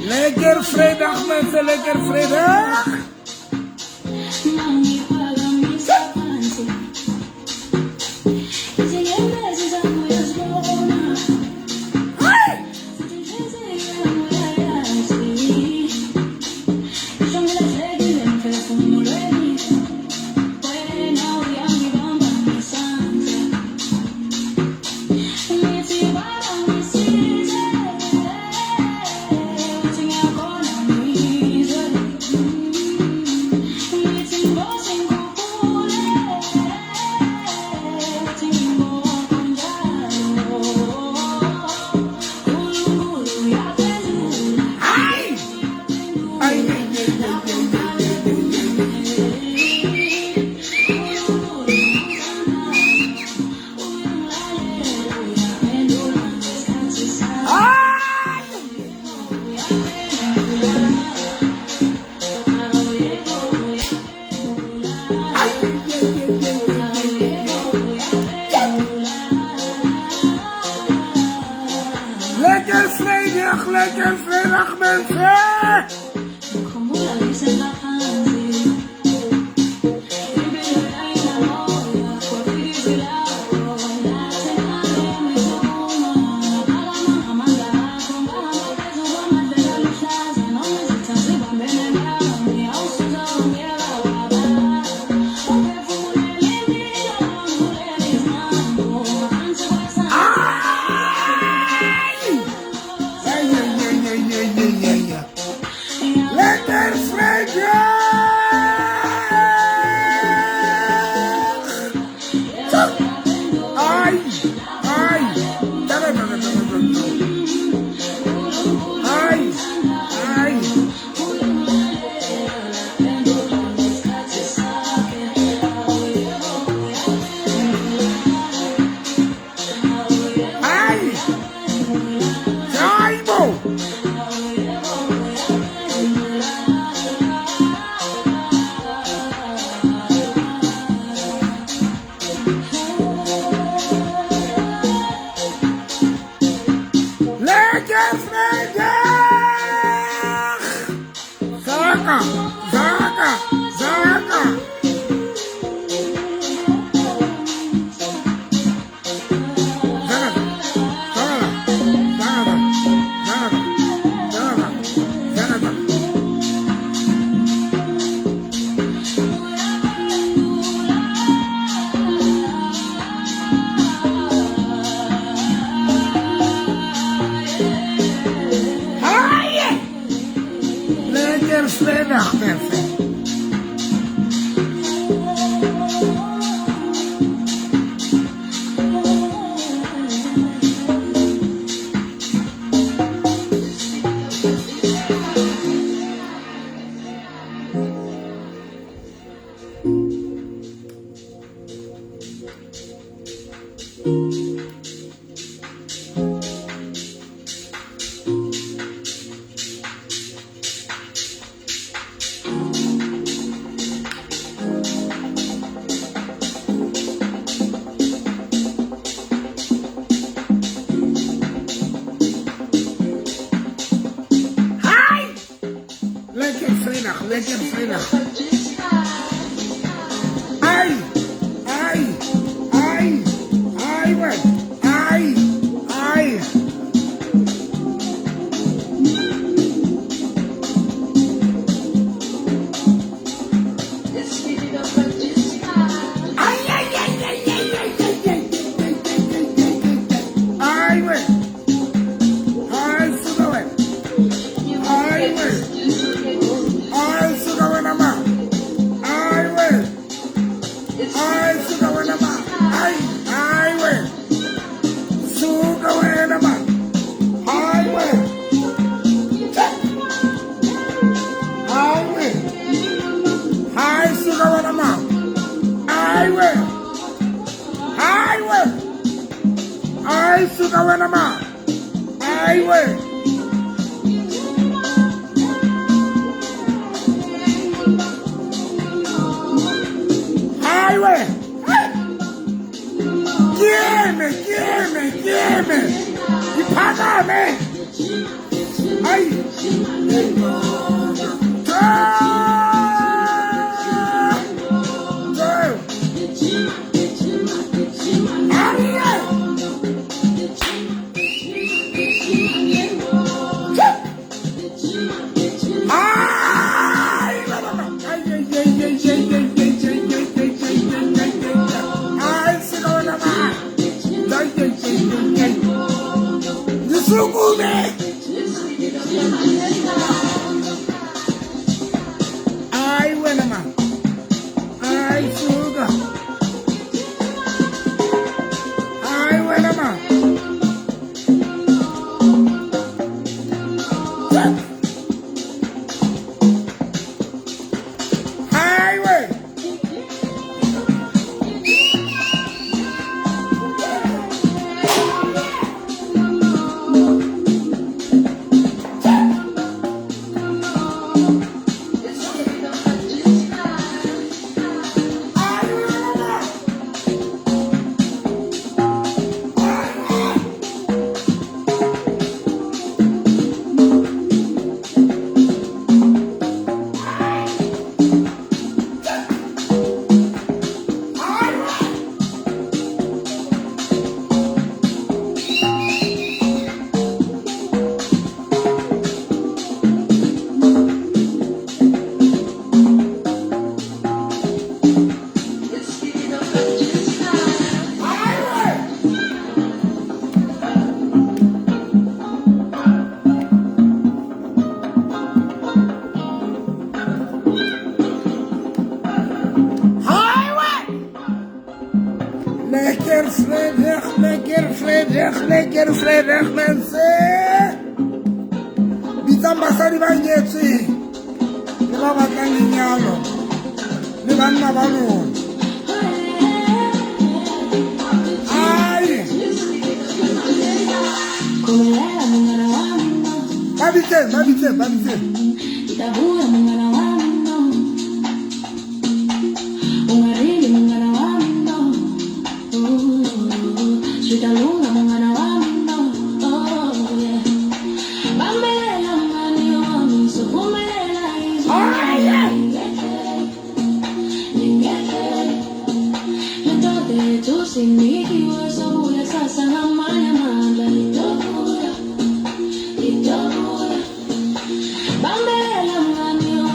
Lekker vrijdag mensen, lekker vrijdag. Vrijdag, mensen! Lekker vrijdag! Ai, ai, ai, ai. Ai! Jaibo! Lekker vrijdag! Zaka, zaka, zaka! Zaka, zaka, zaka, zaka, zaka, zaka. Hai! Lekker vrijdag, mensen. Hai! Lekker vrijdag, lekker vrijdag. Ai! Ai! Ai! Ai, man! Ai! Ai! Ai, ai, ai, ai, ai, ai, ai, ai, ai, ai, ai, ai, ai. Ai, man! Ai, suka man! Ai, man! Ai, suka wena ma! Ai, man! Ai, suka wena ma! Ai, ai, man! Suka wena ma! Ai, man! Ai, man! Ai, suka wena ma! Ai, man! Ai, man! Ai, suka wena ma! Ai, man! Ai, man! Gimme, gimme, gimme! Iphakame! Ai! Two! Ai! Ai! Ai, ai, ai, ai, ai, ai, ai, ai, ai, ai, ai, ai, ai, ai. Ai, suka wena ma! Ai, ai, ai, ai, ai. Ngisukume! Vredig Bitsang basadi ba nyetsweng le ba batlang lenyalo le banna ba lona. Ai. Ba bitseng, ba bitseng, ba bitseng.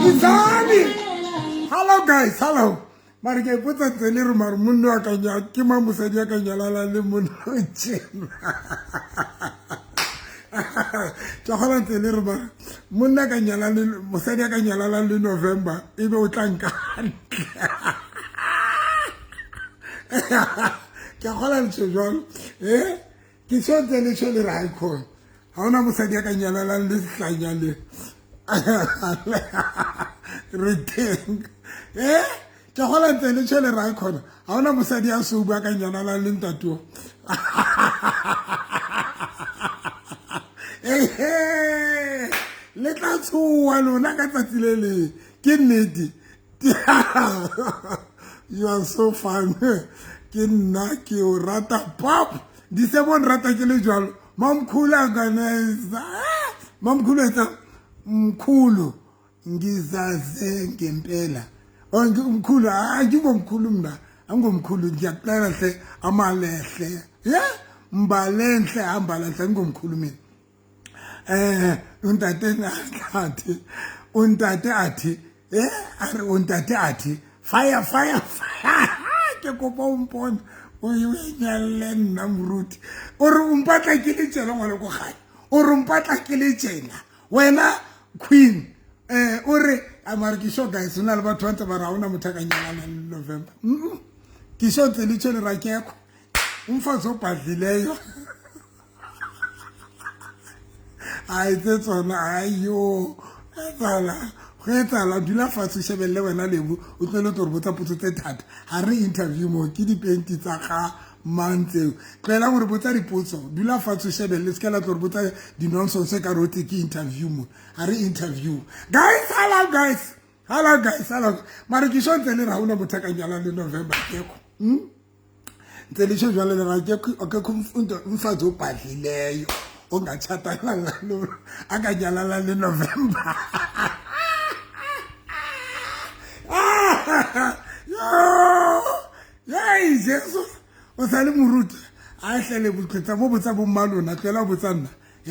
Izani. Hello guys, hello. Mare ke ipotsa ntse le re mare monna wa ka ke mang mosadi a ka nyalana le monna o tjena. Ke kgola ntse le re mare monna ka nyalana le mosadi a ka nyalana le November ebe o tla nka hantle. Ke kgola ntse jwalo. Ke tjho ntse le tjho le re ha e khona. Ha hona mosadi a ka nyalanang le sehlanya le. Re teng. Ke kgola ntse le tjho le re ha e khona. Ha hona mosadi a sobu a ka nyalanang le ntate o. Le tla tshoha lona ka tsatsi le leng. Ke nnete. You are so fun. Ke nna ke o rata pop. Disebo nrata ke le jwalo. Mamkhulu anganeza. Mamkhulu etsa mkhulu ngizaze ngempela. Oh mkhulu, angingomkhulu mina. Angomkhulu ngiyakucela hle amalehle. Yeah, mbalenhle hamba lenhle ngomkhulu mina. Untate athi, untate athi, are untate athi, fire fire fire. Ke kopa o mpone o nyalle nna moruti. O re o mpatla ke le tjena ngwana ko gae. O re o mpatla ke le tjena. Wena queen o re mare ke sure guys o na le batho ba ntse ba re ha hona motho a ka nyalanang le November. Ke sure ntse le tjho le ra kekho. Umfazi obhadlileyo. Ai tse tsona ayo. Etsala go etsala dula fatshe o shebelle wena Lebo o tlwele tlo re botsa potso tse thata. Ha re interview mo ke dipenti tsa ga mang tseo. Tlohela gore botsa dipotso, dula fatshe o shebelle se ka la tlo re botsa di-nonsense ka re ke interview mo. Ha re interview. Guys, hello guys. Hello guys, hello. Mare ke sho ntse le re ha hona motho a ka nyalang le November kekho. Ntse le tjho jwalo le ra akekho umfazi obhadlileyo ongatshatana ngalo akanyalana le November. Yo! Yey Jesu, o sa le moruti. A hlele botlhetsa bo botsa bo mma lona, tlohela ho botsa nna.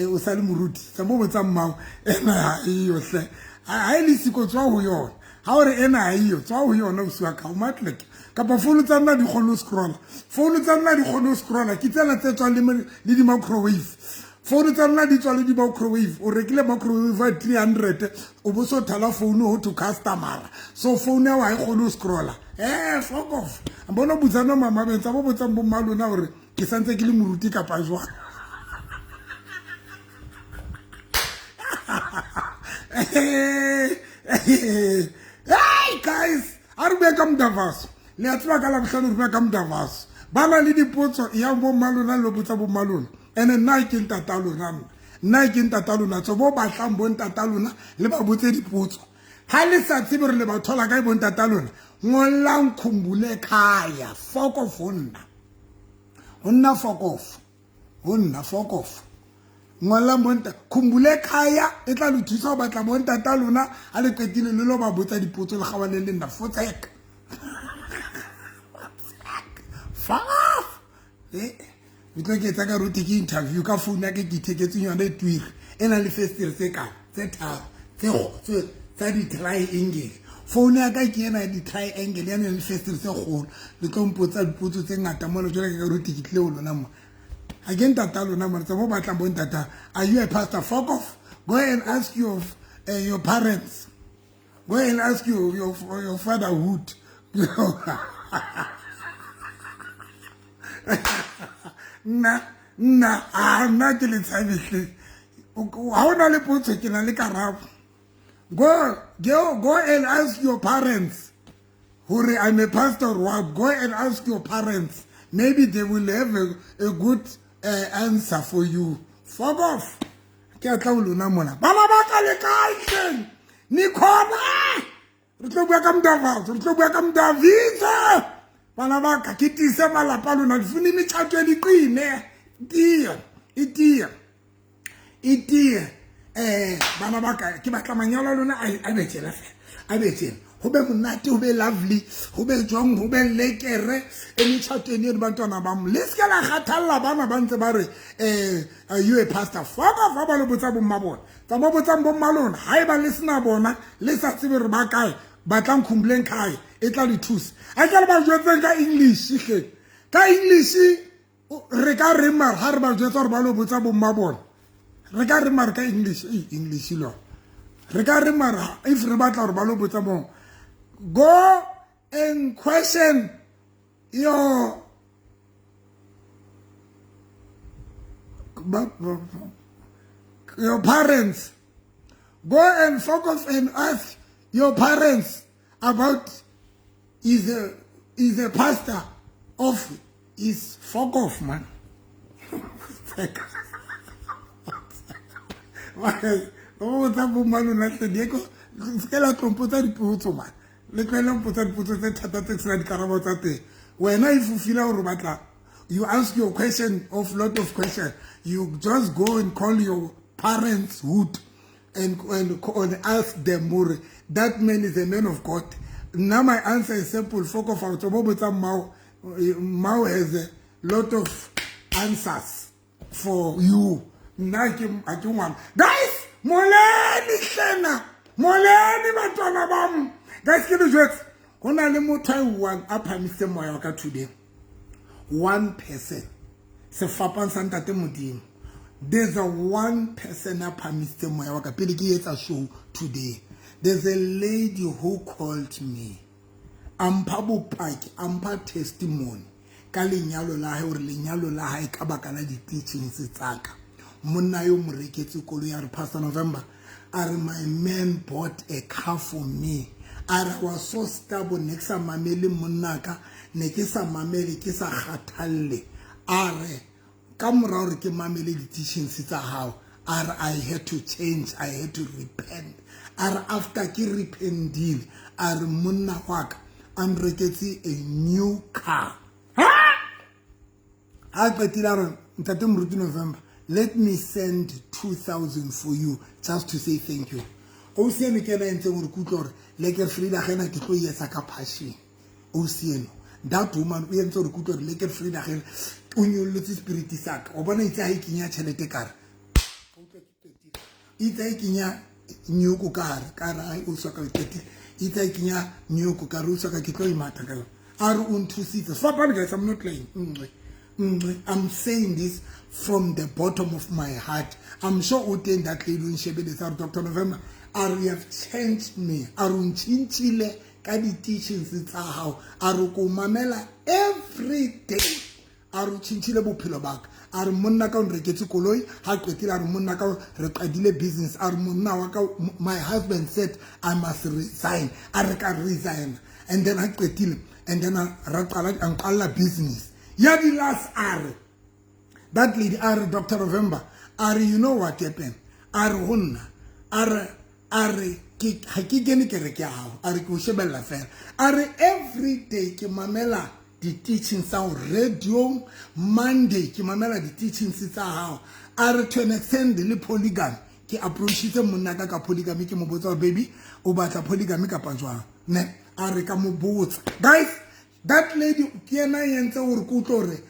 O sa le moruti, tsa bo botsa mmao. Ena ha eyo hle. Ha e le siko tswa ho yona. Ha o re ena ha eyo, tswa ho yona o siwa ka o matleke. Kapa founu tsa nna di kgone ho scrolla. Founu tsa nna di kgone ho scrolla. Ke tsena tse tswang le di-microwave. Founu tsa nna di tswa le di-microwave. O rekile microwave ya 300, o bo so thala founu ho to customer. So founu ya ha e kgone ho scrolla. Fuck off. Bona botsa no mama bentsa bo botsang bo mma lona hore ke santse ke le moruti kapa jwang. Hey guys, a re bue ka Mdavaso. Le a tseba ka Labohlano re bua ka Mdavaso. Ba na le dipotso ya bo mma lona le botsa bo mma lona. Ene nna ke ntata lona nna. Nna ke ntata lona tso bo batlang bo ntata lona le ba botse dipotso. Ha le sa tsebe hore le ba thola kae bo ntata lona, ngollang Khumbule Khaya, fuck off ho nna. Ho nna fuck off. Ho nna fuck off. Ngollang bo nta Khumbule Khaya e tla le thusa ho batla bo ntata lona ha le qetile le lo ba botsa dipotso le kgawane le nna fotsek. Fuck off. O tlo ke etsa ka rote ke interview ka phone ya ke ke itheketseng yona e twiri e nang le festere tse kae tse tharo tse tsa di-triangle. Phone ya ka ke ena ya di-triangle ya nang le festere tse kgolo. Le tlo mpotsa dipotso tse ngata mona jwale ka rote ke tlile ho lona mo. Ha ke ntata lona mona tsa bo batlang bo ntata. Are you a pastor? Fuck off. Go and ask your parents. Go and ask your fatherhood. Nna nna a nna ke le tshabehle. Ha o na le potso, ke na le karabo. Go and ask your parents hore I'm a pastor or what. Go and ask your parents, maybe they will have a good answer for you. Fuck off. Ke a tla ho lona mona, bana ba ka, le kae hleng? Nikhona re tlo bua ka mdavazo, re tlo bua ka mdaviso. Bana ba ka, ke tiise malapa a lona. Difune metšhato e diqine tiye, e tiye, e tiye. Bana ba ka, ke batla manyalo a lona a be tjena fela, a be tjena, ho be monate, ho be lovely, ho be jwang, ho be lekere emetšhatweni eno. Bantwana ba mo, le se ke la kgathalla bana ba ntse ba re, "Are you a pastor?" Fuck off. Ba le botsa bomma bona, tsa ba botsang bomma lona. Ha eba le sena bona, le sa tsebe re ba kae, batlang Khumbuleng Khaye, e tla le thusa. A ke le ba jwetseng ka English hle, ka English re ka reng? Mara ha re ba jwetsa gore ba lo botsa bomma bona, re ka re mare ka English, e English lo re ka re mara if re batla gore ba lo botsa bona, go and question your parents. Go and focus and ask your parents about is a pastor of is. Fuck off, man. Ba botsa bomma lona tle dieko se ke la tlompotsa dipotso, man. Le tlwaele mpotsa dipotso tse thata tse sena dikarabo tsa teng. Wena, if you feel gore batla, you ask your question of lot of question, you just go and call your parents hood and ask them more that man is a man of God. Now my answer is simple: fuck off. Out bo botsa mmao. Mmao has a lot of answers for you. Nna ke a ke ngwana. Guys, moleni hlena, moleni batwana bam. Guys, ke le jwetse, ho na le motho a one a phamisitse moya wa ka today. One person, sefapang sa ntate Modimo. There's a one person a phamisitse moya wa ka pele ke etsa show today. There's a lady who called me, a mpha bopaki, a mpha testimony ka lenyalo la hae, hore lenyalo la hae, ka baka la di-teachings tsa ka, monna yo mo reketse koloi. A re, "Pastor November," a re, "my man bought a car for me." A re, "Was so stubborn, ne ke sa mamele monna ka, ne ke sa mamele, ke sa kgathalle." A re, "Ka mora hore ke mamele di-teachings tsa hao," a re, "I had to change, I had to repent." A re, "After ke repentile," a re, "monna wa ka a nreketse a new car." Ha qetile a re, "Ntate Moruti November, let me send 2000 for you just to say thank you." Ausi eno ke ena e ntseng gore ke utlwa gore lekker Vrydag ena ke tlo e etsa ka passion. Ausi eno, that woman, o entse gore ke utlwa gore lekker Vrydag ena o nyollotse spirit sa ka. O bona, itse ha e kenya tšhelete kare itse ha e kenya nyoko ka gare ka re, ai, o soka qetile. Itse ha e kenya nyoko ka re, o soka, ke tlo e matha ka yona. A re o nthusitse sefapane. Guys, I'm not lying. Nngwe nngwe, I'm saying this from the bottom of my heart. I'm sure o teng that lady o nshebeletse. A re, "Dr November," a re, "you have changed me." A re, "O ntšhintšhile ka di-teachings tsa gago." A re, "Ko mamela every day." A re, "O tšhintšhile bophelo baka." A re, "Monna ka o nreketse koloi." Ha qetile a re, "Monna ka re qadile business." A re, "Monna wa ka, my husband said I must resign." A re, "Ka resign, and then ha qetile, and then ra qala, a nqalla business ya di-last." A re, that lady a re, "Dr November," a re, "you know what happened?" A re ho nna, a re ha ke kene kereke ya gago. A re, "Ke o shebella fela." A re, "Every day ke mamela di-teachings tsa gago radio. Monday ke mamela di-teachings tsa gago." A re, "To an extent le polygamy, ke approachitse monna ka ka polygamy, ke mo botsa gore, baby, o batla polygamy kapa jwang ne?" A re, "Ka mo botsa." Guys, that lady ke ena e entse gore ke utlwe gore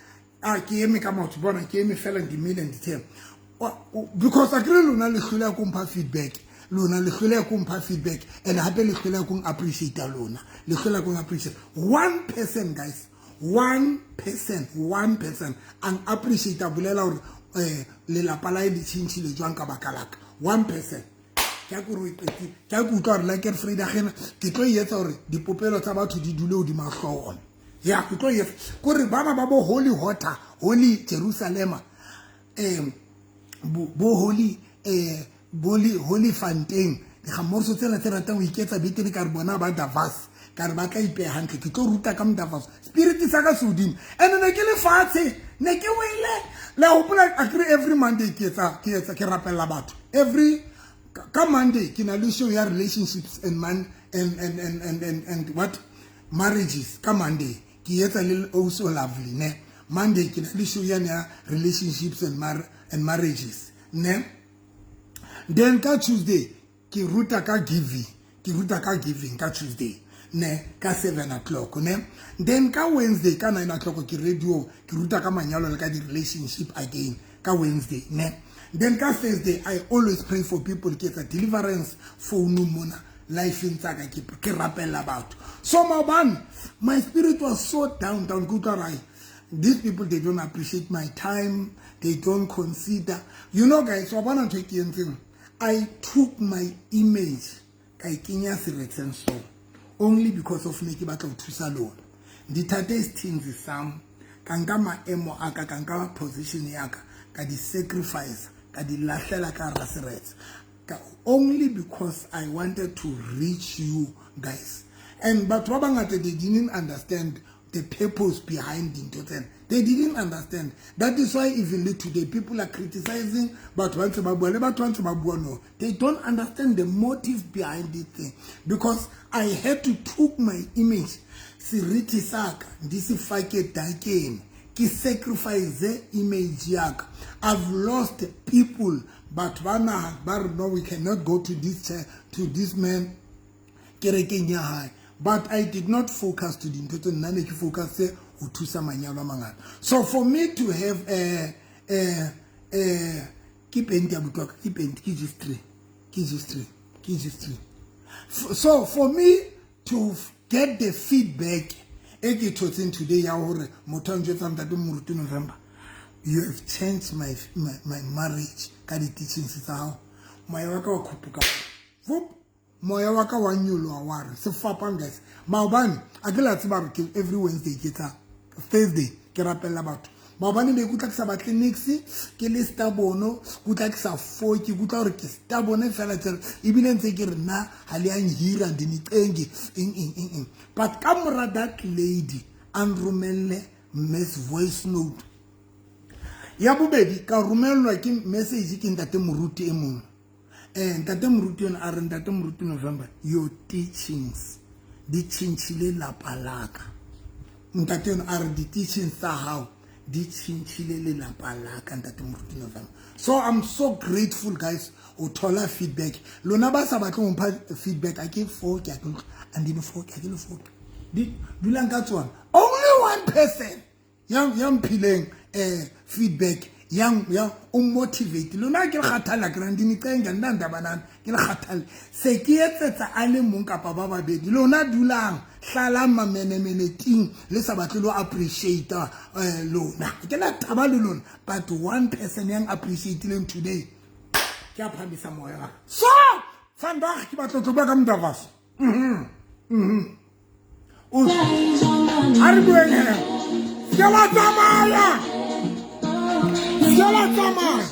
a ke eme ka maoto. Bona, ke eme fela, ndimile, ndithe because a kry lona le hlole ya ko mpha feedback, lona le hlole ya ko mpha feedback, and hape le hlole ya kong appreciate, lona le hlole ya kong appreciate. One person, guys, one person, one person ang appreciate, a bolela gore lelapa la e le tšhintšhile jwang ka baka laka. One person. Ke a kore o e qetile. Ke a ke utlwa gore lekker Vrydag ena ke tlo e etsa gore dipopelo tsa batho di dule hodima hlooho. Ya ke tlo etsa kore bana ba bo holy water, holy Jerusalema, bo holy holy fountain, digamorso tsena tse ratang ho iketsa betere ka re bona ba Davos, ka re ba tla ipeha hantle. Ke tlo ruta ka Modavos, spirit sa ka se hodimo. And ne ke le fatshe, ne ke wele. Le hopola akere every Monday ke etsa, ke etsa, ke rapella batho. Every ka Monday ke na le show ya relationships and man and what marriages. Ka Monday ke etsa le oh so lovely ne. Monday ke na le show ya relationships and marriages ne. Then ka Tuesday ke ruta ka giving, ke ruta ka giving ka Tuesday ne, ka 7 o'clock ne. Then ka Wednesday ka 9 o'clock ke radio, ke ruta ka manyalo le ka di-relationship again ka Wednesday ne. Then ka Thursday I always pray for people, ke etsa deliverance phone mona life-eng tsa ka, ke rapella batho. So maobane my spirit was so down down, ke utlwa right, these people, they don't appreciate my time, they don't consider. You know guys, wa bona ntho e ke entseng, I took my image ka e kenya seretseng, so only because of me ke batla ho thusa lona. Ndithathe isithinzi sam, ka nka maemo a ka, ka nka position ya ka, ka di sacrifice, ka di lahlela ka hara seretse, only because I wanted to reach you guys. And batho ba bangata, they didn't understand the purpose behind dintho tsena. They didn't understand. That is why even today people are criticizing, batho ba ntse ba bua le batho ba ntse ba bua. No, they don't understand the motive behind this thing, because I had to took my image, seriti saka ndi se fake dakeng, ke sacrifice image yaka. I've lost people, batho ba naha ba re, "No, we cannot go to this chair, to this man, kerekeng ya hae." But I did not focus to dintho tse nna ne ke focus ho thusa manyalo a mangata. So for me to have a ke penti ya botwa, ke penti, ke G3, ke G3, ke G3. So for me to get the feedback e ke thotseng today ya hore motho a njwetsa, "Ntate Moruti November, you have changed my marriage ka di-teachings tsa hao," moya wa ka wa khuphuka, vup, moya wa ka wa nyoloha, wa re sefapang. Guys, maobane a ke la tseba gore ke every Wednesday ke tsa Thursday ke rapella batho. Maobane be ke utlwa ke sa batle nix, ke le stubborn, ke utlwa ke sa foke, ke utlwa gore ke stubborn fela tsela, ebile ntse ke re nna ha le yang hira ndinicengi eng eng eng eng. But ka mora that lady a nromelle mass voice note ya bobedi, ka romellwa ke message ke ntate moruti e mongwe. Ntate moruti yone a re, "Ntate moruti November, your teachings di tšhentšhile lapa laka." Ntate yone a re, "Di-teachings tsa hao di tšhentšhile lelapa laka, ntate moruti November." So I'm so grateful, guys, o thola feedback. Lona ba sa batleng ho mpha feedback, a ke foke, a ke andine foke, a ke le foke, di dulang ka tsona. Only one person yang mphileng feedback yang ya o motivate lona, ke le kgathalla, ke reng dinicenga nna ndaba nana, ke le kgathalle se ke etsetsa a le mong kapa ba babedi. Lona dulang hlalang mamenemene ting le sa batle lo appreciate lona, ke la taba le lona. But one person yang appreciate-ileng today, ke a phamisa moya wa ka. So vandag ke batla tlo bua ka Modavas. A re bueng he, se la tsamaya, se la tsamaya.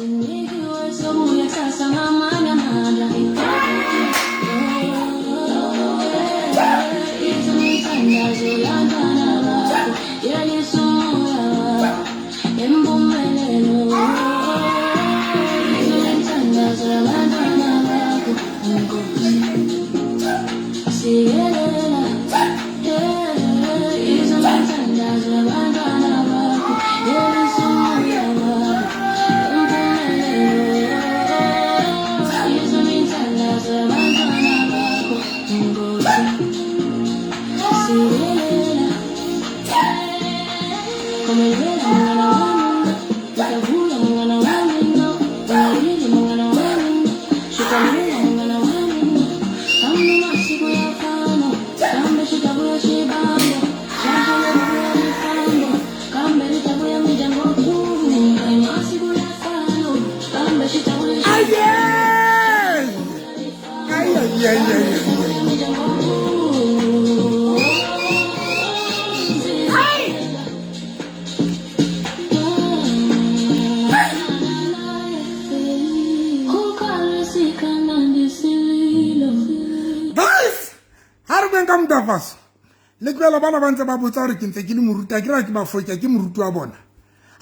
Le tlohela bana ba ntse ba botsa gore ke ntse ke le moruti, a ke ra ke ba foka ke moruti wa bona.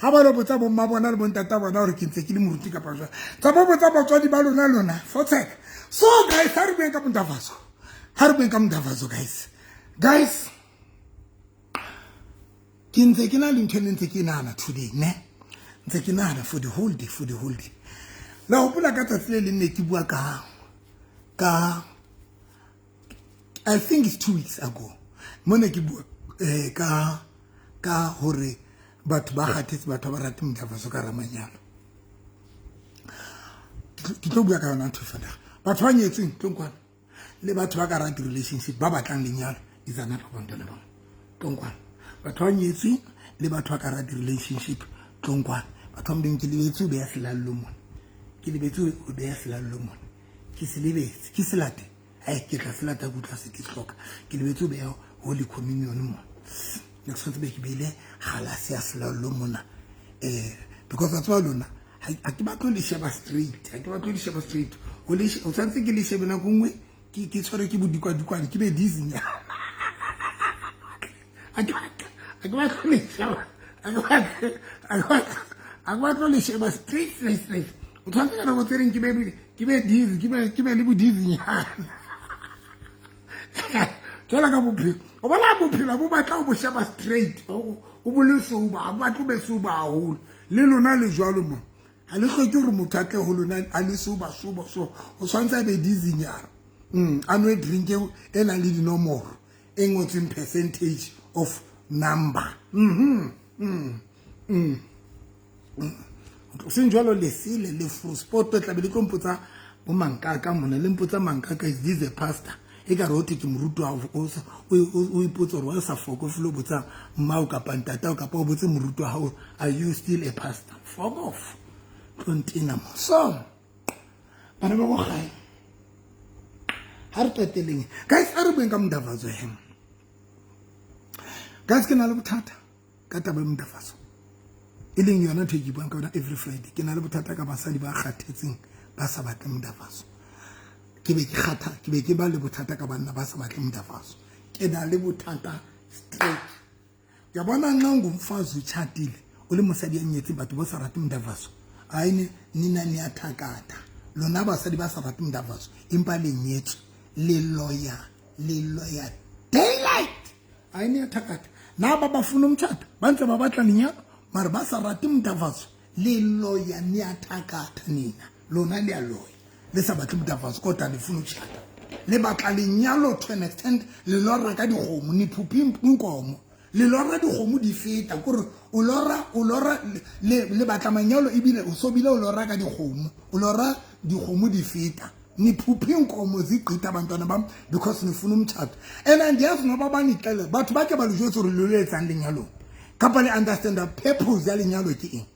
Ha ba lo botsa bomma bona le bontata bona gore ke ntse ke le moruti kapa jwang. Tsa bo botsa batswadi ba lona lona, fotseka. So guys, ha re bueng ka Mdavazo. Ha re bueng ka Mdavazo guys. Guys, ke ntse ke na le ntho e ne ntse ke nahana today, ne? Ntse ke nahana for the whole day, for the whole day. La hopola ka tsatsi le leng ne ke bua ka I think it's 2 weeks ago, mo ne ke bua ka hore batho ba kgathetse, batho ba rate Mdavazo ka ramanyalo. Ke tlo bua ka yona ntho fela. Batho ba nyetsweng tlo nkwana le batho ba ka rate relationship, ba batlang lenyalo, izana ba bonto le bona tlo nkwana. Batho ba nyetsweng le batho ba ka rate relationship tlo nkwana. Batho ba modimo, ke lebetse ho beya selallo mona, ke lebetse ho beya selallo mona, ke se lebetse, ke se late. Ai, ke tla se lata, ke utlwa se ke se hloka. Ke lebetse ho beya Holy Communion mona. Ne ke tshwanetse be ke beile galase ya selallo mona, because wa tseba lona ha ke batle le sheba straight, ha ke batle le sheba straight. O le o tshwanetse ke le shebe nako nngwe, ke tshware ke bodikwadikwane, ke be dizzy. Ha ke batle le sheba, ha ke batle le sheba straight, straight, straight. O tshwanetse ka nako tse ding ke be dizzy, ke be le bodizzynyana jwalo ka bophelo. O bona bophelo bo batla o bo sheba straight, o bo le sober, ha bo batle o be sober haholo. Le lona le jwalo mo, ha le hloke hore motho a tle ho lona a le sober, sober. So o tshwanetse a be dizzynyana, a nwe drink e nang le dinomoro e ngotsweng percentage of number. Seng jwalo lesele le sport tla be le tlo mpotsa bo mankaka mona, le mpotsa mankaka, "Is this a pastor?" E ka re hothwe ke moruti wa o ipotsa gore wa sa foko felo botsa mmao kapa ntatao kapa o botse moruti wa hao, "Are you still a pastor?" Fuck off, tlo ntena mo. So bana ba bogae, ha re qeteleng guys, a re bueng ka Mdavazo. Hem guys, ke na le bothata ka taba ya Mdavazo, e leng yona ntho e ke buang ka yona every Friday. Ke na le bothata ka basadi ba kgathetseng, ba sa batle Mdavazo. Ke be ke kgatha, ke be ke ba le bothata ka banna ba sa batle Mdavazo. Ke na le bothata straight. Ke bona nna ngumfazi utshatile, o le mosadi ya nyetseng, batho ba sa rate Mdavazo. Aine nina niyathakatha lona basadi ba sa rate Mdavazo, empa le nyetswe, le loya, le loya daylight. Aine yathakatha na ba bafuna umtshato, ba ntse ba batla lenyalo, mara ba sa rate Mdavazo. Le loya, niyathakatha nina, lona le a loya, le sa batle Mdavazo kodwa lifuna ukutshata. Le batla lenyalo to an extent le lora ka dikgomo, niphuphe inkomo, le lora dikgomo di feta, kore o lora, o lora le batla manyalo, ebile o so bile o lora ka dikgomo, o lora dikgomo di feta, niphuphe inkomo zigqitha, abantwana bam, because nifuna umtshato. And andiyazi noba banixele batho ba ke ba le jwetse hore lo le etsang lenyalong kapa le understanda purpose ya lenyalo ke eng.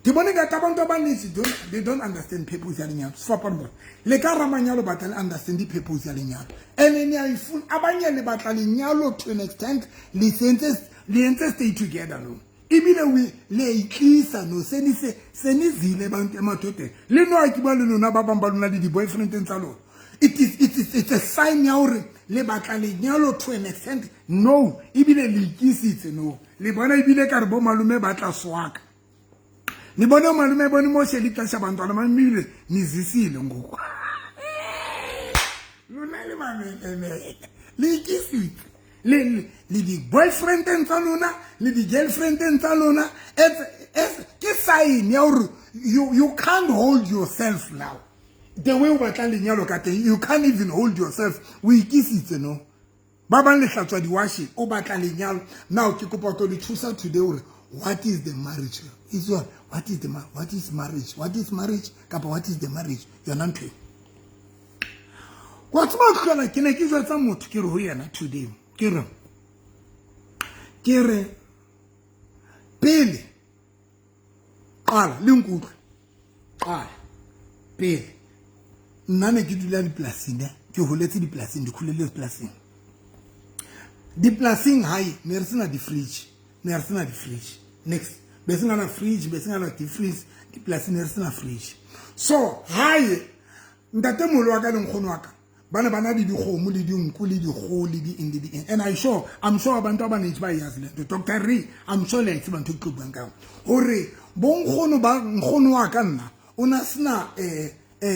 Ke bone ka abantu abaninzi don't, they don't understand purpose ya lenyalo. Sefapano bona le ka ramanyalo batla le understand i-purpose ya lenyalo, and niyayifuna. Abanye le batla lenyalo to an extent le sentse le entse stay together no, ebile we le itlisa no senise senizile abantu emadodeni le no ke bua le lona ba bang ba lona le di-boyfriendeng tsa lona. It's a sign ya hore le batla lenyalo to an extent no, ebile le ikisitse no, le bona ebile ka re bo malome ba tla swaka, nibone umalume ebona imoshela ixesha, abantwana bamile, nizisile ngoku lona le mamelemele, le ikisitse le di-boyfriendeng tsa lona le di-girlfriendeng tsa lona. Ke sign ya gore you can't hold yourself now the way o batlang lenyalo ka teng. You can't even hold yourself, o ikisitse no. Ba bang le hlatswa diwashe, o batla lenyalo. Now ke kopa to le thusa today hore what is the marriage is what is the what is marriage, what is marriage kapa what is the marriage yona ntho e wa tseba tlohela. Ke ne ke jwetsa motho, ke re ho yena today, ke re pele qala le nkutlwe, qala pele. Nna ne ke dula dipolasing, ke holetse dipolasing, dikholele dipolasing. Dipolasing hae ne re sena di-fridge, ne re sena di-fridge next, be sengana fridge, be sengana di-freeze dipolasing, ne re sena fridge. So hae ntatemoholo wa ka le nkgono wa ka Ba ne ba na le dikgomo le dinku le dikgoho le di eng le di eng. And I sure, I'm sure abantu abanintsi bayazi le nto. Dr. Re, I'm sure le a e tseba ntho e ke tlo buang ka yona. Hore bonkgono ba nkgono wa ka nna o na sena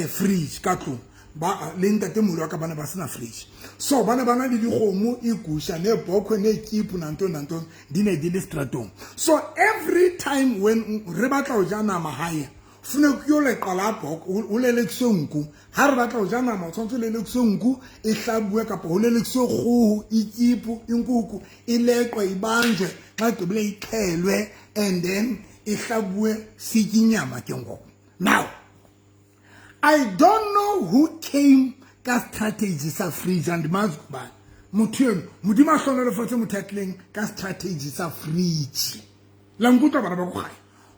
fridge ka tlong. Ba le ntatemoholo wa ka ba ne ba sena fridge. So ba ne ba na le dikgomo, igusha neebhokhwe neekipu nantoni nantoni di ne di le stratong. So every time when re batla ho ja nama hae, funeka o yo leqa la bhoko o lelekiswe nku. Ha re batla ho ja nama o tshwanetse o lelekiswe nku e hlabuwe kapa ho lelekiswe kgoho, ikipu, inkukhu e leqwe ibanjwe xa igqibile ixhelwe and then e hlabuwe sitye inyama ke ngoku. Now I don't know who came ka strategy sa fridge, andimazi ngubani motho eno. Modimo a hlohonolofatse motho ya tlileng ka strategy sa fridge. La nkutlwa bana ba ko gae.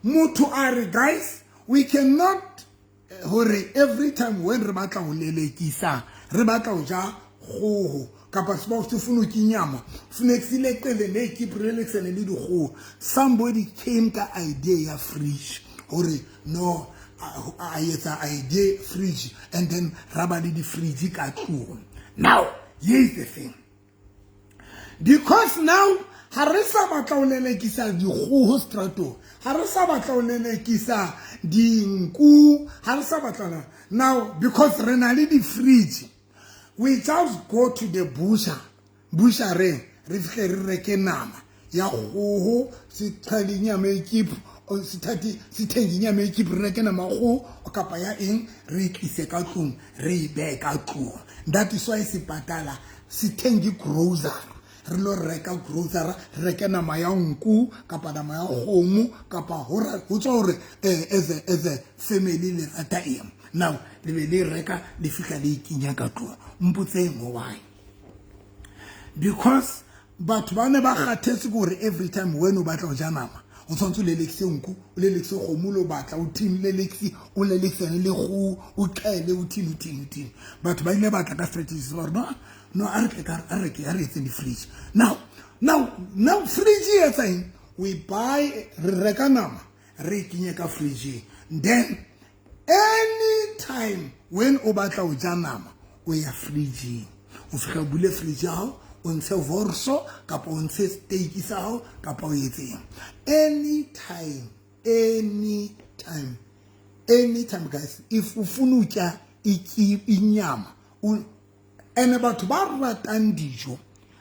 Motho a re, guys, we cannot hore every time when re batla ho lelekisa, re batla ho ja kgoho kapa se ba se funa ke nyama, funeka sileqele neekipu re lelekisane le dikgoho. Somebody came ka idea ya fridge hore no a etsa idea fridge and then ra ba le di-fridge ka tlung. Now here is the thing, because now ha re sa batla ho lelekisa dikgoho stratong, ha re sa batla ho lelekisa dinku, ha re sa batla now because re na le di-fridge, we just go to the butcher, butchereng re fihle re reke nama ya kgoho, sixhele inyama ekipu, sithathe sithenge inyama ekipu, re reke nama ya kgoho kapa ya eng, re e tlise ka tlung, re e behe ka tlung. That is why se patala sithenge grocery, re lo reka grocery, re reke nama ya nku kapa nama ya kgomo kapa ho tswa hore as a family le rata eng. Now le be le reka le fihla le ikinya ka tlung. Mpotseng why? Because batho ba ne ba kgathetse ke hore every time when o batla ho ja nama o tshwanetse o lelekise nku, o lelekise kgomo, o lo batla o thini, lelekise o lelekisane le kgoho, o qhele o thini o thini o thini. Batho ba ile batla ka strategy ba re no no a re tle ka a reke a re etseng di-fridge. Now fridge e etsa eng? We buy, re reka nama re e kenye ka fridge, then anytime when o batla ho ja nama o ya fridgeng, o fihla o bule fridge ya hao, o ntshe vorso kapa o ntshe steak sa hao kapa o etseng. Anytime, anytime, anytime guys, if o funa ho tya inyama, ene batho ba ratang dijo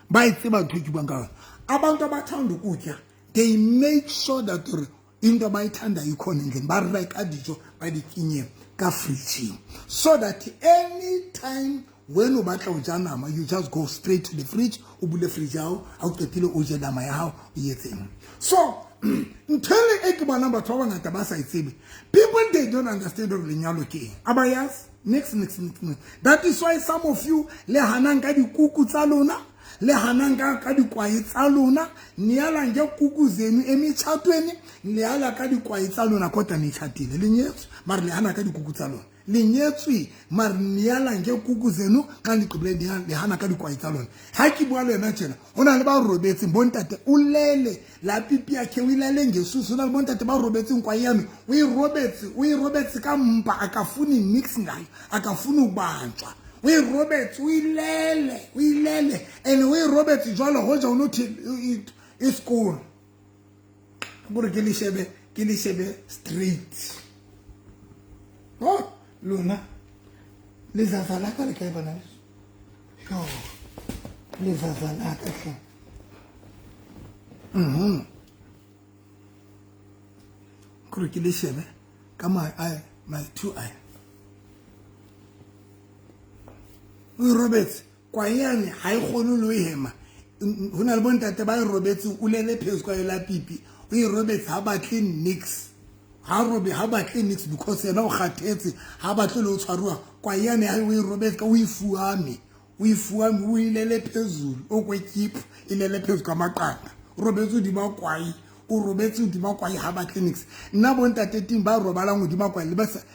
ba e tseba ntho e ke buang ka yona. Abantu abathanda ukutya, they make sure that hore into abayithandayo ikhona endlini, ba reka dijo ba di kenye ka fridgeng so that anytime when o batla ho ja nama you just go straight to the fridge, o bule fridge ya hao, ha o qetile o je nama ya hao o etseng. So ntho ele e ke bonang batho ba bangata ba sa e tsebe, people they don't understand hore lenyalo ke eng, a ba yazi nix nix nix nix. That is why some of you le hanang ka dikuku tsa lona, le hanang ka dikwae tsa lona, niyala ngekuku zenu emitshatweni, niyala ka dikwae tsa lona kodwa nitshatile, le nyetswe mare le hana ka dikuku tsa lona, le nyetswe mare niyala ngekuku zenu xa le gqibile le hana ka dikwae tsa lona. Ha ke bua le wena tjena, ho na le ba robetseng, bontate o lele la pipi ya khe o ilale ngesusu, ho na le bontate ba robetseng kwae yane o e robetse, o e robetse ka mpa, a ka funi nix ngayo, a ka funi ubanjwa, o e robetse, o ilele, o ilele and o e robetse jwalo hoja o no e sekolo gore ke le shebe, ke le shebe straight. Oh lona lezaza la ka le kae bana beso? Yo, lezaza la ka hle. Gore ke le shebe ka my eye, my two eye. O e robetse kwayane ha e kgone le ho hema. Ho na le bontate ba e robetseng, o lele phezu kwa la pipi, o e robetse, ha batle nix, ha robe, ha batle nix because yena o kgathetse, ha batle le ho tshwaruwa. Kwayane ha o e robetse ka o e fuame, o e fuame, o ilele phezulu okwetyiphu, ilele phezu kwamaqanda, o robetse hodima kwai, o robetse hodima kwai, ha batle nix. Nna bontate ting ba robalang hodima kwai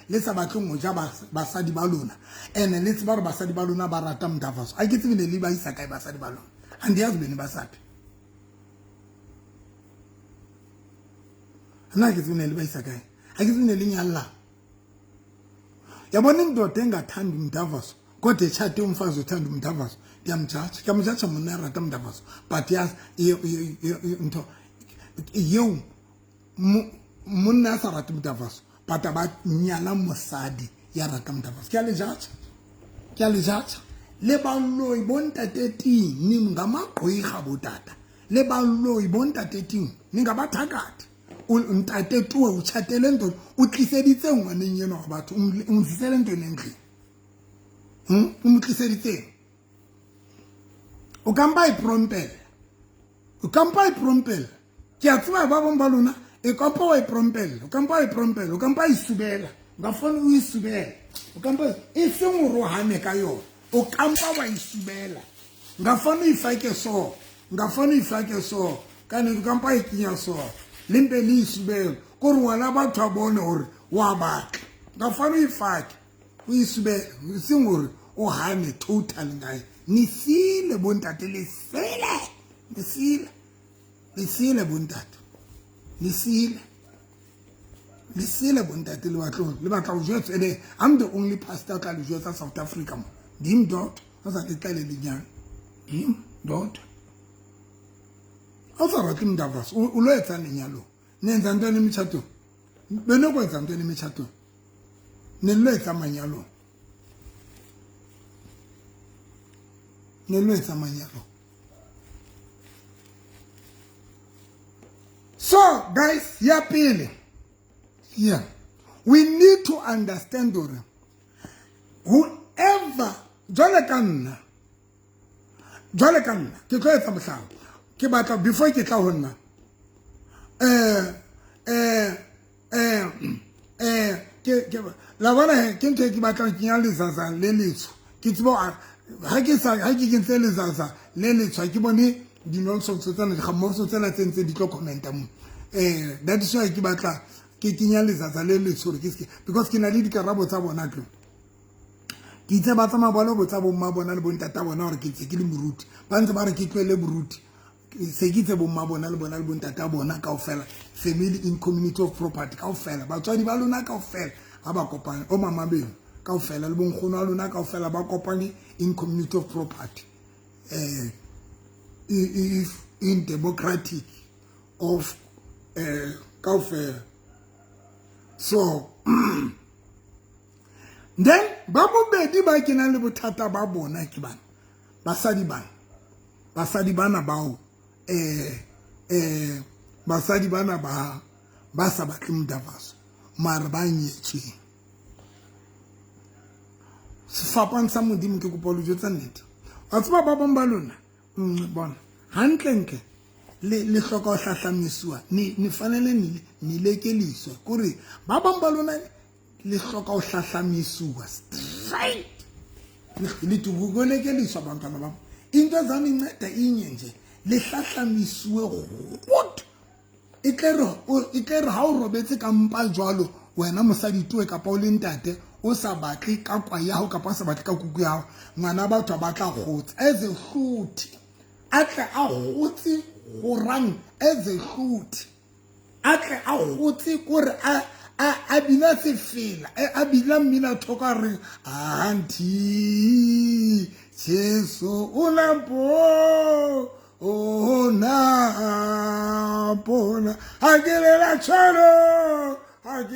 le sa batleng ho ja basadi ba lona, ene le tseba hore basadi ba lona ba rata mdavaso, ha ke tsebe ne le ba isa kae basadi ba lona, andiyazi bene ba sapi, nna ha ke tsebe ne le ba isa kae, ha ke tsebe ne le nyalla. Yabona indoda engathandi umdavaso Kodwa etshate umfazi othanda umdavazo, ndiyamjaja, ke a mo jaja monna ya rata mdavazo, but ya ntho yeo monna a sa rate mdavazo, but a ba nyala mosadi ya rata mdavazo. Ke a le jaja, ke a le jaja. Le baloi bontate ting, ningamagqwirha botata. Le baloi bontate ting, ningabathakathi. Ntate tuwe o tjhatele ntho, o tliseditse ngwaneng enwa wa batho, o mo tlisele ntho ene endlini. O mo tliseditseng. O kampa e prompela, o kampa e prompela. Ke a tseba ba bang ba lona, e kampa wa e prompela, o kampa wa e prompela, o kampa e subela, o ka fane o e subela, o kampa e seng o rohane ka yona, o kampa wa e subela, nka fane o e fake so, nka fane o e fake so, ka nnete o kampa e kenya so, le mpe le e subela, kore ngwana batho a bone gore wa batla, nka fane o e fake, o e subela, e seng gore o hane total ngae. Nisile bontate, lesele, lesile, lesile bontate, lesile, lesile bontate, le batlo, le batla ho jwetsa. Ene I'm the only pastor tla le jwetsa South Africa mo. Ndim dot, o sa le tlale lenyang. Ndim dot. O sa rate mdavaso, o lo etsa lenyalo. Nenza ntoni emitshatweni? Benokwenza ntoni emitshatweni? Ne lo etsa manyalong. Ne lo etsa manyalong. So guys, ya pele, yeah, we need to understand hore whoever, jwale ka nna, jwale ka nna, ke tlo etsa mohlala, ke batla before ke tla ho nna, ke, ke, la bona he, ke ntho e ke batlang kenya lezaza le letsho, ke tsebe ha ke sa, ha ke kentse lezaza le letsho, ha ke bone di-nonsense tsena, digammoso tsena tse ntse di tlo commenta mo. That is why ke batla ke kenya lezaza le letsho hore ke seke, because ke na le dikarabo tsa bona tlo. Ke itse ba tsamaya ba lo botsa bomma bona le bontata bona hore ke ntse ke le moruti, ba ntse ba re ke tlohele boruti. Se ke itse bomma bona le bona le bontata bona kaofela, family in community of property kaofela, batswadi ba lona kaofela ha ba kopane, o mama beno kaofela le bonkgono wa lona kaofela ba kopane in community of property, if in democratic of kaofela. So then ba bobedi ba kenang le bothata ba bona ke bana, basadi bana, basadi bana bao, basadi bana ba, ba sa batle mdavaso, mara ba nyetsweng. Sefapano sa Modimo, ke kopa lo jwetsa nnete. Wa tseba ba bang ba lona, bona, hantlentle, le hloka ho hlahlamisiwa, ni fanele ni lekeliswe. Kore ba bang ba lona le hloka ho hlahlamisiwa straight. Le tukukolekeliswa bantwana bam. Into ezaninceda inye nje, le hlahlamisiwe good. E tle re, e tle re ha o robetse ka mpa jwalo, wena mosadi tuwe kapa o le ntate, o sa batle ka kwa ya hao kapa o sa batle ka kuku ya hao, ngwana batho ba tla kgotsa as a hluthi, a tle a kgotse gorang as a hluthi, a tle a kgotse kore a bina sefela, a bina mmina thoko a reng auntie Jesu o lampo ona pona a ke le la tshwaro a ke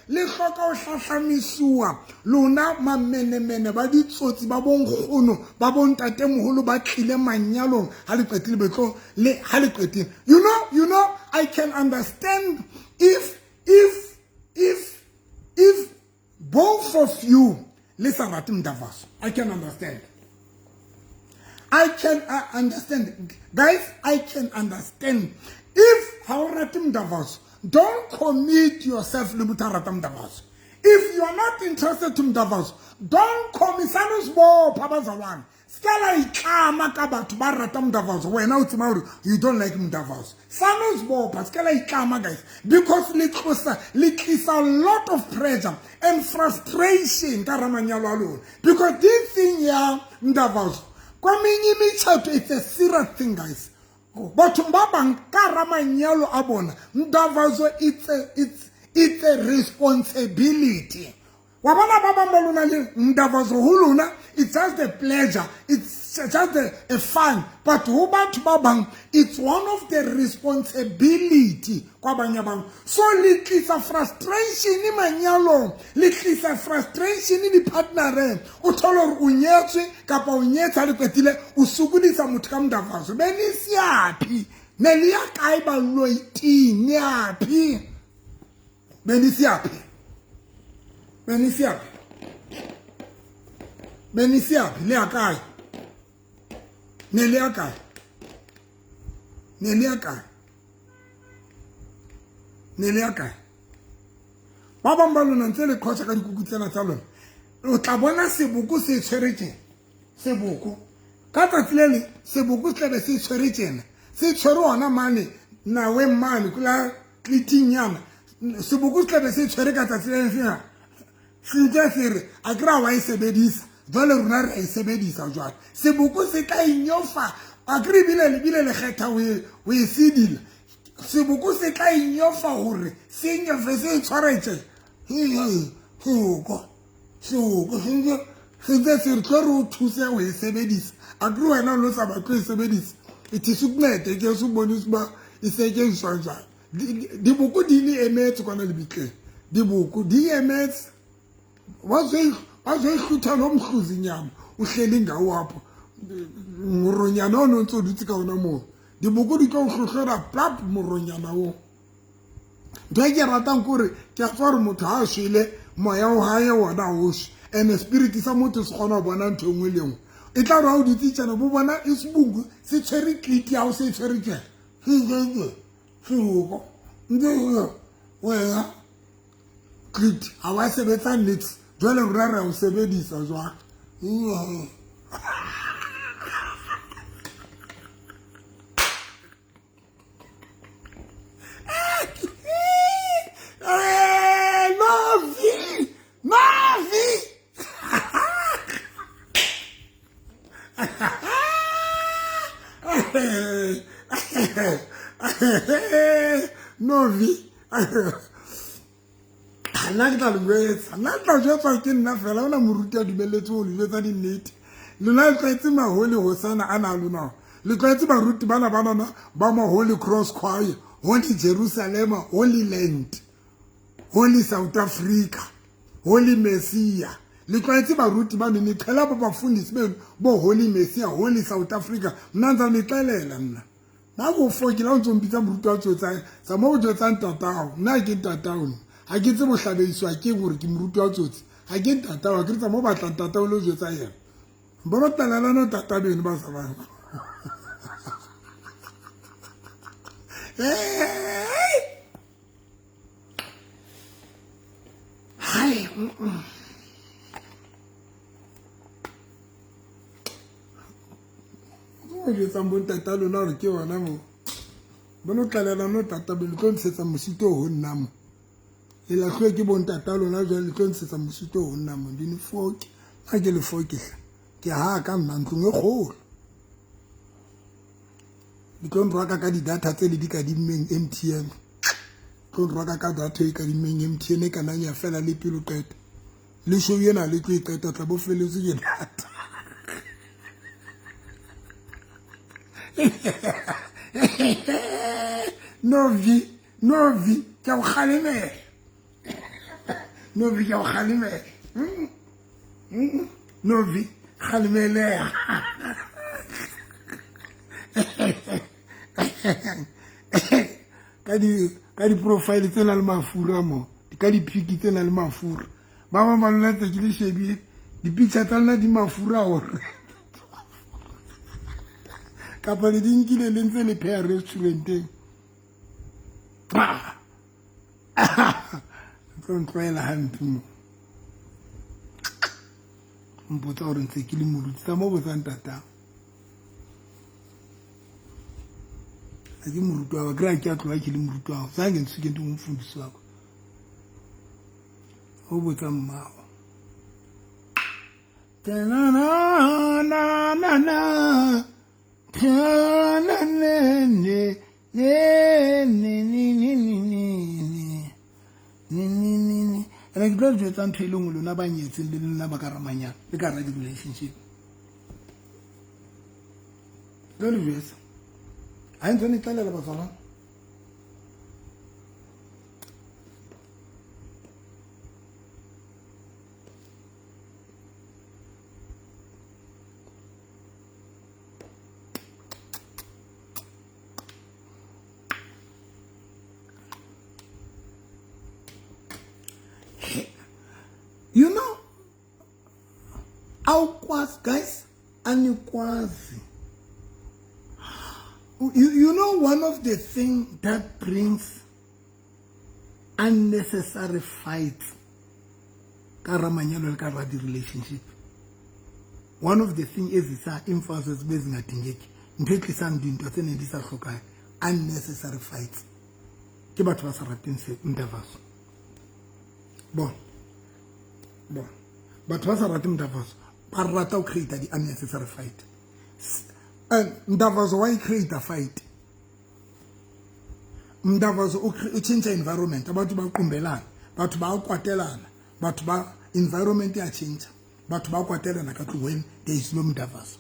le hloka ho hlahlamisuwa lona mamenemene ba ditsotsi ba bonkgono ba bontatemoholo ba tlile manyalong ha le qetile betlo le ha le qetile. You know, I can understand if both of you le sa rate mdavaso. I can understand. I can understand. Guys, I can understand. If ha o rate mdavaso, don't commit yourself le motho a ratang mdavaso. If you are not interested to mdavaso, don't commit. Sano sibopha bazalwane. Ska la itlama ka batho ba ratang mdavaso. Wena o tseba hore you don't like mdavaso. Sano sibopha, ska la itlama guys, because le tlosa, le tlisa a lot of pressure and frustration ka hara manyalo a lona. Because this thing ya mdavaso, kweminye imitshato, it's a serious thing guys. Batho ba bang ka hara manyalo a bona, mdavaso it's a responsibility. Wa bona ba bang ba lona le mdavazo ho lona, it's just a pleasure, it's just a fun, but ho batho ba bang it's one of the responsibility kwa bang bang. So le tlisa frustration manyalong, le tlisa frustration di-partnereng. O thole hore o nyetswe kapa o nyetse ha le qetile o sokodisa motho ka mdavazo. Be le siyaphi? Ne le ya kae baloiting? Ne yaphi? Be le siyaphi? Be le siyaphi? Be le siyaphi? Le ya kae? Ne le ya kae? Ne le ya kae? Ne le ya kae? Ba bang ba lona ntse le qhotsa ka dikuku tsena tsa lona. O tla bona seboko se tshwere tjena. Seboko. Ka tsatsi le leng seboko se tlabe se tshwere tjena. Se tshwere hona mane naweng mane kula kliting yana. Seboko se tlabe se tshwere ka tsatsi le leng sena. Se ntse se re a kry-a wa e sebedisa. Jwale rona re a e sebedisa jwale. Seboko se tla inyofa. A kry ebile le bile le kgetha ho e sedila. Seboko se tla inyofa hore se nyofe se e tshware tje. Seboko. Seboko se ntse se ntse se re tlo re o thuse ho e sebedisa. A kry wena o lo sa batle ho e sebedisa. Ithi sukunete ke se bonisa uba isetyenziswa njani. Diboko di le emetse kwana lebitleng. Diboko di emetse. Wazoyihlutha lo mhluzi nyama uhleli ngawo apho. Moronyana ono ntse o dutse ka ona moo. Diboko di tlo o hlohlora plap moronyana oo. Ntho e ke ratang ke gore ke a tswa gore motho ha a shwele moya o hae wona ha o shwe. And spirit sa motho se kgona ho bona ntho e nngwe le nngwe. E tla re ha o dutse tjena bo bona e sebungu se tshwere kliti ya hao se tshwere tjena. Seboko. Ntse wena kliti ha wa sebetsa niks. Jwale rona re a o sebedisa jwang. Novi! Novi! Novi! Nna ke tla le jwetsa, nna ke tla jwetswa ke nna fela, ona moruti a dumelletse ho le jwetsa dinnete. Lona le tlwaetse mahole hosana ana a lona. Le tlwaetse baruti bana ba lona ba ma Holy Cross Choir, Holy Jerusalem, Holy Land, Holy South Africa, Holy Messiah. Le tlwaetse baruti ba ne qhela ba bafundisi beno bo Holy Messiah, Holy South Africa. Nna ntsa le tlalela nna. Nna ko fo ke la o ntso mpitsa moruti wa tsotsi, tsa mo o jwetsang ntatao. Nna ke ntatao nna. Ha ke tsebe ho hlabehiswa ke hore ke moruti wa tsotsi. Ha ke ntatao, ha ke re tsa mo batla ntatao le o jwetsa yena. Bona tlalelana tata beno ba sa bang. Hai. O jwetsang bo ntata lona hore ke yona mo. Bona tlalelana tata beno tlo ntshetsa mosito ho nna mo. Le lahluwe ke bo ntata lona jwale le tlo ntshetsa mosito ho nna mo. Di ne foke. Ha ke le foke hle. Ke ha ka nna ntlong e kgolo. Le tlo nrwaka ka di-data tse le di kadimmeng MTN. Tlo nrwaka ka data e kadimmeng MTN e kanang ya fela le pelo qeta. Le show ena le tlo e qeta tla bo feletswe ke data. Novi, Novi, ke a o kgalemela. Novi, ke a o kgalemela. Novi, kgalemeleha. Ka di-profile tse nang le mafura mo, ka di-pic tse nang le mafura. Ba bang ba lona tse ke le shebile, di-picture tsa lona di mafura hore. Kapa le di nkile le ntse le pheha restauranteng. Tlo ntlwaela hampe mo. Mpotsa hore ntse ke le moruti, tsa mo botsang ntatao. Ha ke moruti wa ka, ke a tloha ke le moruti wa hao. Zange ngisuke ndingumfundisi wakho. O botsa mmao. Na na na na na. Na na ne ne ne ne ne ne ne ne. Ne ne ne ne. Ene Ke tlo le jwetsa ntho e le nngwe, lona ba nyetseng le lona ba ka ramanyana le ka ra di-relationship. Tlo le jwetsa, ha ntse ne tlalela batswalana. You know, awukwazi guys, anikwazi. You know, one of the things that brings unnecessary fights ka ramanyalo le ka ra di-relationship, one of the thing ezisa imfazwe zibe zingadingeki, ntho e tlisang dintwa tse neng di sa hlokang, unnecessary fights, ke batho ba sa rateng se mdavaso. Bona, bona, batho ba sa rateng mdavaso ba rata ho create di-unnecessary fight. And mdavaso wa e create fight. Mdavaso o change environment, abantu ba qumbelana, batho ba kwatelana, batho ba environment ya change, batho ba kwatelana ka tlung when there is no mdavaso.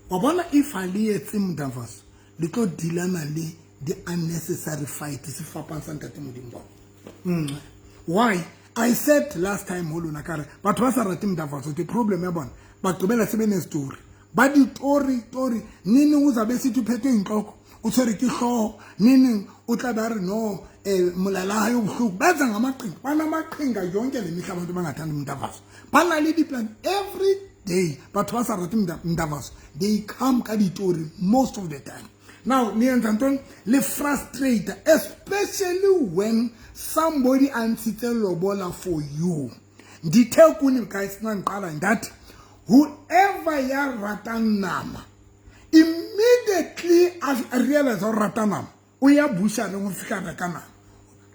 Wa bona, if a le etse mdavaso, le tlo dealana le the unnecessary fight se fapang sa ntate Modimo ba. Why I said last time ho lona ka re batho ba sa rate mdavaso, the problem ya bona ba qobela se bene story, ba ditori tori neng o zabe sithi uphethwe inhloko, o tshwere ke hlooho, neng o tla ba re no, molala hayo bohloko, ba etsa ngamaqhinga, banamaqhinga yonke le mihla. Abantu bangathandi umdavaso ba na le di-plan every day. Batho ba sa rate mdavaso, they come ka ditori most of the time. Now niyenza ntoni? Le frustrate, especially when somebody a ntshitse lobola for you. Ndithe kuni guys, nandiqala ndathi whoever ya ratang nama, immediately a realize gore rata nama, o ya butchereng, o fihla reka nama,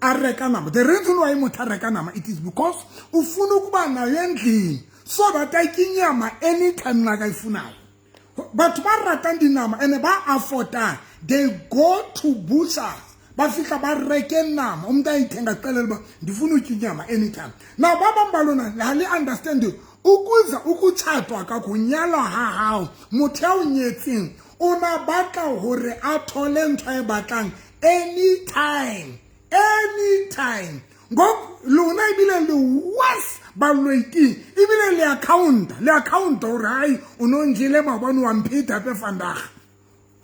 a reka nama. The reason why motho a reka nama, it is because ufuna ukuba nayo endlini so that atye inyama anytime nakayifunayo. Batho ba ratang dinama and ba affordang, they go to butchers, ba fihla ba reke nama. Umuntu ayithenga, axelele uba ndifuna utya inyama anytime. Now ba bang ba lona ha le understand ukuze ukutshatwa ka go nyalwa ha hao, motho ya o nyetseng o na batla hore a thole ntho a e batlang anytime, anytime. Ngoku lona ebile le worse, balweiting, ebile le accounta, le accounta hore hayi o no njele maobane, wa mpheta hape vandag.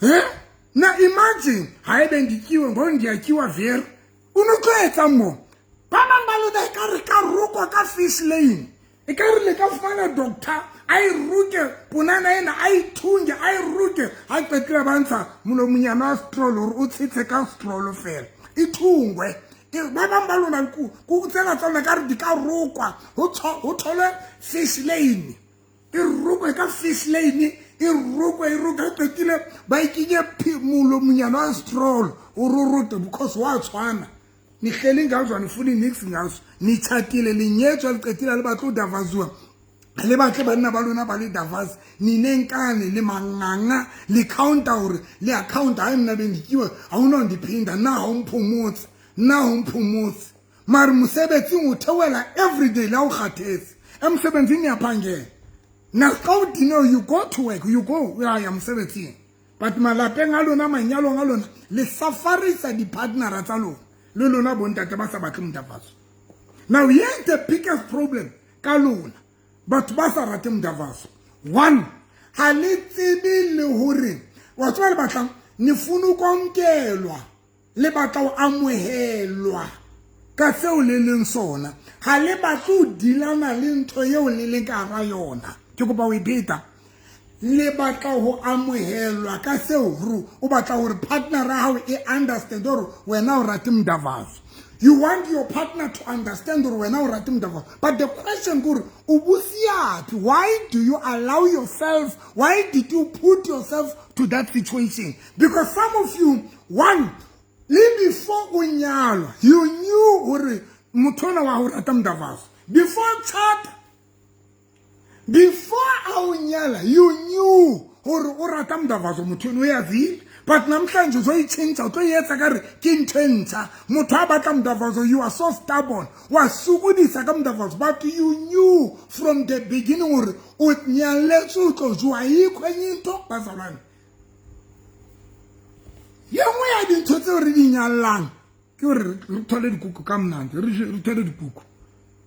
He na imagine haebe ndityiwe ngoku, ndiyatyiwa vere, o no tlo etsang mo? Ba bang ba lona e ka re ka rokwa ka fish lane, e ka re le ka fumana doctor a e roke ponana ena, a e thunge, a e roke, ha qetile ba ntsha molomonyana wa stroll hore o tshetse ka stroll fela, e thungwe. Ba bang ba lona ku tsela tsa lona ka re di ka rokwa, ho tholwe fish lane, e rokwe ka fish lane, e rokwe, e rokwe, ha qetile ba e kenye molomonyana wa stroll o rote, because wa tshwana. Nihleli ngazo, anifuni nix ngazo, nitshatile, le nyetswe, le qetile le batle ho davazuwa, le batle banna ba lona ba le davas, ninenkani, le manganga, le counter hore le accounta hayi mna bendityiwe, awunondiphinda na, awumphumutse na, awumphumutse mare mosebetsing o theohela everyday le ha o kgathetse emsebenzini, niyaphangela naxa udiniwe, you go to work, you go, uyaya mosebetsing, but malapeng a lona, manyalong a lona, le safarisa di-partnera tsa lona le lona bontate ba sa batle mdavaso. Now here's the biggest problem ka lona batho ba sa rate mdavaso. One, ha le tsebe le hore wa tseba le batlang, ne funa ukwamkelwa, le batla ho amohelwa ka seo le leng sona, ha le batle ho dealana le ntho eo le leng ka hara yona. Ke kopa ho e pheta: le batla ho amohelwa ka seo, hore o batla hore partner ya hao e understand hore wena o rate mdavaso. You want your partner to understand hore wena o rate mdavaso, but the question ke hore o bosiyaphi? Why do you allow yourself? Why did you put yourself to that situation? Because some of you, one, le before o nyalwa, you knew hore motho ona wa ho rata mdavaso. Before chat, before a o nyala, you knew hore o rata mdavaso motho eno, o yazile. But namhlanje uzoyitshintsha, o tlo e etsa ka re ke ntho e ntšha. Motho a batla mdavazo, you are so stubborn, wa sokodisa ka mdavazo, but you knew from the beginning gore o nyaletswe, o tlo joa. Ayikho enye into, bazalwane. Ye nngwe ya dintho tseo re di nyallang ke gore re thole dikuku ka monate, re thole dikuku,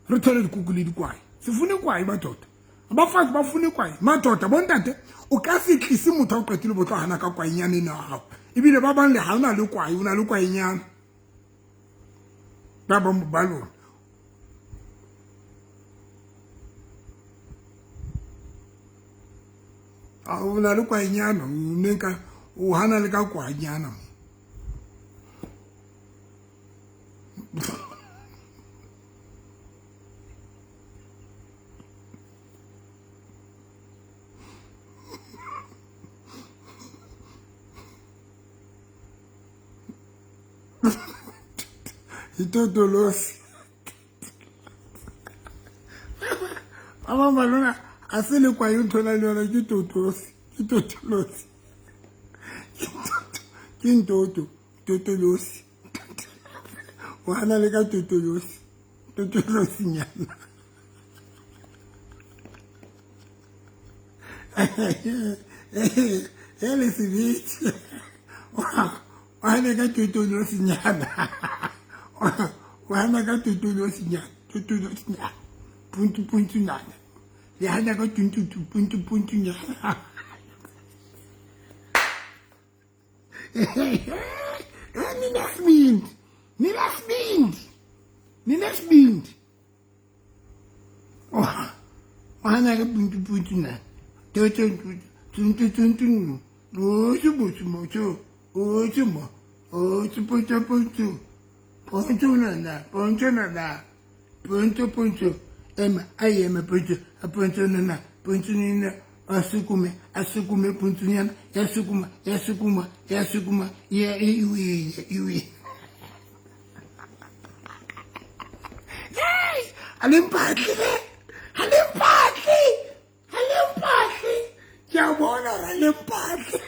re thole dikuku le dikwai. Se fune kwai, madoda. Abafazi bafuna ikwai, madoda. Bontate, o ka se tlise motho a o qetile bo tlo hana ka kwainyana eno ya gago. Ebile ba bang le ga o na le kwai, o na le kwainyana, ba bang ba lona. A o na le kwainyana, o ne ka o hana le ka kwainyana. Itotolosi. Ba bang ba lona a se le kwayo ntho na le yona ke totolosi, ke totolosi, ke ntoto, totolosi. O hana le ka totolosi, totolosinyana. E le sebete, o hana ka totolosinyana, o hana ka totolosinyana, totolosinyana, puntu puntunyana, le hana ka tuntutu puntu puntunyana. Ninesibindi, ninesibindi, ninesibindi. O hana ka puntu puntu na toto tuntu tuntu o se botse motho o se mo o se puntu puntu puntu na na puntu na na puntu puntu ema a ema puntu a puntu na na puntu na a sukume a sukume puntunyana ya sukuma ya sukuma ya sukuma ya iwe iwe. A le mpatle, a le mpatle, a le mpatle, ke a bona gore a le mpatle.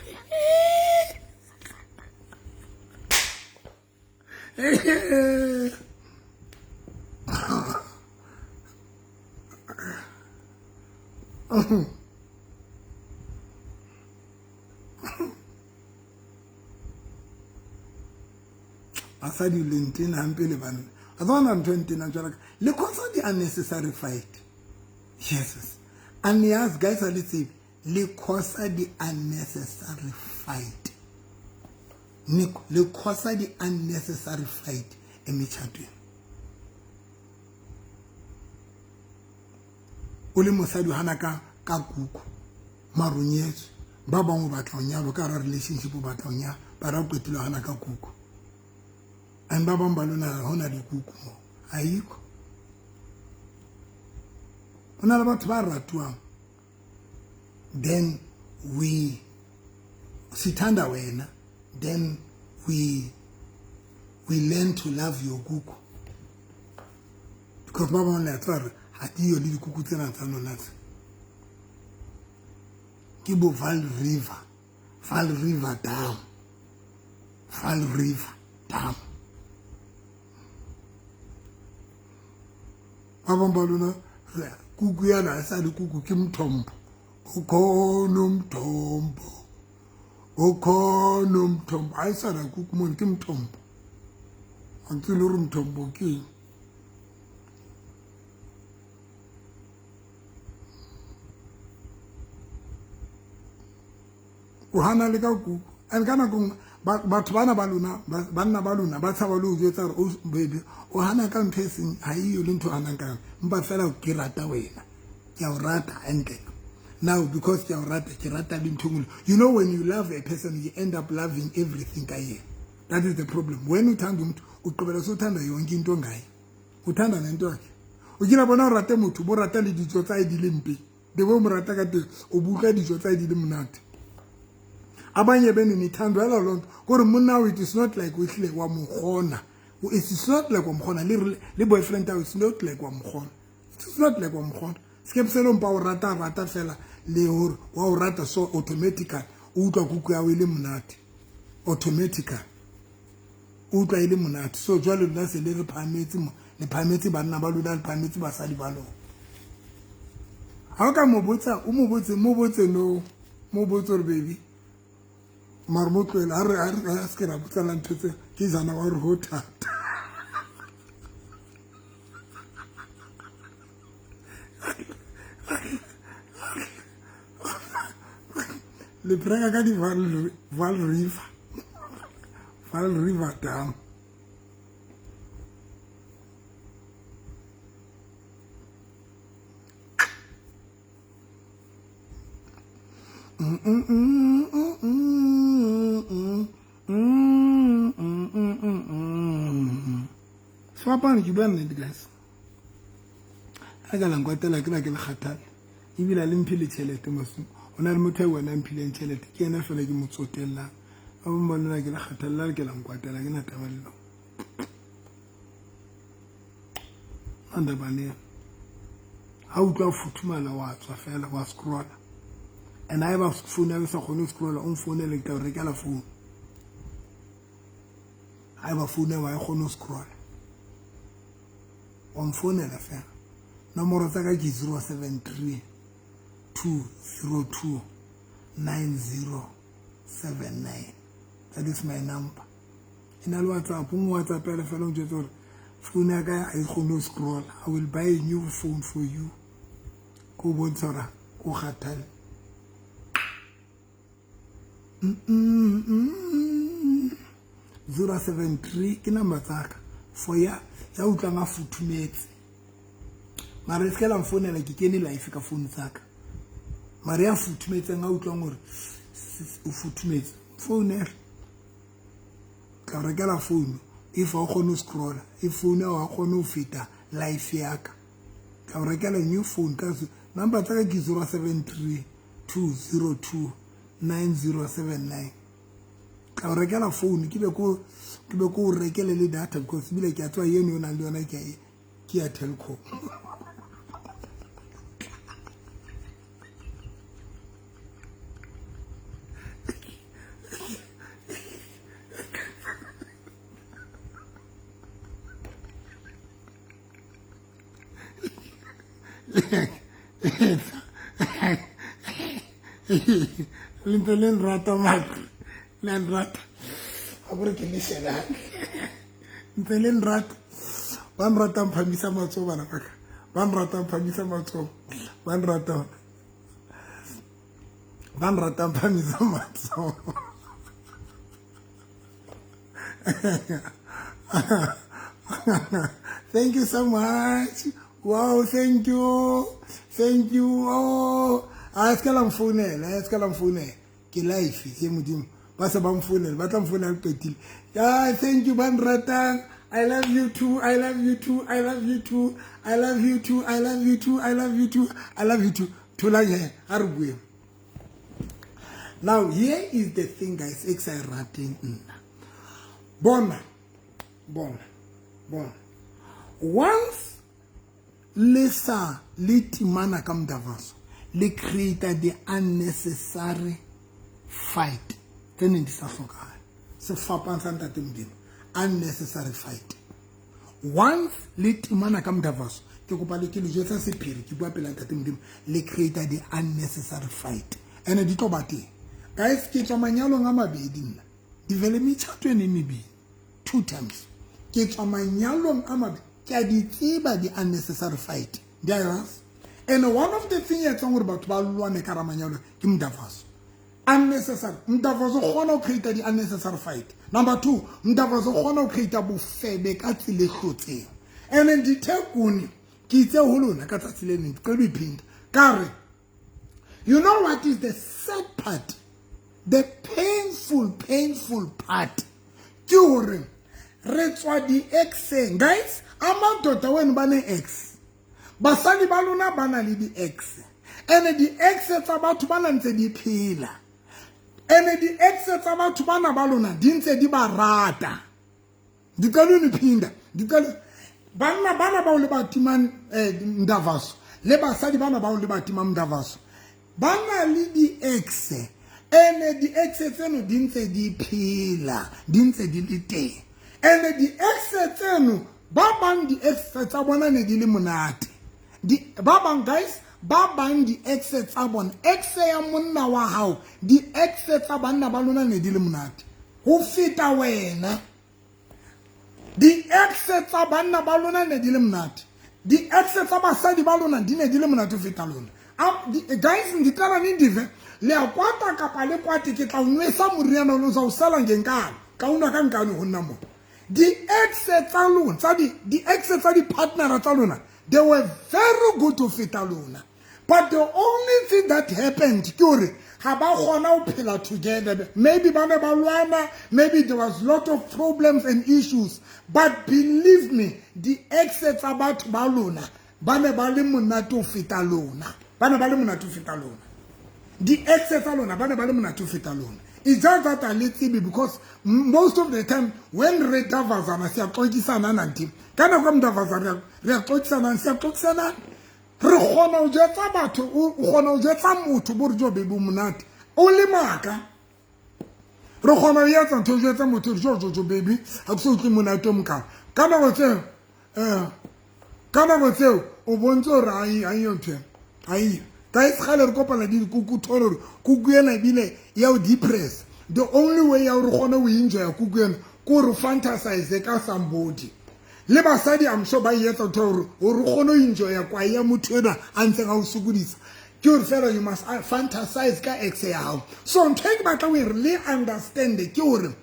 Basadi le ntena hampe le banna. A tsona ntho e ntenang jwalo ka le cause di unnecessary fight. Jesus. And yes, guys, a le tsebe le cause di unnecessary fight. Le cause di unnecessary fight e metšhatweng. O le mosadi o hana ka ka kuku maronyetswe, ba bangwe o batla o nyalwa ka gara relationship, o batla o nyalwa ba ra o qetile o hana ka kuku. And ba bangwe ba lona ga ona dikuku mo, ayikho. Go na le batho ba ratuang, then we sithanda wena, then we learn to love your kuku, because ba bangwe le a tseba gore ga di yo le dikuku tsena tsa lona tse ke bo Val River, Val River Dam, Val River Dam. Ba bangwe ba lona kuku yana e sa le kuku, ke mthombo. Ukhona umthombo, ukhona umthombo. A e sa na kuku mone, ke mthombo. A ntse le gore mthombo ke eng. O hana le ka kuku. And ka nako nngwe batho bana ba lona, banna ba lona ba tshaba le o jwetsa gore o baby o hana ka ntho e seng ga eyo le ntho o hanang ka yona, mpa fela ke rata wena, ke a o rata hantle. Now because ke a o rata, ke rata le ntho engwe. You know, when you love a person, you end up loving everything ka yena. That is the problem. When uthanda umuntu, ugqibela sewuthanda yonke into ngaye, uthanda nento yakhe. O kile bona o rate motho, bo rata le ditso tsa e di le mpe, the way o mo rata ka teng, o buka dijo tsa e di le monate. Abanye benu nithandwela loo nto kore monna o, it is not like o hlile wa mo kgona, it is not like wa mo kgona le boyfriend ao, it's not like wa mo kgona, it is not like wa mo kgona. Sekepselo mpa o rata rata fela le gore wa o rata, so automatically o utlwa kuku yago e le monate. Automatically o utlwa e le monate. So jwale lona se le re phahametse mo, le phahametse banna ba lona, le phahametse basadi ba lona. Ha o ka mo botsa, o mo botse, mo botse no, mo botse gore baby, mare mo tlohele, ha re, ha re, ha se ke ra botsana ntho tse, ke jana wa re ho thata. Le preka ka di Vaal River, Vaal River Dam. Sefapano ke bua nnete guys, a ka la nkwatela ke ba ke le kgathale ebile a le mphe le tšhelete mosong. O na le motho a wena a mphileng tšhelete, ke ena fela ke mo tsotellang. Ba bangwe ba lona ke le kgathalela le ke la nkwatela, ke na taba le lona. Andaba le ena. Ha utlwa futhumala wa tswa fela wa scrolla. And ha eba phone ya sa kgone ho scrolla, o mfounele ke tla o rekela phone. Ha eba phone ya wa e kgone ho scrolla, wa mfounela fela. Nomoro tsa ka ke 073 202 9079. That is my number. E na le WhatsApp, o WhatsApp fela fela o njwetse hore phone ya ka ha e kgone ho scrolla. I will buy a new phone for you. Ko bontsha hore o kgathale. 073 ke number tsaka for ya ya utlwang a futhumetse. Mara e se ke la mfounela, ke kene life ka phone tsaka. Mara ya futhumetseng a utlwang hore o futhumetse, founela. Tla rekela phone if ha o kgone ho scrolla, if phone ya ha kgone ho feta life ya ka. Tla rekela new phone ka number tsaka ke 073 202 9079. Tla rekela phone ke be ko ke be ko rekele le data because ebile ke a tswa eno o nang le yona ke ya Telkom. Le ntse le nrata matlo, le nrata a kore ke le shebe hantle, ntse le nrata. Ba nratang phamisa matsoho bana ba ka, ba nratang phamisa matsoho, ba nratang, ba nratang phamisa matsoho. Thank you so much. Wow, thank you. Thank you. Oh, a se ka la mfounela, a se ka la mfounela. Ke life he modimo. Ba se ba mfounela, ba tla mfounela qetile. Ah, thank you ba nratang. I love you too. I love you too. I love you too. I love you too. I love you too. I love you too. I love you too. Tholang he, a re bueng. Now here is the thing guys, e ke sa e rateng nna. Bona, bona, bona. Once le sa le timana ka mdavaso, le create the unnecessary fight tse neng di sa hlokahale. Sefapang sa ntate Modimo, unnecessary fight. Once le timana ka mdavaso, ke kopa le ke le jwetsa sephiri, ke bua pela ntate Modimo, le create the unnecessary fight. Ene di tlo ba teng. Guys, ke tswa manyalong a mabedi nna. Di vele metjhato ene e mebedi. 2 times. Ke tswa manyalong a mabedi. Ke a di tseba di unnecessary fight. Di a ras. And one of the thing e etsang hore batho ba lwane ka manyalo ke mdavaso. Unnecessary. Mdavaso o kgona ho create di unnecessary fight. Number 2, mdavaso o kgona ho create bofebe ka tsela e hlotseng. And then dithekone ke itse ho lona ka tsatsi le leng, ke qelo iphinda. Ka re, you know what is the sad part? The painful, painful part. Ke hore re tswa di-ex-eng. Guys, amadoda wenu ba ne-ex. Basadi ba lona ba na le di-ex. And di-ex tsa batho ba na ntse di phela. And di-ex tsa batho bana ba lona di ntse di ba rata. Ndicela uniphinda, ndicela banna bana bao le ba timang Mdavaso le basadi bana bao le ba timang Mdavaso ba na le di-ex. Ene di-ex tseno di ntse di phela, di ntse di le teng. Ene di-ex tseno, ba bang di-ex tsa bona ne di le monate. Ba bang guys, ba bang di-ex tsa bona, ex ya monna wa hao, di-ex tsa banna ba lona ne di le monate ho feta wena. Di-ex tsa banna ba lona ne di le monate, di-ex tsa basadi ba lona di ne di le monate ho feta lona. Guys, ndicela nindive, le a kwata kapa le kwate, ke tla o nwesa moriana o sa o sala ngenkane, ka unwa ka nkane ho nna mo. Di-ex tsa lona, tsa di-ex tsa di-partnera tsa lona, they were very good ho feta lona. But the only thing that happened ke hore ha ba kgona ho phela together. Maybe ba ne ba lwana, maybe there was lot of problems and issues. But believe me, di-ex tsa batho ba lona ba ne ba le monate ho feta lona. Ba ne ba le monate ho feta lona. Di-ex tsa lona ba ne ba le monate ho feta lona. It's just that a le tsebe, because most of the time when re davazana siyaxoxisana nanti. Ka nako ya mdavaza re a xoxisana, siyaxoxisana. Re kgona ho jwetsa batho, o kgona ho jwetsa motho bo re jo baby o monate, o le maka. Re kgona ho etsa ntho, jwetsa motho jo jo jo baby ha ke so utlwe monate o mokana. Ka nako tseo, ka nako tseo o bontse hore ha e ntho ena, ha e. Guys, kgale re kopana le dikuku, thole hore kuku ena ebile ya o depress. The only way ya hore kgone ho enjoya kuku ena ke hore fantasize ka somebody. Le basadi, I'm sure ba etsa ntho hore o kgone ho enjoya kwae ya motho ena a ntseng a o sokodisa. Ke hore fela you must fantasize ka ex ya hao. So ntho e ke batlang hore le understand ke hore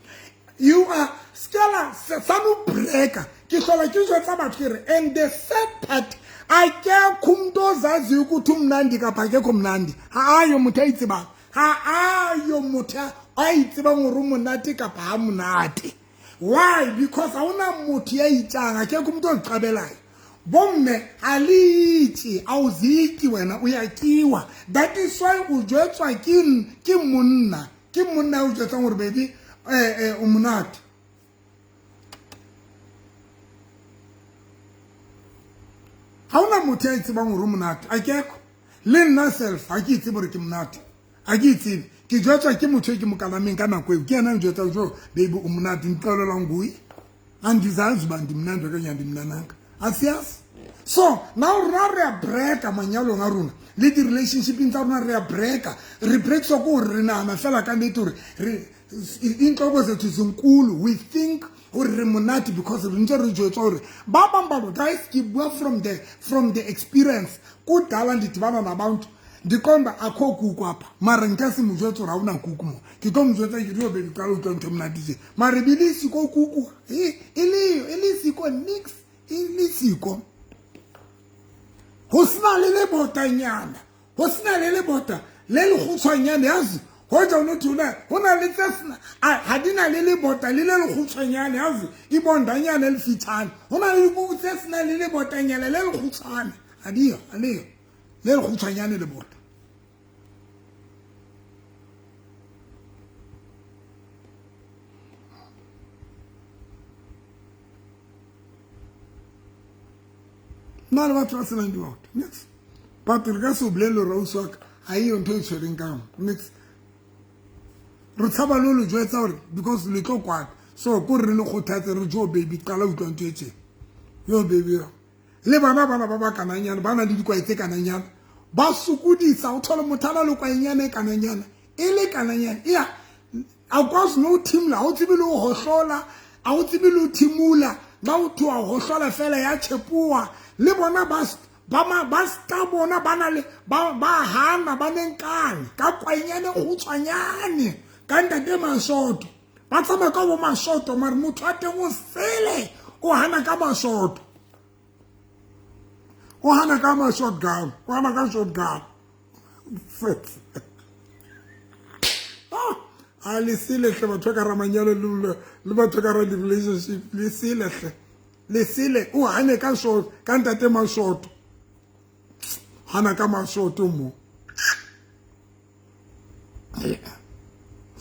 you are skela sa no breaker. Ke hlola ke jwetsa batho ke re, and the sad part, akekho umuntu ozaziyo ukuthi umnandi kapa akekho mnandi. Ha ayo motho a itsebang, ha ayo motho a itsebang hore o monate kapa ha monate. Why? Because ha hona motho ya itjang, akekho umuntu oziqabelayo. Bomme ha le itje, ha o zitye wena, o ya kiwa. That is why o jwetswa ke monna, ke monna o jwetsang hore baby, o monate. Ha hona motho ya itsebang hore o monate, akekho. Le nna self ha ke itsebe hore ke monate, ha ke itsebe. Ke jwetswa ke motho e ke mo kalameng ka nako eo, ke yena a njwetsang jo baby o monate, nqelela nguye. Andizazi uba ndimnandi okanye andimnananga, asiyazi. So now rona re a breaka manyalong a rona le di-relationshipeng tsa rona, re a breaka. Re breakiswa ke hore re nahana fela ka nnete hore re intloko zethu zinkulu. We think hore re monate because re ntse re jwetswa hore ba bang ba, guys, ke bua from the experience. Kudala ndidibana nabantu ndiqonda akho kuku apha, mara nka se mo jwetse hore ha hona kuku mo. Ke tlo mo jwetsa ke re, baby, qala utlwa ntho e monate tje. Mara ebile e siko kuku, e leyo, e le siko nix, e le siko. Ho sena le lebotanyana, ho sena le lebota le lekgutshwanyane, yazi. Hoja o no thula, ho na le tse sena, ha di na le lebota le le lekgutshwanyane, yazi, ibondanyana le fitshane. Ho na le dikuku tse sena le lebotanyana le lekgutshwane. Ha di yo, ha le yo. Le lekgutshwanyane lebota. Nna le batho ba senang dibota, nix. But re ka se o bolelle hore ausi wa ka ha eyo ntho e tshwereng ka mo, nix. Re tshaba le ho le jwetsa hore because le tlo kwata. So ko re le kgothatse re jo baby qala utlwa ntho e tjena. Yo baby yo. Le bana bana ba ba kananyana, ba na le dikwae tse kananyana. Ba sokodisa, o thole motho a na le kwaenyana e kananyana, e le kananyana. Eya, a kwazi no thimula, ha o tsebe le ho hohlola, ha o tsebe le ho thimula. Ba o tloha hohlola fela ya tjhepoha. Le bona ba sta bona ba na le, ba hana, ba nenkane ka kwaenyana e kgutshwanyane, ka ntate Masoto. Ba tsamaya ka bo Masoto, mare motho wa teng o sele, o hana ka Masoto. O hana ka ma shotgun, o hana ka shotgun. A le sele hle batho ka ra manyalo le batho ka ra di-relationship, le sele hle. Le sele, o hane ka short, ka ntate Masoto. Hana ka Masoto mo.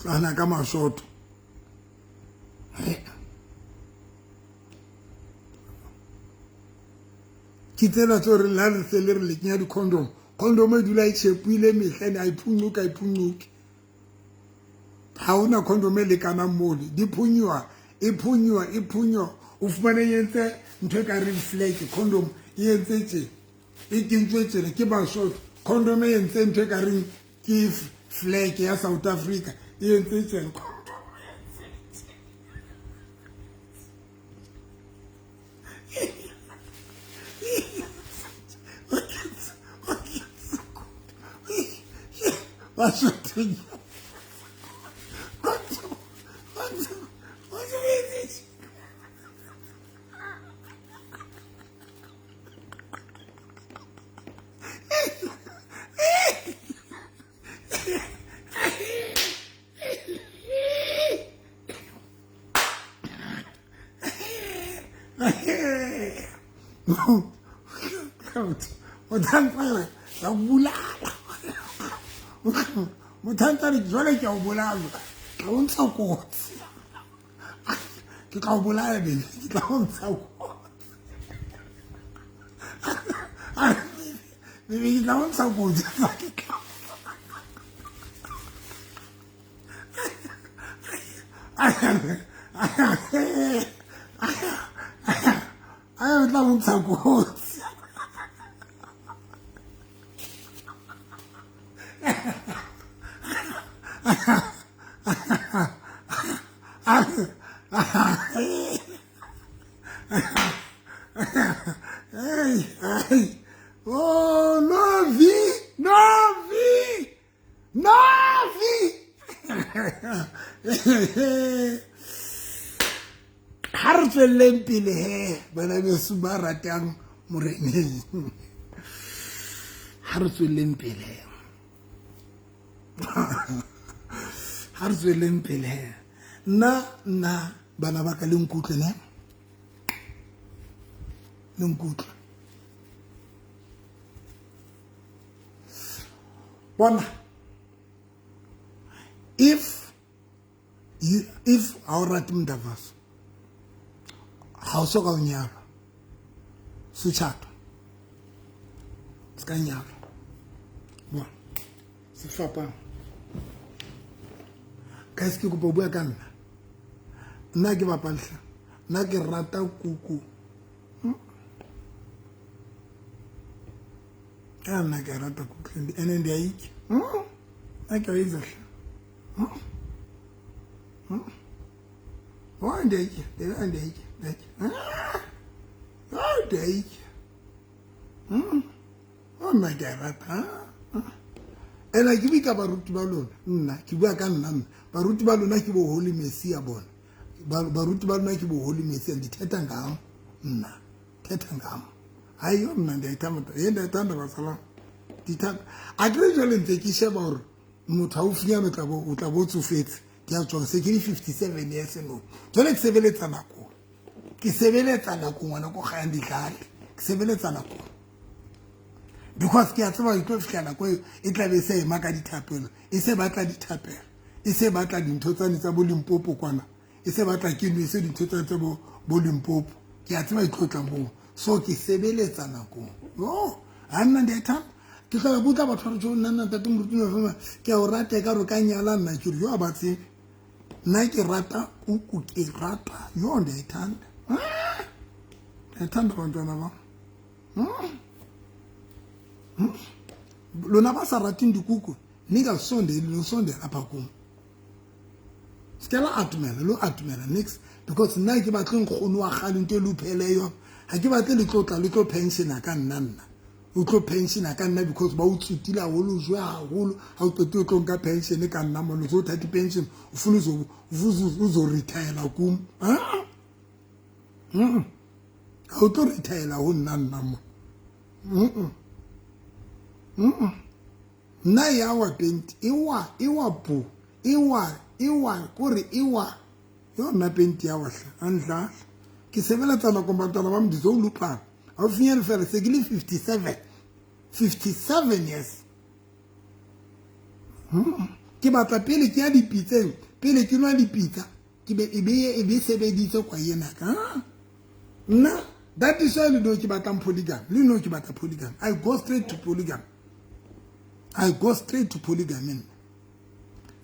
Hana ka Masoto. Ke tsena tse re la re se le re le kenya di-condom. Condom e dula e tjhepile mehla ene, ha e phunyoke, ha e phunyoke. Ha hona condom e lekanang mole, di phunyiwa, e phunyiwa, e phunyiwa. O fumane e entse ntho e ka reng flag, condom e entse tje, e kentswe tjena ke ba short. Condom e entse ntho e ka reng ke flag ya South Africa, e entse tjena. Ba short. Mothantsare ka bolaya, mothantsare jwale ke a o bolaya, ke o ntsha kotsi, ke tla o bolaya baby, ke tla o ntsha kotsi baby, ke tla o ntsha kotsi. Ai, o tla mo ntsha kotsi. Ai, ai. Oh, Novi, Novi, Novi. Ha re tswelleng pele he, bana beso ba ratang moreneng. Ha re tswelleng pele. Ha re tswelleng pele he. Nna bana ba ka le nkutlwe ne. Le nkutlwe. Bona, if ha o rate Mdavaso, ha o soka o nyalwa, setjhato se ka nyalwa. Bona, se fapang. Guys, ke kopa o bua ka nna. Nna ke bapale hle. Nna ke rata kuku. Ka nna ke rata kuku ene ndi a itse. Nna ke a itse hle. Oh, ndi a itse, ndi a itse, ndi a itse. Oh, ndi a itse. Oh, nna ke a rata. Ena ke bua ka baruti ba lona, nna ke bua ka nna nna. Baruti ba lona ke bo Holy Messia bona. Baruti ba lona ke bo Holy Messia, ndithetha ngam nna. Thetha ngam. Hayi yo nna ndiyayithanda, ye ndiyayithanda bazalwane. Ndithanda. Akere jwale ntse ke sheba hore motho haufinyana o tla bo tsofetse. Ke a tswa se ke le 57 years no. Jwale ke sebeletsa nako. Ke sebeletsa nako ngwana ko gae ditlale. Ke sebeletsa nako. Because ke a tseba e tlo fihla nako e tla be se ema ka dithapelo, e se batla dithapelo, e se batla dintho tsane tsa bo Limpopo kwana, e se batla ke nwese dintho tsane tsa bo Limpopo. Ke a tseba e tlo tla moo. So ke sebeletsa nako. Yo, ha nna ndiyayithanda. Ke tla botsa batho ba re jo nna nna ntate moruti no ke a o rata ka re ka nyala nna ke re yo a ba tsebe. Nna ke rata kuku, ke rata yo ndiyayithanda. Ndiyayithanda bantwana ba. Lona ba sa rateng dikuku, ningasondeli, nosondela apha kum. Sicela atumela, lo atumela nix, because nna ke batle nkgono wa kgale ntho e lupheleyo. Ha ke batle le tlo tla le tlo pensiona ka nna nna. O tlo pensiona ka nna because ba o tsutile haholo, o jwe haholo, ha o qetile o tlo nka pension ka nna mona, o tlo thatha pension, o funa uzo retire kum. Ha o tlo retire ho nna nna mo. Nna ya wa penti, e wa bo, e wa kore e wa. Yo nna penti ya wa hle, a ndlala. Ke sebeletsa nako bantwana ba mdizo o lupana. Ha o finyele fela se ke le 57. 57 years. Ke batla pele ke ya dipitseng, pele ke nwa dipitsa, ke be e be e be sebeditse kwa yena ka. Nna that is why le no ke batlang polygamy. Le no ke batla polygamy. I go straight to polygamy. I go straight to polygamy.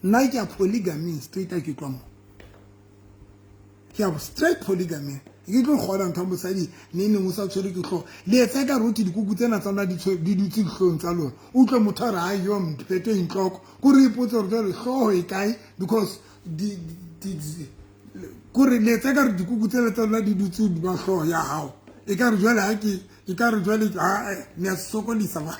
Nna ke ya polygamy straight a ke tloa mo. Ke ya straight polygamy. Ke tlo kgona ntho ya mosadi ne neng o sa tshwere ke tlhogo. Le etsa ka rothi dikuku tsena tsa lona di dutse dihlong tsa lona. Utlwe motho a re ha yo mphete intloko. Ko re ipotse gore jwale hlooho e kae because di di kore le etsa ka re dikuku tsena tsa lona di dutse hodima hlooho ya hao. E ka re jwale ha ke e ka re jwale ha ne a sokolisa ba.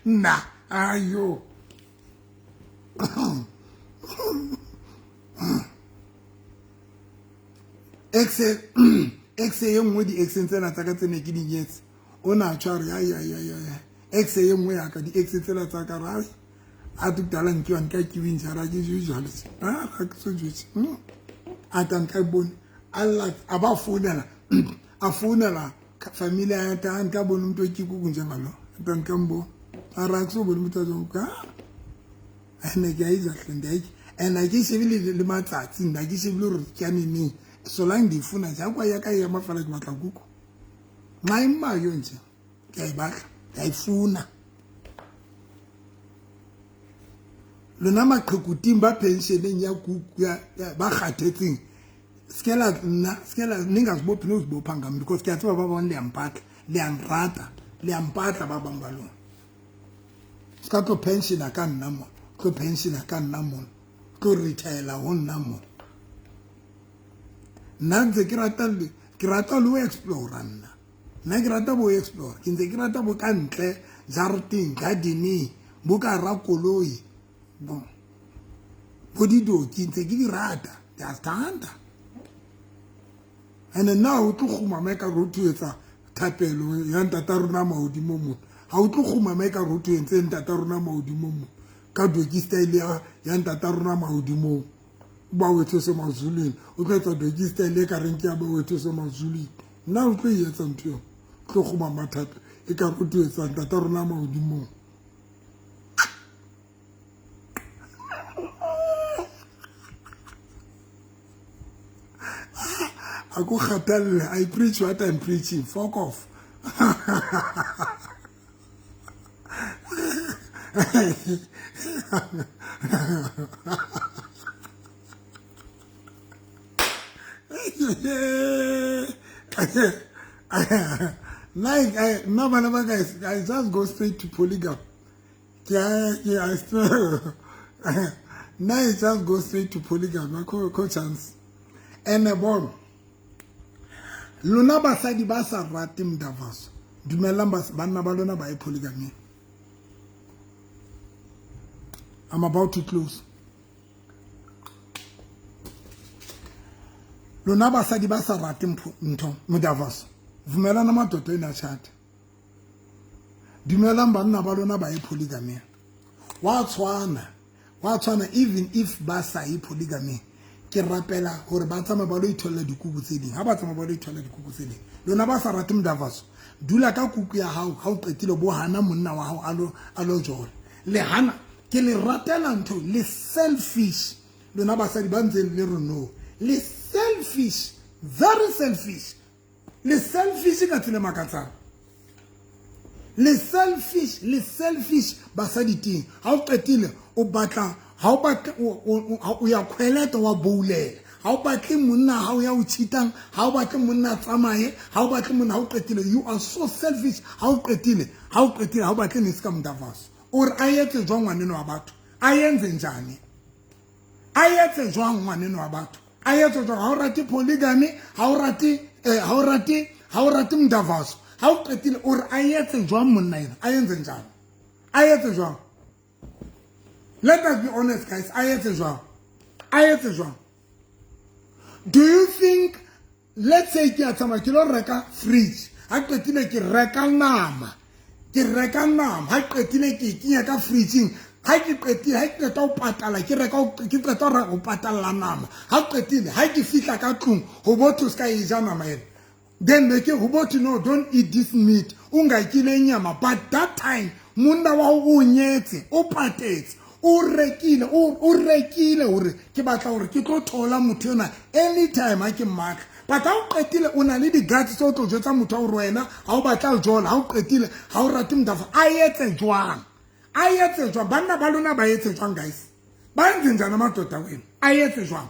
Nna ayo. Ex ex e nngwe di-exeng tsena tsa ka tse ne ke di nyetse o ne a tshwa re ai ai ai ai ex e nngwe ya ka di-ex tsela tsa ka ra a te kudala nkiwa nka kiwing jara ke jujale a ga ke so jetse a ta nka bone a a ba founela a founela familia ya ta nka bone motho ke kuku njengalo ta nka mbo a ra ke so bone motho a ka ene ke a itsa hle ndi and a ke shebile le matsatsi nna ke shebile gore ke a neneng solang di funa ja kwa ya ka ya mafala ke batla kuku nxa imayo nje ke a e batla ke a e funa lona maqhekuting ba pensioneng ya kuku ya ba kgathetseng skela nna skela ningazibophi nozibopha ngam because ke a tseba ba bang le a mpatla le a nrata le a mpatla ba bang ba lona se ka tlo pensiona ka nna mo tlo pensiona ka nna mo tlo retaila ho nna mo nna ntse ke rata ke rata le ho explora nna nna ke rata bo explore ke ntse ke rata bo ka ntle jarateng gardening bo ka ra koloi bo bo didoki ntse ke di rata ke a thanda and now o tlo kgumama e ka re o etsa thapelo ya ntata rona mahodimo mo ga o tlo kgumama e ka re o entse ntata rona mahodimo mo ka doki style ya ntata rona mahodimong ba wetho se mazulwini o tlo etsa doki style e ka reng ke ya ba wetho se mazulwini nna o tlo e etsa ntho eo tlo kgumama thapelo e ka re o etsa ntata rona mahodimong. A ko kgathalle, I preach what I'm preaching. Fuck off. Nna bana ba ka I just go straight to polygamy. Yeah, I still now you just go straight to polygamy. Ko chance. And bon. Lona basadi ba sa rate mdavaso. Dumelang banna ba lona ba ye polygamy. I'm about to close. Lona basadi ba sa rate ntho mdavaso. Vumelana madoda ena chat. Dumelang banna ba lona ba ye polygamy. Wa tshwana even if ba sa ye polygamy. Ke rapela hore ba tsamaye ba lo itholla dikuku tse ding. Ha ba tsamaye ba lo itholla dikuku tse ding. Lona ba sa rate mdavaso. Dula ka kuku ya hao ha o qetile bo hana monna wa hao a lo jola. Le hana ke le ratela ntho le selfish. Lona basadi ba ntseng le re no. Le selfish, very selfish. Le selfish ka tsela makatsang. Le selfish basadi teng. Ha o qetile o batla ha o batla o ya khweleta wa boulela. Ha o batle monna ha o ya o cheatang, ha o batle monna tsamaye, ha o batle monna ha o qetile. You are so selfish. Ha o qetile, ha o batle ne ska mdavaso. O re a etse jwang ngwaneno wa batho? A entse njani? A etse jwang ngwaneno wa batho? A etse jwang? Ha o rate polygamy, ha o rate mdavaso. Ha o qetile o re a etse jwang monna ena? A entse njani? A etse jwang? Let us be honest, guys. A etse jwang? A etse jwang? Do you think, let's say ke a tsamaya ke lo reka fridge, ha qetile ke reka nama, ha qetile ke kenya ka fridging, ha ke qetile ha ke qeta ho patala ke reka ke qeta ho patala nama, ha qetile ha ke fihla ka tlung ho botho ska e ja nama ena. Then they ke ho botho no, don't eat this meat, o nga kile nyama. But that time monna wa o nyetse, o patetse, o rekile hore ke batla hore ke tlo thola motho yona anytime ha ke mmatla. But ha o qetile o na le di-guts tse o tlo jwetsa motho wa gore wena ha o batla jola, ha o qetile ha o rate motho a etse jwang? A etse jwang? Banna ba lona ba etse jwang, guys? Ba entse njani amadoda wena? A etse jwang?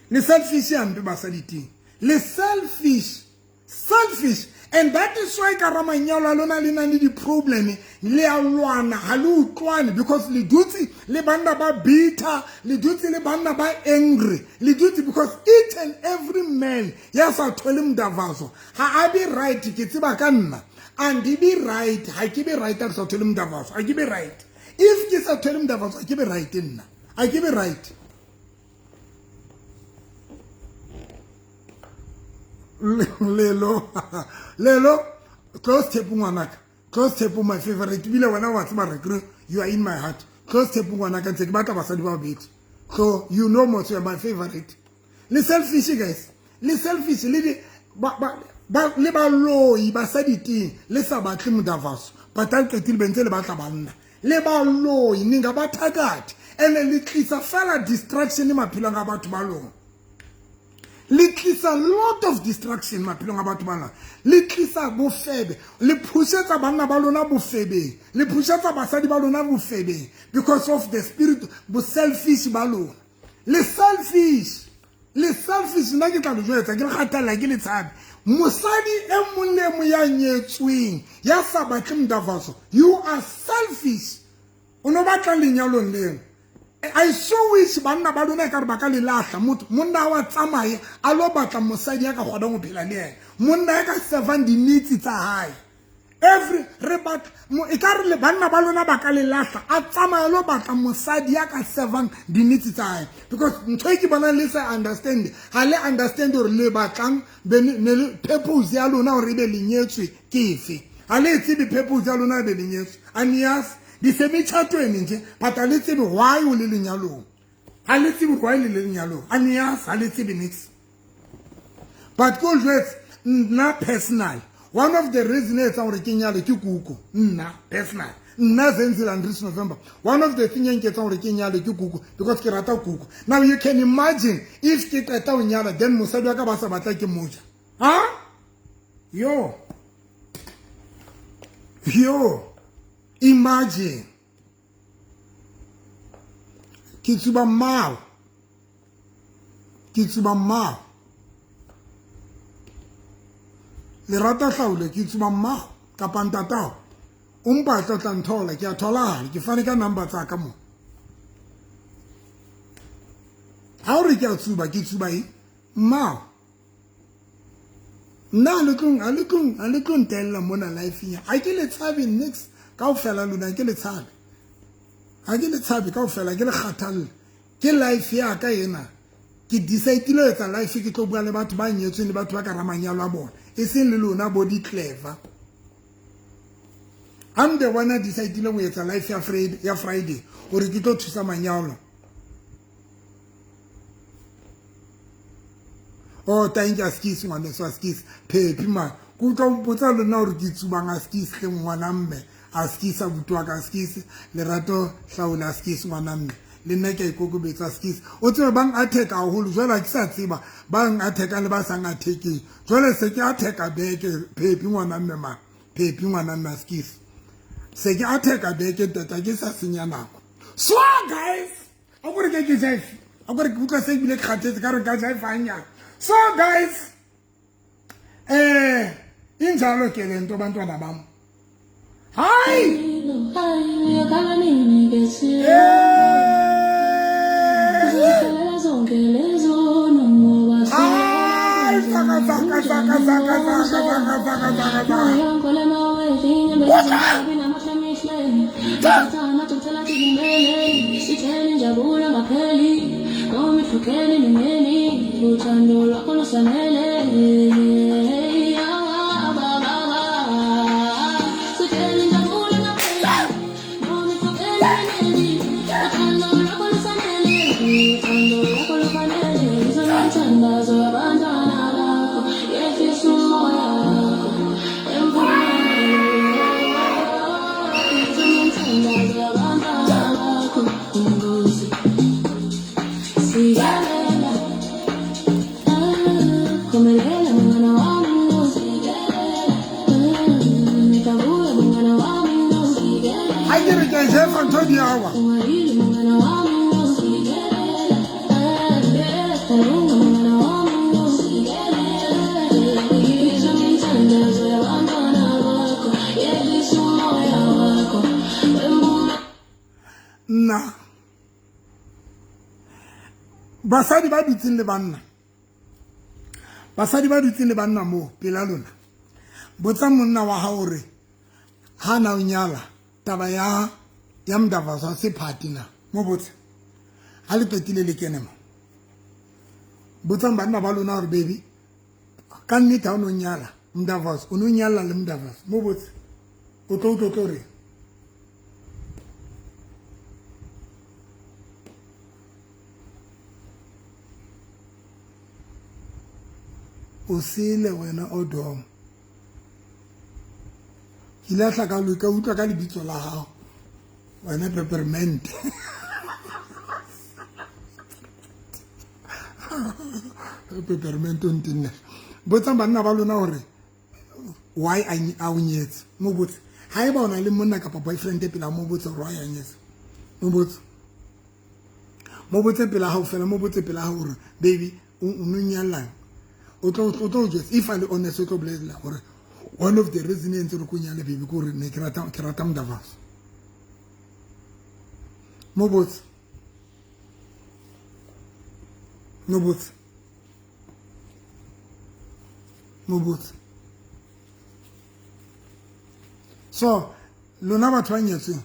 Le selfish hampe basadi teng. Le selfish. Selfish. And that is why ka ra manyalo a lona le nang le di-problem, le a lwana, ha le utlwane, because le dutse le banna ba bitter, le dutse le banna ba angry, le dutse because each and every man ya sa thole mdavazo ha a be right. Ke tseba ka nna, and be right, ha ke be right ha ke sa thole mdavazo, ha ke be right. If ke sa thole mdavazo, ha ke be right nna, ha ke be right. Lelo, lelo, close tape ngwanaka, close tape my favorite. Ebile wena wa tseba re you are in my heart. Close tape ngwanaka, ntse ke batla basadi ba babedi. So you know motho, you are my favorite. Le selfish guys, le selfish le di ba ba le baloi basadi teng, le sa batle modavaso, but ha le qetile bentse le batla banna. Le baloi ninga bathakathi, ene le tlisa fela distraction maphelong a batho ba lona. Le tlisa lot of distraction maphelong a batho ba lona. Le tlisa bofebe, le phusetsa banna ba lona bofebeng, le phusetsa basadi ba lona bofebeng because of the spirit bo selfish ba lona. Le selfish, le selfish. Nna ke tla le jwetsa, ke le kgathalla, ke le tshabe. Mosadi e mong le mong ya nyetsweng ya sa batle mdavaso, you are selfish. O no batla lenyalong leno. I so wish banna ba lona ekare ba ka le lahla. Motho monna wa tsamaye a lo batla mosadi ya ka kgonang ho phela le yena, monna ya ka servang di-needs tsa hae. Every re batla e ka re le banna ba lona ba ka le lahla, a tsamaye lo batla mosadi ya ka servang di-needs tsa hae. Because ntho e ke bonang le sa understand, ha le understand hore le batlang purpose ya lona hore ebe le nyetswe ke efe. Ha le tsebe purpose ya lona ebe le nyetswe. Anias disemetšhatweni nje, but ha le tsebe why o le lenyalong. Ha le tsebe why le le lenyalong. Anias ha le tsebe nix. But ko jwetse nna personal, one of the reason e etsang hore ke nyale ke kuku. Nna personal, nna Zenzile Andries November, one of the thing e nketsang hore ke nyale ke kuku, because ke rata kuku. Now you can imagine if ke qeta ho nyala, then mosadi wa ka ba sa batla ke moja. Ha? Yo. Yo. Imagine. Ke tsuba mmao. Ke tsuba mmao. Le rata hlaole, ke tsuba mmao kapa ntatao. O mpatla tla nthola, ke a tholahale, ke fane ka number tsa ka mo. Ha o re ke a tsuba, ke tsuba eng? Mmao. Nna le tlong, a le tlong, a le tlong tella mona life-eng ya. Ha ke le tshabe nix kaofela lona, ke le tshabe. Ha ke le tshabe kaofela, ke le kgathalle. Ke life ya ka ena. Ke decide-ile ho etsa life, ke tlo bua le batho ba nyetsweng le batho ba ka ra manyalo a bona. E seng le lona bo di-clever. I'm the one that decide-ile ho etsa life ya Friday, ya Friday hore ke tlo thusa manyalo. Oh, thank you, askis ngwaneso, askis. Phephi man. Ke utlwa o mpotsa le nna hore ke tsubang, askis hle ngwana mme. Askis abuti wa ka, askis. Lerato Hlaole, askis ngwana mme. Le nna ke a ikokobetsa, askis. O tsebe bang attack haholo, jwale ha ke sa tseba bang attack-ang le ba sang attack-eng. Jwale se ke attack-a beke, Phephi ngwana mme man. Phephi ngwana mme, askis. Se ke attack-a beke ntate, ke sa senya nako. So guys, a kore ke ke jive. A kore ke utlwa se ebile ke kgathetse ka re ka jive hanyane. So guys, injalo ke le nto bantwana bam. Hayi. Hayi, zaka zaka zaka zaka zaka zaka zaka zaka zaka. Basadi ba dutseng le banna, basadi ba dutseng le banna moo pela lona, botsa monna wa hao hore ha na o nyala taba ya ya mdavazo se phati na. Mo botse ha le qetile le kene mo. Botsang banna ba lona hore baby ka nnete ha o no nyala mdavazo, o no nyalla le mdavazo. Mo botse o tlo utlwa tlo reng. O sele wena o dom. Ke ile hla ka ka utlwa ka lebitso la hao wena peppermint. Peppermint o ntinne. Botsang banna ba lona hore why a o nyetse. Mo botse haeba o na le monna kapa boyfriend pela, mo botse hore why a nyetse. Mo botse, mo botse pela hao fela, mo botse pela hao hore baby o no nyallang. O tlo jwetsa if a le honest, o tlo bolela hore one of the reason e ntse re ko nyale baby ke hore ne ke rata mdavaso. Mo botse, mo botse, mo botse. So lona batho ba nyetsweng,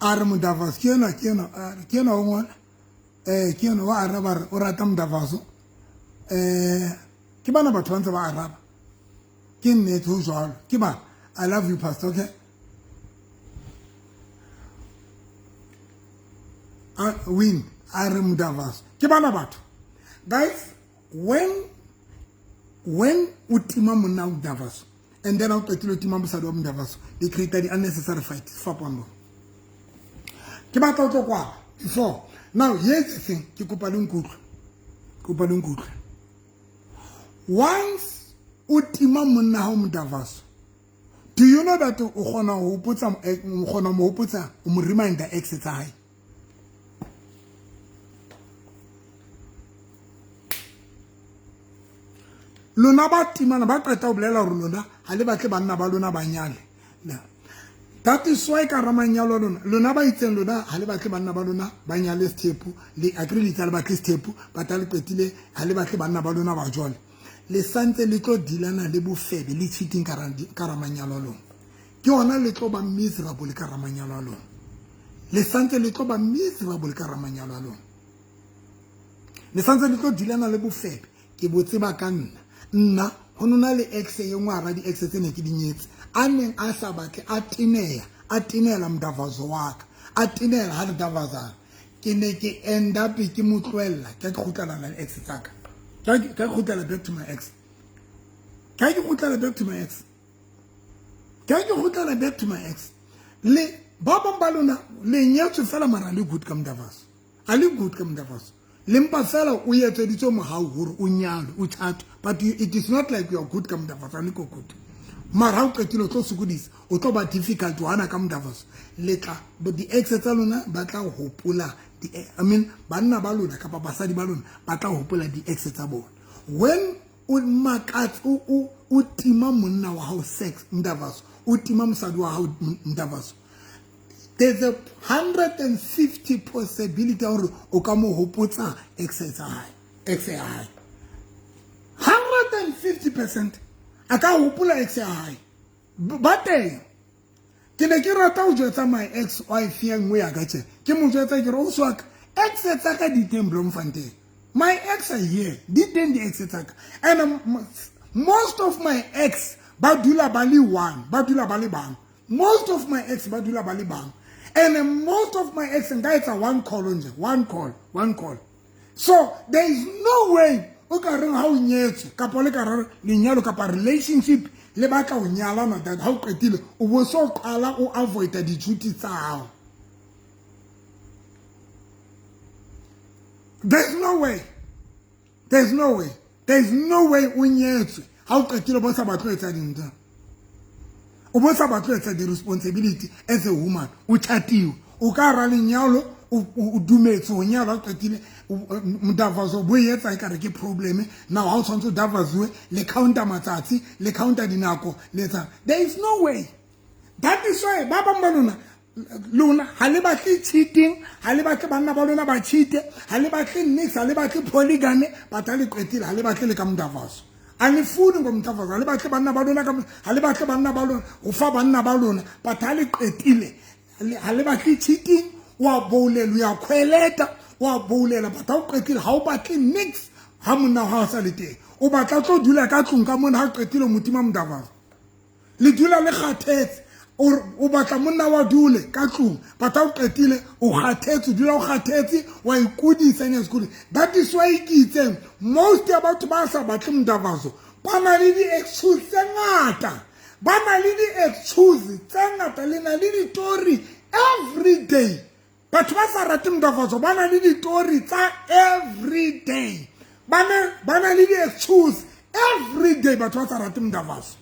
a re modavaso ke ena, ke ena, ke ena o ngwana, ke ena wa araba re o rata modavaso. Ke bana batho ba ntse ba araba, ke nnete ho jwalo, ke ba I love you, pastor. Okay, win a re modavaso ke bana batho. Guys, when o tima monna o modavaso and then o qetile o tima mosadi wa modavaso, they create the unnecessary fight. Fapano ke batla o tlo kwala before. Now here's the thing, ke kopa le nkutlwe, kopa le nkutlwe. Once o tima monna hao modavaso, do you know that o kgona ho hopotsa, o kgona mo hopotsa, o mo reminder ex tsa hae? Lona ba timana ba qeta ho bolela hore lona ha le batle banna ba lona ba nyale. That is why ka ramanyalo lona, lona ba itseng lona ha le batle banna ba lona ba nyale sethepu, le agree le tsa le batle sethepu, ba ta le qetile ha le batle banna ba lona ba jole. Le santse le tlo dilana le bofebe le cheating ka ramanyalo lona. Ke hona le tlo ba miserable ka ramanyalo lona. Le santse le tlo ba miserable ka ramanyalo lona. Le santse le tlo dilana le bofebe. Ke bo tseba ka nna. Nna ho nona le ex e nngwe hara di-ex tse ne ke di nyetse, a neng a sa batle, a teneya, a tenela mdavazo wa ka, a tenela ha re davazana. Ke ne ke end up ke mo tlohella, ke kgutlela le ex tsa ka, ke kgutlela back to my ex, ke kgutlela back to my ex, ke kgutlela back to my ex. Le ba bang ba lona le nyetswe fela mara le good ka mdavazo, a le good ka mdavazo, le mpa fela o etseditswe mohau hore o nyalwe, o thatwe, but it is not like you are good ka mdavazo. A le ko good, mara ha o qetile o tlo sokodisa, o tlo ba difficult ho hana ka mdavazo. Le tla di-ex tsa lona ba tla hopola, I mean banna ba lona kapa basadi ba lona ba tla hopola di-ex tsa bona. When o makatse o tima monna wa hao sex mdavazo, o tima mosadi wa hao mdavazo, there's a 150 possibility hore o ka mo hopotsa ex tsa hae, ex ya hae. 150% a ka hopola ex ya hae. Ba teng ke ne ke rata ho jwetsa my ex wife ya nngwe ya ka tje, ke mo jwetsa ke re o swaka ex tsa ka di teng Bloemfontein. My ex are here, di teng di ex tsa ka, and most of my ex ba dula ba le one, ba dula ba le bang. Most of my ex ba dula ba le bang, and most of my ex nka etsa one call nje, one call, one call. So there is no way o ka reng ha o nyetswe kapa le ka re lenyalo kapa relationship le batla ho nyalana, that ha o qetile o bo so qala o avoida di-duty tsa hao. There's no way, there's no way, there's no way o nyetswe, ha o qetile bo sa batle ho etsa dintho, o bo sa batle ho etsa di-responsibility as a woman. O tjhatiwe, o ka hara lenyalo, o dumetse ho nyalwa, o qetile modavazo bo etsa ekare ke problem now. Ha o tshwanetse o davaziwe, le counter matsatsi, le counter dinako, le etsa. There is no way. That is why ba bang ba lona Lona ha le batle cheating, ha le batle banna ba lona ba cheat, ha le batle nix, ha le batle polygamy, but ha le qetile ha le batle le ka mdavazo. Anifuni ngomdavazo, ha le batle banna ba lona ka, ha le batle banna ba lona ho fa banna ba lona, but ha le qetile ha le batle cheating. Wa boulela, ya khweleta, wa boulela, but ha o qetile ha o batle nix. Ha monna ha o sa le teng, o batla tlo dula ka tlung ka mona, ha qetile motima mdavazo, le dula le kgathetse. O batla monna wa dule ka tlung, but ha o qetile o kgathetse, o dula o kgathetse, wa ikudisa ne sekolo. That is why ke itseng most ya batho ba sa batle mdavazo ba na le di-excuse tse ngata, ba na le di-excuse tse ngata, le na le ditori every day. Batho ba sa rate mdavazo ba na le ditori tsa every day, ba na le di-excuse every day, batho ba sa rate mdavazo.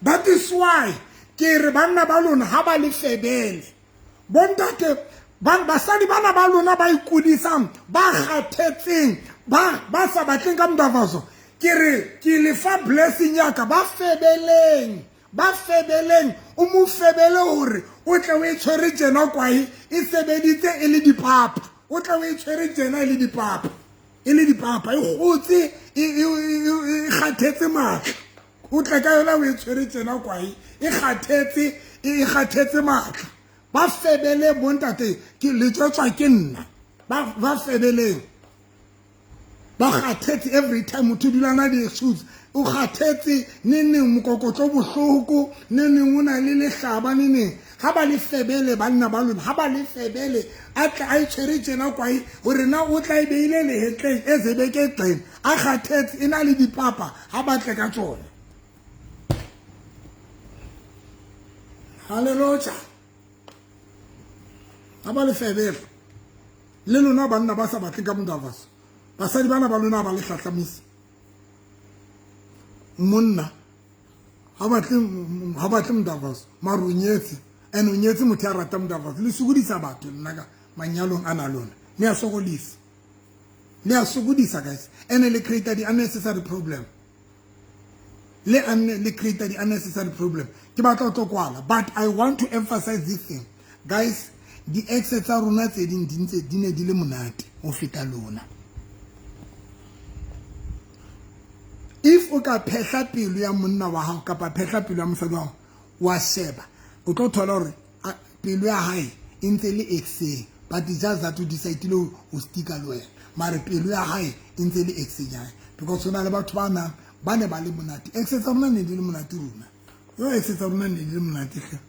That is why ke re banna ba lona ha ba le febele, bontate, basadi bana ba lona ba ikudisang, ba kgathetseng, ba sa batleng ka mdavazo, ke re ke le fa blessing ya ka, ba febeleng, ba febeleng. O mo febele hore o tle o e tshwere tjena kwae e sebeditse e le dipapa, o tle o e tshwere tjena e le dipapa, e le dipapa, e kgotse, e kgathetse matla, o tle ka yona o e tshwere tjena kwae e kgathetse, e kgathetse matla. Ba febele bontate, ke le tswetswa ke nna, ba febeleng, ba kgathetse every time. Motho dula na di-excuse, o kgathetse neneng, mokokotlo bohloko neneng, o na le lehlaba neneng. Ha ba le febele banna ba lona, ha ba le febele, a tle a e tshwere tjena kwae hore na o tla e beile lehetleng e zebeke qeng, a kgathetse, e na le dipapa, ha ba tle ka tsona. Hallelujah. Ha ba le febele le lona banna ba sa batle ka mdavazo, basadi bana ba lona ba le hlahlamisa. Monna ha batle mdavazo, mara o nyetse, and o nyetse motho ya ratang mdavazo. Le sokodisa batho nna ka manyalong ana lona, le a sokodisa, le a sokodisa guys, and le create the unnecessary problem, le create the unnecessary problem. Ke batla ho tlo kwala, but I want to emphasize this thing guys. Di-ex tsa rona tse ding di ntse di ne di le monate ho feta lona. If o ka phehla pelo ya monna wa hao kapa phehla pelo ya mosadi wa hao, wa sheba, o tlo thola hore pelo ya hae e ntse le exeng, but just that o decide-ile ho sticka le wena, mare pelo ya hae e ntse le exeng ya hae, because ho na le batho ba nang ba ne ba le monate. Ex tsa rona ne di le monate rona, yo ex tsa rona ne di le monate hle,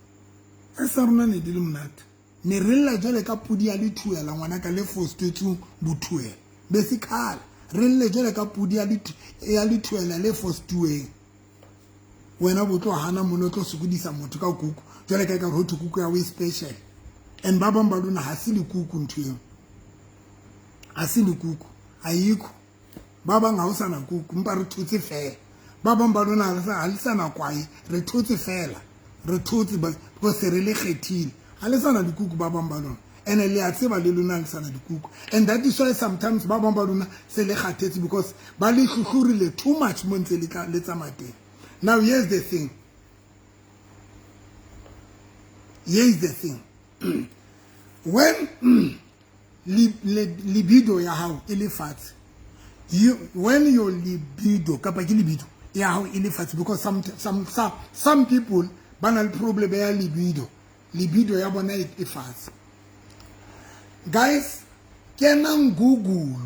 ex tsa rona ne di le monate. Ne re lla jwale ka pudi ya lethuela, ngwana ka le fostetsweng bothuela besikhala, re lle jwale ka pudi ya lethuela le fostuweng. Wena bo tlo hana mona, o tlo sokodisa motho ka kuku jwale ka ekare ho thwe kuku ya o e special, and ba bang ba lona ha se le kuku ntho eo, ha se le kuku, ayikho. Ba bang ha o sana kuku, mpa re thotse fela. Ba bang ba lona ha le sana kwae, re thotse fela, re thotse because re le kgethile. Ha le sana dikuku ba bang ba lona, and le a tseba le lona le sana dikuku, and that is why sometimes ba bang ba lona se le kgathetse, because ba le hlohlorile too much mo ntse le tsamaya teng. Now here's the thing, here's the thing, when libido ya hao e le fatshe, when your libido kapa ke libido ya hao e le fatshe, because some people ba na le problem ya libido, libido ya bona e fatshe. Guys, kenang Google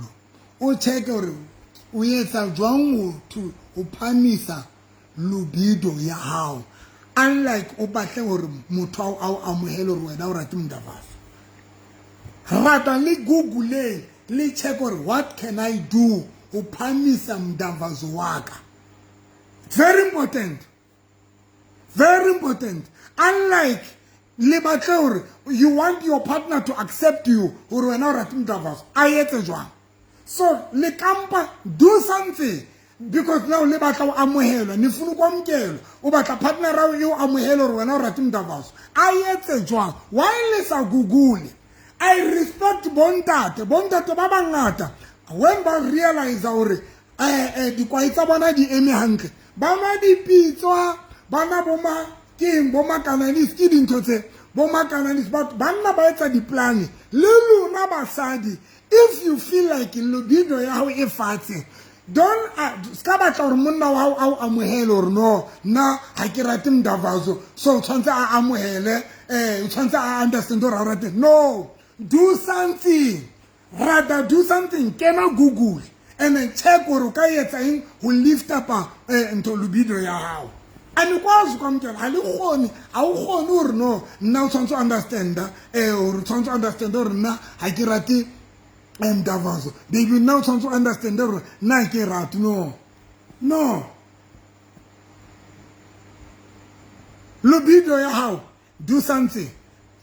o check hore o etsa jwang ho phamisa libido ya hao, unlike o batle hore motho a o amohele hore wena o rate mdavazo. Rata le Google le check hore what can I do ho phamisa mdavazo wa ka. Very important, very important. Unlike le batle hore you want your partner to accept you hore wena o rate mdavazo, a etse jwang? So le kampa do something, because now le batla o amohelwa, ne funa kwamkelwa, o batla partner ya o amohele hore wena o rate mdavazo, a etse jwang? Why le sa Google? I respect bontate, bontate ba bangata when ba realize hore dikwai tsa bona di eme hantle, ba nwa dipitswa, ba nwa bo ma keng, bo makananisi, ke dintho tse Bo makananisi batho banna ba etsa diplane le lona basadi. If you feel like libido ya hao e fatshe, don't ska batla gore monna wa hao a o amohele gore no nna ga ke rate mdavazo, so o tshwanetse a amohele, o tshwanetse a understand gore ga o rate. No, do something, rather do something. Kena Google and then check gore o ka etsa eng go lift up ntho libido ya hao. Anikwazi ukwamkela, ha le kgone, ha o kgone gore no nna o tshwanetse o understanda, gore o tshwanetse o understand gore nna ga ke rate mdavazo, baby, nna o tshwanetse o understand gore nna ke rate. No, no, libido ya hao, do something,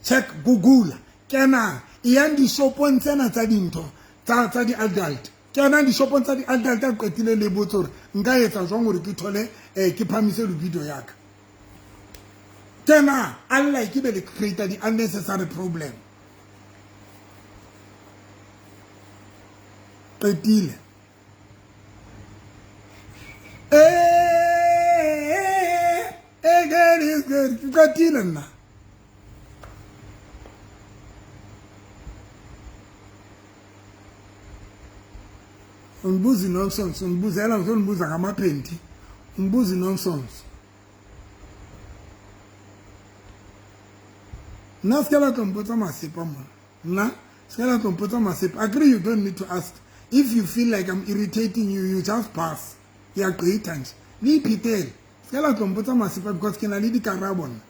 check Google, kena eyang dishopong tsena tsa dintho tsa di-adult, kena dishopong tsa di-adult a qetile le botse gore nka etsa jwang gore ke thole ke phamise libido ya ka. Kena unlike be le create di-unnecessary problem. Qetile qetile nna. Ungibuza nonsense, ungibuzela ngizonibuza ngamaphenti, ungibuza nonsense. Nna se ka la tlo mpotsa masepa mona, nna se ka la tlo mpotsa masepa. Agree, you don't need to ask. If you feel like I'm irritating you, you just pass. Iyagqitha nje, liyiphithele. Se ka la tlo mpotsa masepa because ke na le dikarabo nna.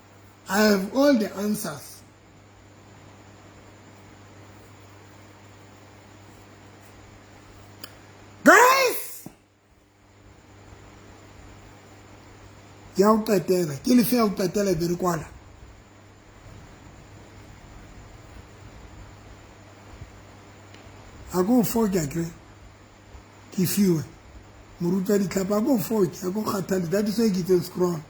I have all the answers. Guys, ya o qetela ke lefe ya o qetela be re kwala. A ko foke akere ke fiwe moruti wa ditlhapa, a ko foke, a ko kgathale. That is why ke itseng scroll.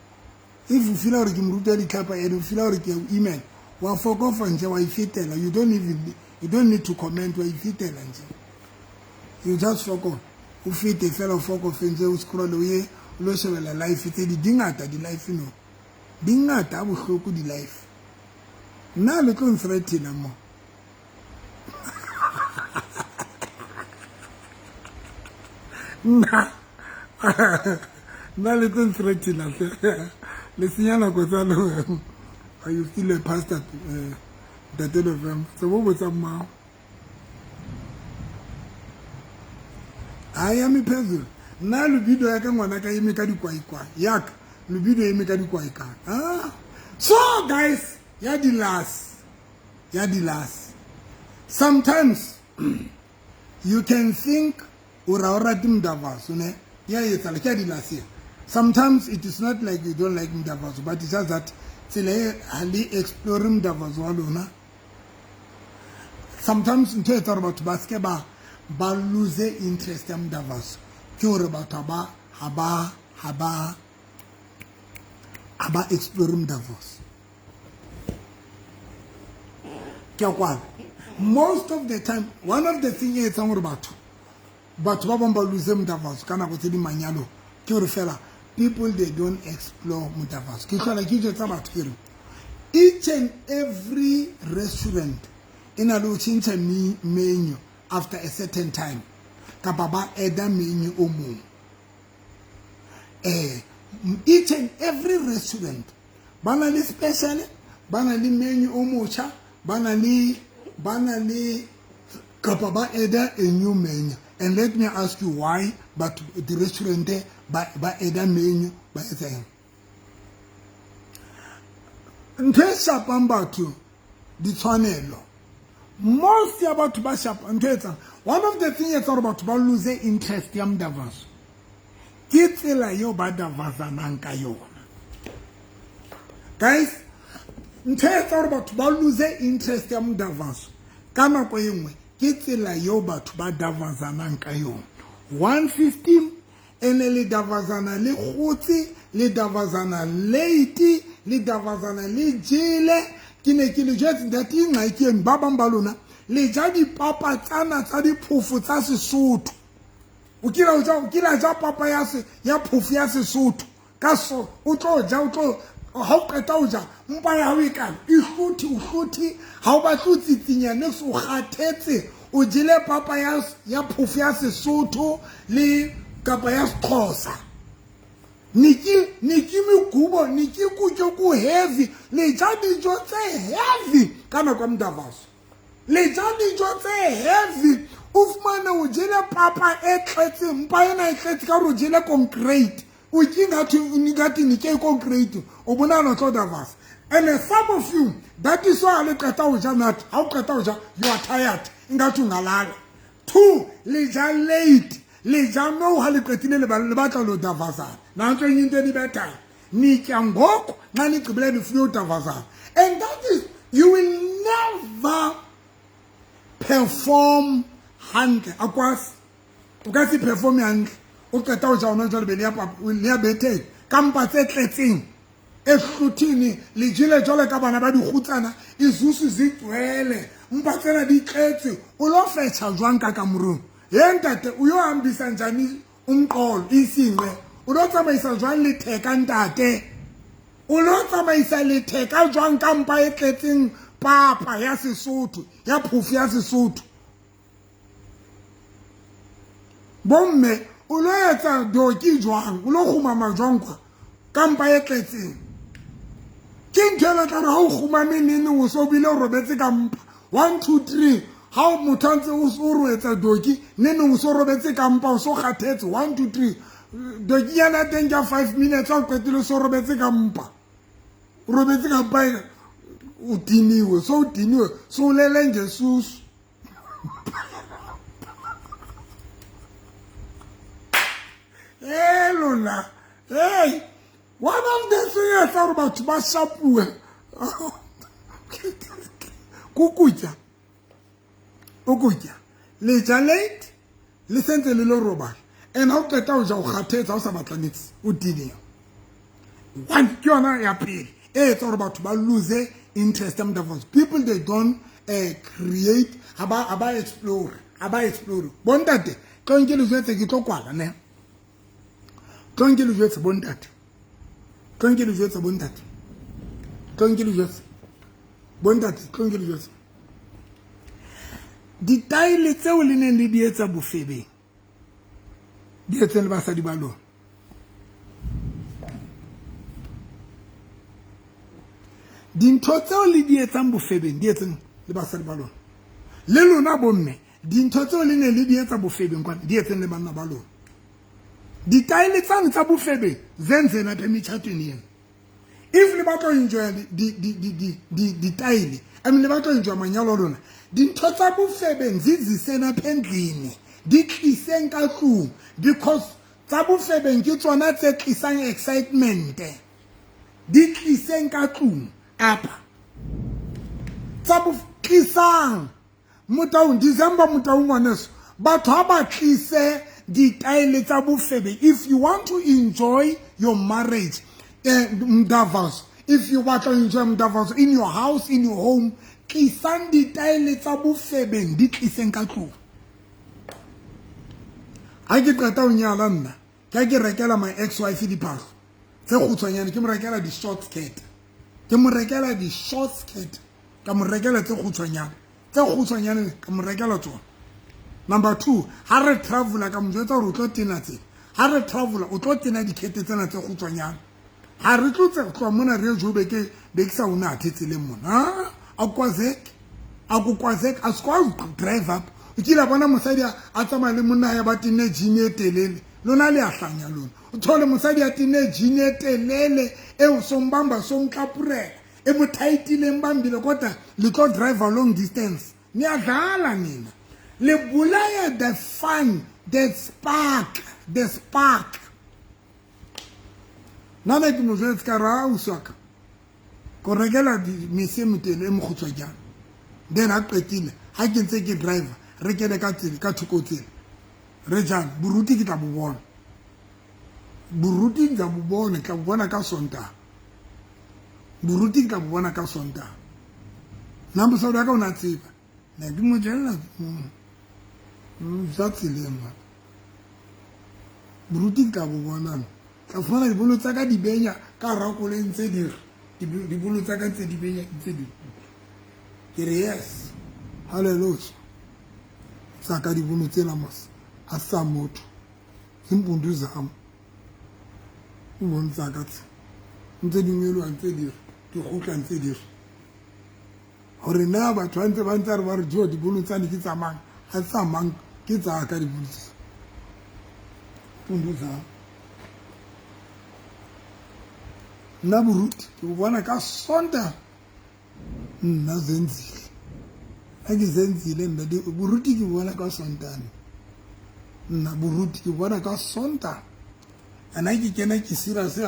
If you feel gore ke moruti wa ditlhapa and you feel gore ke email, wa fokofa nje, wa ifetela. You don't even, you don't need to comment, wa ifetela nje. You just foko, o fete fela, o fokofe nje, o scroll, o ye o lo shebela life tse di dingata. Di-life no di ngata a bohloko di-life. Nna le tlo nthreatena mo, nna le tlo nthreatena, le senya nako tsa lona. Are you still a pastor, Ntate November? Se bo botsa mmao ha ya me phezulu. Nna libido ya ka ngwana ka eme ka dikwaikwai yaka, libido eme ka dikwaikwai. Ah, so guys, ya di-last, ya di-last. Sometimes you can think o ra o rate mdavaso ne ya etsala ke ya di-last ya. Sometimes it is not like you don't like mdavaso, but it's just that tsela e ha le explore mdavaso wa lona. Sometimes ntho e etsa gore batho ba seke ba lose interest ya mdavaso ke gore batho ba ha ba ha ba ha ba explore mdavaso. Ke a kwala. Most of the time, one of the thing e etsang gore batho ba bangwe ba lose mdavaso ka nako tse di manyalo ke gore fela people, they don't explore mdavaso. Ke tlhola ke jwetsa batho ke re each and every restaurant e na le ho tjhentjha menu after a certain time, kapa ba add menu o mong. Each and every restaurant ba na le special, ba na le menu o motjha, ba na le kapa ba add a new menu. And let me ask you why, but the restaurant ba add menu, ba etsa eng? Ntho e shapang batho ditshwanelo, most ya batho ba shapa ntho e etsang, one of the thing etsang gore batho ba lose interest ya mdavaso ke tsela eo ba davazanang ka yona. Guys, ntho e etsa gore batho ba lose interest ya mdavaso ka nako e nngwe ke tsela eo batho ba davazanang ka yona. One system ene le davazana le kgotse, le davazana late, le davazana le jele. Ke ne ke le jwetse ntate ingxaki eno, ba bang ba lona le ja dipapa tsana tsa diphofo tsa Sesotho. O kile o ja, o kile a ja papa ya se ya phofo ya Sesotho ka so o tlo ja, o tlo Ha o qeta ho ja, mpa ya hao e kana e hlothe, o hlothe, ha o batle ho tsitsinya niks, o kgathetse, o jele papa ya ya phofo ya Sesotho le kapa ya Sexhosa. Niki niki megubo, niki kutjo ku heavy, le ja dijo tse heavy ka nako ya modavaso. Le ja dijo tse heavy, o fumane o jele papa e tletseng, mpa ena e tletse ka gore o jele concrete. O ke ngathi ngathi nike concrete, o bonana tlo davasa. And some of you, that is why le qeta ho ja nat, ha o qeta ho ja, you are tired. Ngathi ungalala. Two, le ja late. Le ja no ha le qetile le le batla lo davasana. Nantso enye into enibethayo. Nitya ngoku nxa nigqibile nifuna udavasana. And that is, you will never perform hantle. Akwazi. O ka se perform hantle. O qeta ho ja hona jwale be le ya le ya betheng ka mpa tse tletseng ehluthini le jele jwale ka bana ba dikgutsana izusu zigcwele mpa tsena di tletse o lo fetšha jwang ka kamorong ye ntate o yo hambisa njani umqolo isinqe o lo tsamaisa jwang letheka ntate o lo tsamaisa letheka jwang ka mpa e tletseng papa ya Sesotho ya phofu ya Sesotho. Bomme o lo etsa doki jwang, o lo kgumama jwang kwa ka mpa e tletseng? Ke ntho e tla re ha o kgumame nene o so bile o robetse ka mpa. 1 2 3 ha o motho a ntse o ro etsa doki nene o so robetse ka mpa, o so kgathetse. 1 2 3 doki yana teng ka 5 minutes ha o qetile o so robetse ka mpa, o robetse ka mpa, o diniwe, so o diniwe, so o lele ngesusu. Hey lona, hey, one of the things tsa gore batho ba shapuwe kukutya, ukutya le ja late, le sentse le lo robala, and ha o qeta ho ja o kgathetse, ha o sa batla niks, o diniwe. One ke yona ya pele e etsa gore batho ba lose interest ya motafotso. People they don't create, ha ba explore, ha ba explore. Bontate, tlo nke le jwetse, ke tlo kwala ne. Tlo nke le jwetse bontate. Tlo nke le jwetse bontate. Tlo nke le jwetse. Bontate, tlo nke le jwetse. Ditaele tseo le neng le di etsa bofebeng, di etseng le basadi ba lona. Dintho tseo le di etsang bofebeng, di etseng le basadi ba lona. Le lona bomme, dintho tseo le neng le di etsa bofebeng kwana, di etseng le banna ba lona. Ditaele tsane tsa bofebeng zenzena apha emitshatweni yenu. If le batla ho enjoya ditaele, I mean le batla ho enjoya manyalo a lona, dintho tsa bofebeng ziziseng apha endlini, di tliseng ka tlung, because tsa bofebeng ke tsona tse tlisang excitement. Di tliseng ka tlung apha. Tsa tlisang Motaung, December Motaung ngwaneso, batho ha ba tlise ditaele tsa bofebe. If you want to enjoy your marriage, mdavaso, if you batla to enjoy mdavaso in your house, in your home, tlisang ditaele tsa bofebeng, di tliseng ka tlung. Ha ke qeta ho nyala nna, ke ke rekela my ex-wife diphahlo tse kgutshwanyane, ke mo rekela di-short skirt, ke mo rekela di-short skirt, ka mo rekela tse kgutshwanyane, tse kgutshwanyane ka mo rekela tsona. Number 2, ha re travela ka mo jwetsa hore o tlo tena tsena, ha re travela o tlo tena dikhete tsena tse kgutshwanyane. Ha re tlo tse tloha mona re ye Joburg, ke be ke sa o nathe tseleng mona. A kwazek, a ko kwazek, a se kwa drive up. O kile a bona mosadi a tsamaya le monna ya ba tenne jean e telele. Lona le a hlanya lona. O thole mosadi a tenne jean e telele eo sombamba somtlapurela, e mo tightileng bambile kodwa le tlo drive long distance. Niyadlala nina. Le bolaya the fun, the spark, the spark. Nna ne ke mo jwetse ka re, ausi wa ka, ko rekela mese e motele e mokgutshwanyane. Then ha qetile, ha ke ntse ke driver, re kene ka tsela, ka thoko tsela. Re jang, boruti ke tla bo bona. Boruti ke tla bo bona, ke tla bo bona ka Sontaha. Boruti ke tla bo bona ka Sontaha. Nna mosadi wa ka o na tseba. Ne ke mo jella, sa tseleng mara. Boruti ke tla bo bona. Tla fumana dibolo tsa ka di benya ka hara koloi ntse di re dibolo tsa ka ntse di benya ntse di ke re yes hallelujah tsa ka dibolo tsena mos a sa motho impundu zam o bontsa ka tse ntse di nyoloha ntse di re di kgutla ntse di re Hore na batho ba ntse ba ntse re ba re jo dibolo tsane ke tsa mang ha tsa mang ke tsa ka dibolo tse pundu tsa nna boruti ke bo bona ka sonta nna zenzile ha ke zenzile nna boruti ke bona ka sontane nna boruti ke bona ka sonta ana ke kena ke sira se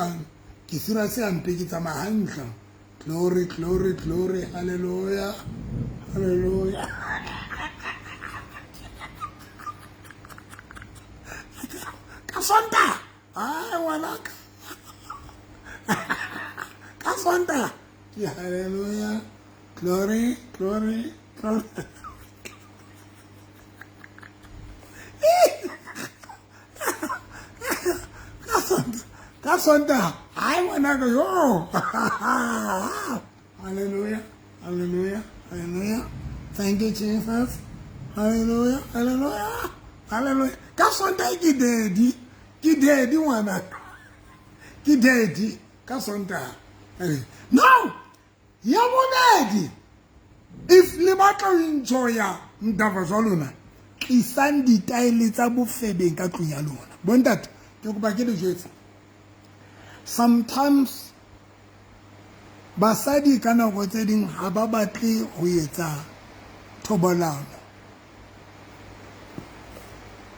ke sira se ampe ke tsamaya hantle. Glory, glory, glory, hallelujah, hallelujah. Ka Sontaha, ai ngwanaka. Ka Sontaha, ke hallelujah, glory, glory, glory. Ka Sontaha hayi ngwanaka yo hallelujah hallelujah hallelujah thank you Jesus hallelujah hallelujah hallelujah ka Sontaha ke daddy ke daddy ngwanaka ke daddy ka Sontaha now Ya bobedi, if le batla ho enjoya mdava jwa lona, tlisang ditaele tsa bofebeng ka tlung ya lona. Bontate, ke kopa ke le jwetse. Sometimes basadi ka nako tse ding ha ba batle ho etsa thobalano.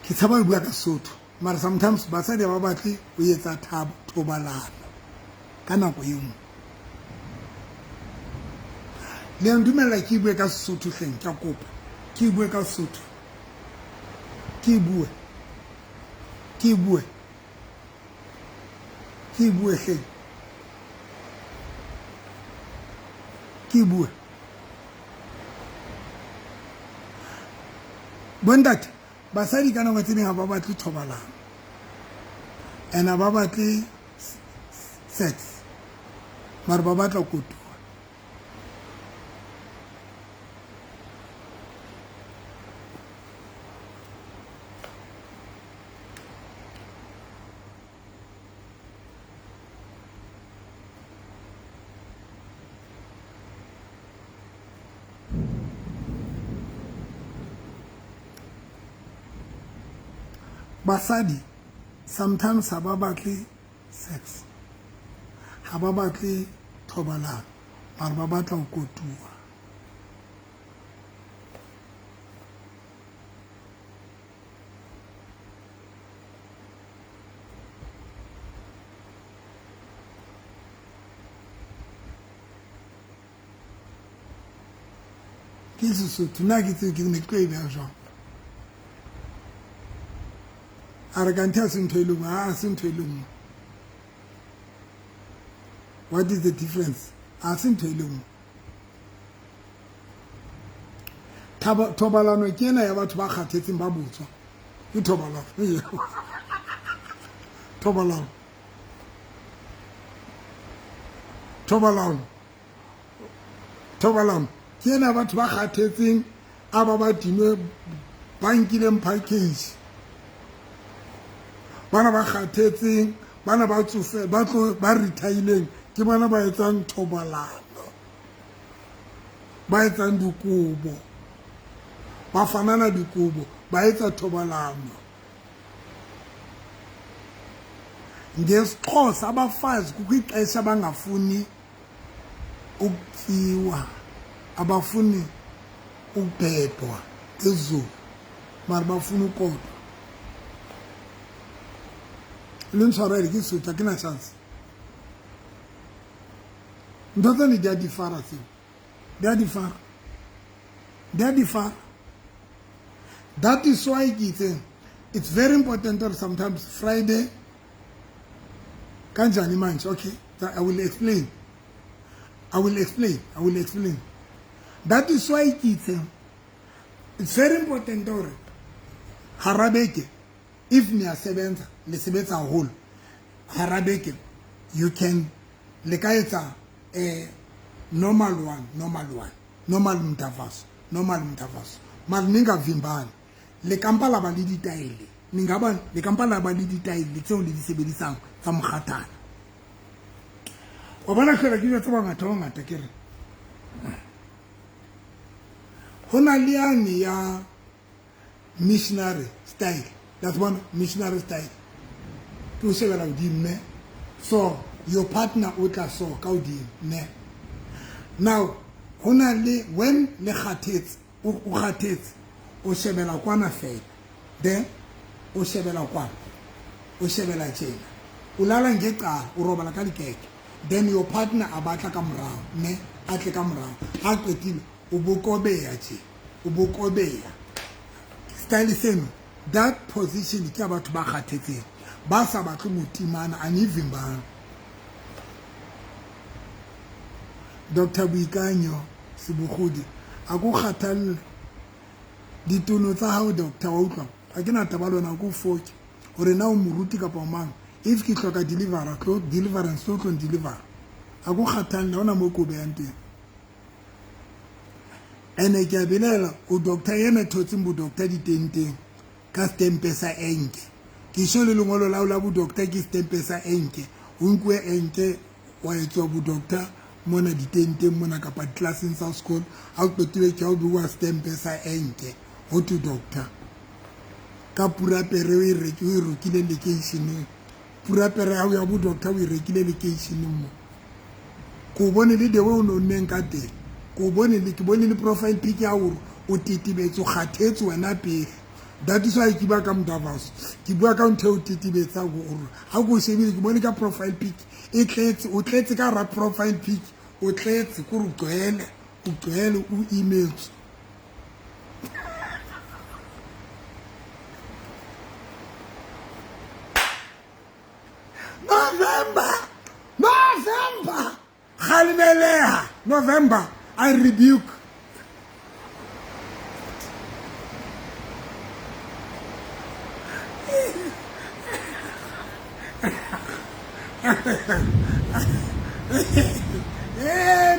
Ke tshaba ho bua ka Sesotho, mara sometimes basadi ha ba batle ho etsa thobalano ka nako e nngwe. Le a ntumella ke bue ka Sesotho hleng, ke a kopa. Ke bue ka Sesotho. Ke bue. Ke bue. Ke bue hleng. Ke bue. Bontate, basadi ka nako tse ding ha ba batle thobalano. And ha ba batle sex. Mara ba batla kotuwa. Basadi sometimes ha ba batle sex, ha ba batle thobalano, mara ba batla ho kotuwa. Ke Sesotho nna ke tsebe ke ne ke tlo e beha jwang. A re kanthe ha se ntho e le nngwe, ha se ntho e le nngwe. What is the difference? Ha se ntho e le nngwe. Thobalano ke ena ya batho ba kgathetseng ba botswa. Ke thobalano. Thobalano. Thobalano. Thobalano ke ena batho ba kgathetseng a ba ba dinwe ba nkileng package. Bana ba kgathetseng, bana ba tsofe, ba tlo ba retirileng ke bona ba etsang thobalano. Ba etsang dikobo. Ba fanana dikobo, ba etsa thobalano. NgesiXhosa abafazi kukho ixesha abangafuni ukutyiwa, abafuni ukubhebhwa ngesiZulu, mara bafuna ukodwa. Le ntshwarele ke Sesotho, ha ke na chance. Ntho tsene di a difara tseo, di a difara, di a difara. That is why ke itseng it's very important that sometimes Friday kanjani manje. Okay, I will explain. I will explain. I will explain. That is why ke itseng it's very important hore hara beke if ni a sebenza le sebetsa haholo. Hara beke you can le ka etsa normal one, normal one, normal mdavaso, normal mdavaso, mara ningavimbani. Le kampa la ba le ditaele, ningaba le kampa la ba le ditaele tseo le di sebedisang tsa mokgathala. Wa bona fela ke jwetsa bangata bangata ke re ho na le yane ya missionary style. That's one missionary style. Ke o shebela hodimo ne, so your partner o tla so ka hodimo ne. Now ho na le when le kgathetse, o kgathetse, o shebela kwana fela, then o shebela kwana, o shebela tjena, o lala ngecala, o robala ka dikeke, then your partner a batla ka morao ne, a tle ka morao, ha qetile o bokobeya tje, o bokobeya. Style seno, that position ke ya batho ba kgathetseng, ba sa batle motimana anivimbana. Dr. Boikanyo Sebogodi, a ko kgathalle ditono tsa hao doctor, wa utlwa? Ha ke na taba le wena, a ko foke hore na o moruti kapa o mang. If ke hloka deliverer, tlo deliverance, tlo tlo deliver. A ko kgathalle, ha hona moo ke o behang teng. Ene ke a belaela o doctor ena thotseng bo doctor ditenteng ka stempe sa enke. Ke sho le lengolo la la bo doctor ke stempe sa enke. O nkuwe enke wa etswa bo doctor mona ditenteng mona kapa di-classeng tsa sekolo. Ha o qetile ke ha o bua stempe sa enke ho thwe doctor. Ka purapere o e reke, o e rokile lekeisheneng. Purapere ya hao ya bo doctor o e rekile lekeisheneng mo. Ke o bone le the way o no nneng ka teng. Ke o bone le, ke bone le profile pic ya hore o tetebetse, o kgathetse wena pele. That is why ke bua ka mdavaso. Ke bua ka ntho e o tetebetsang hore ha ke o shebile, ke bone ka profile pic e tletse, o tletse ka hara profile pic, o tletse ko re ugcwele, ugcwele o imetswe. November, November, kgalemeleha. November, I rebuke.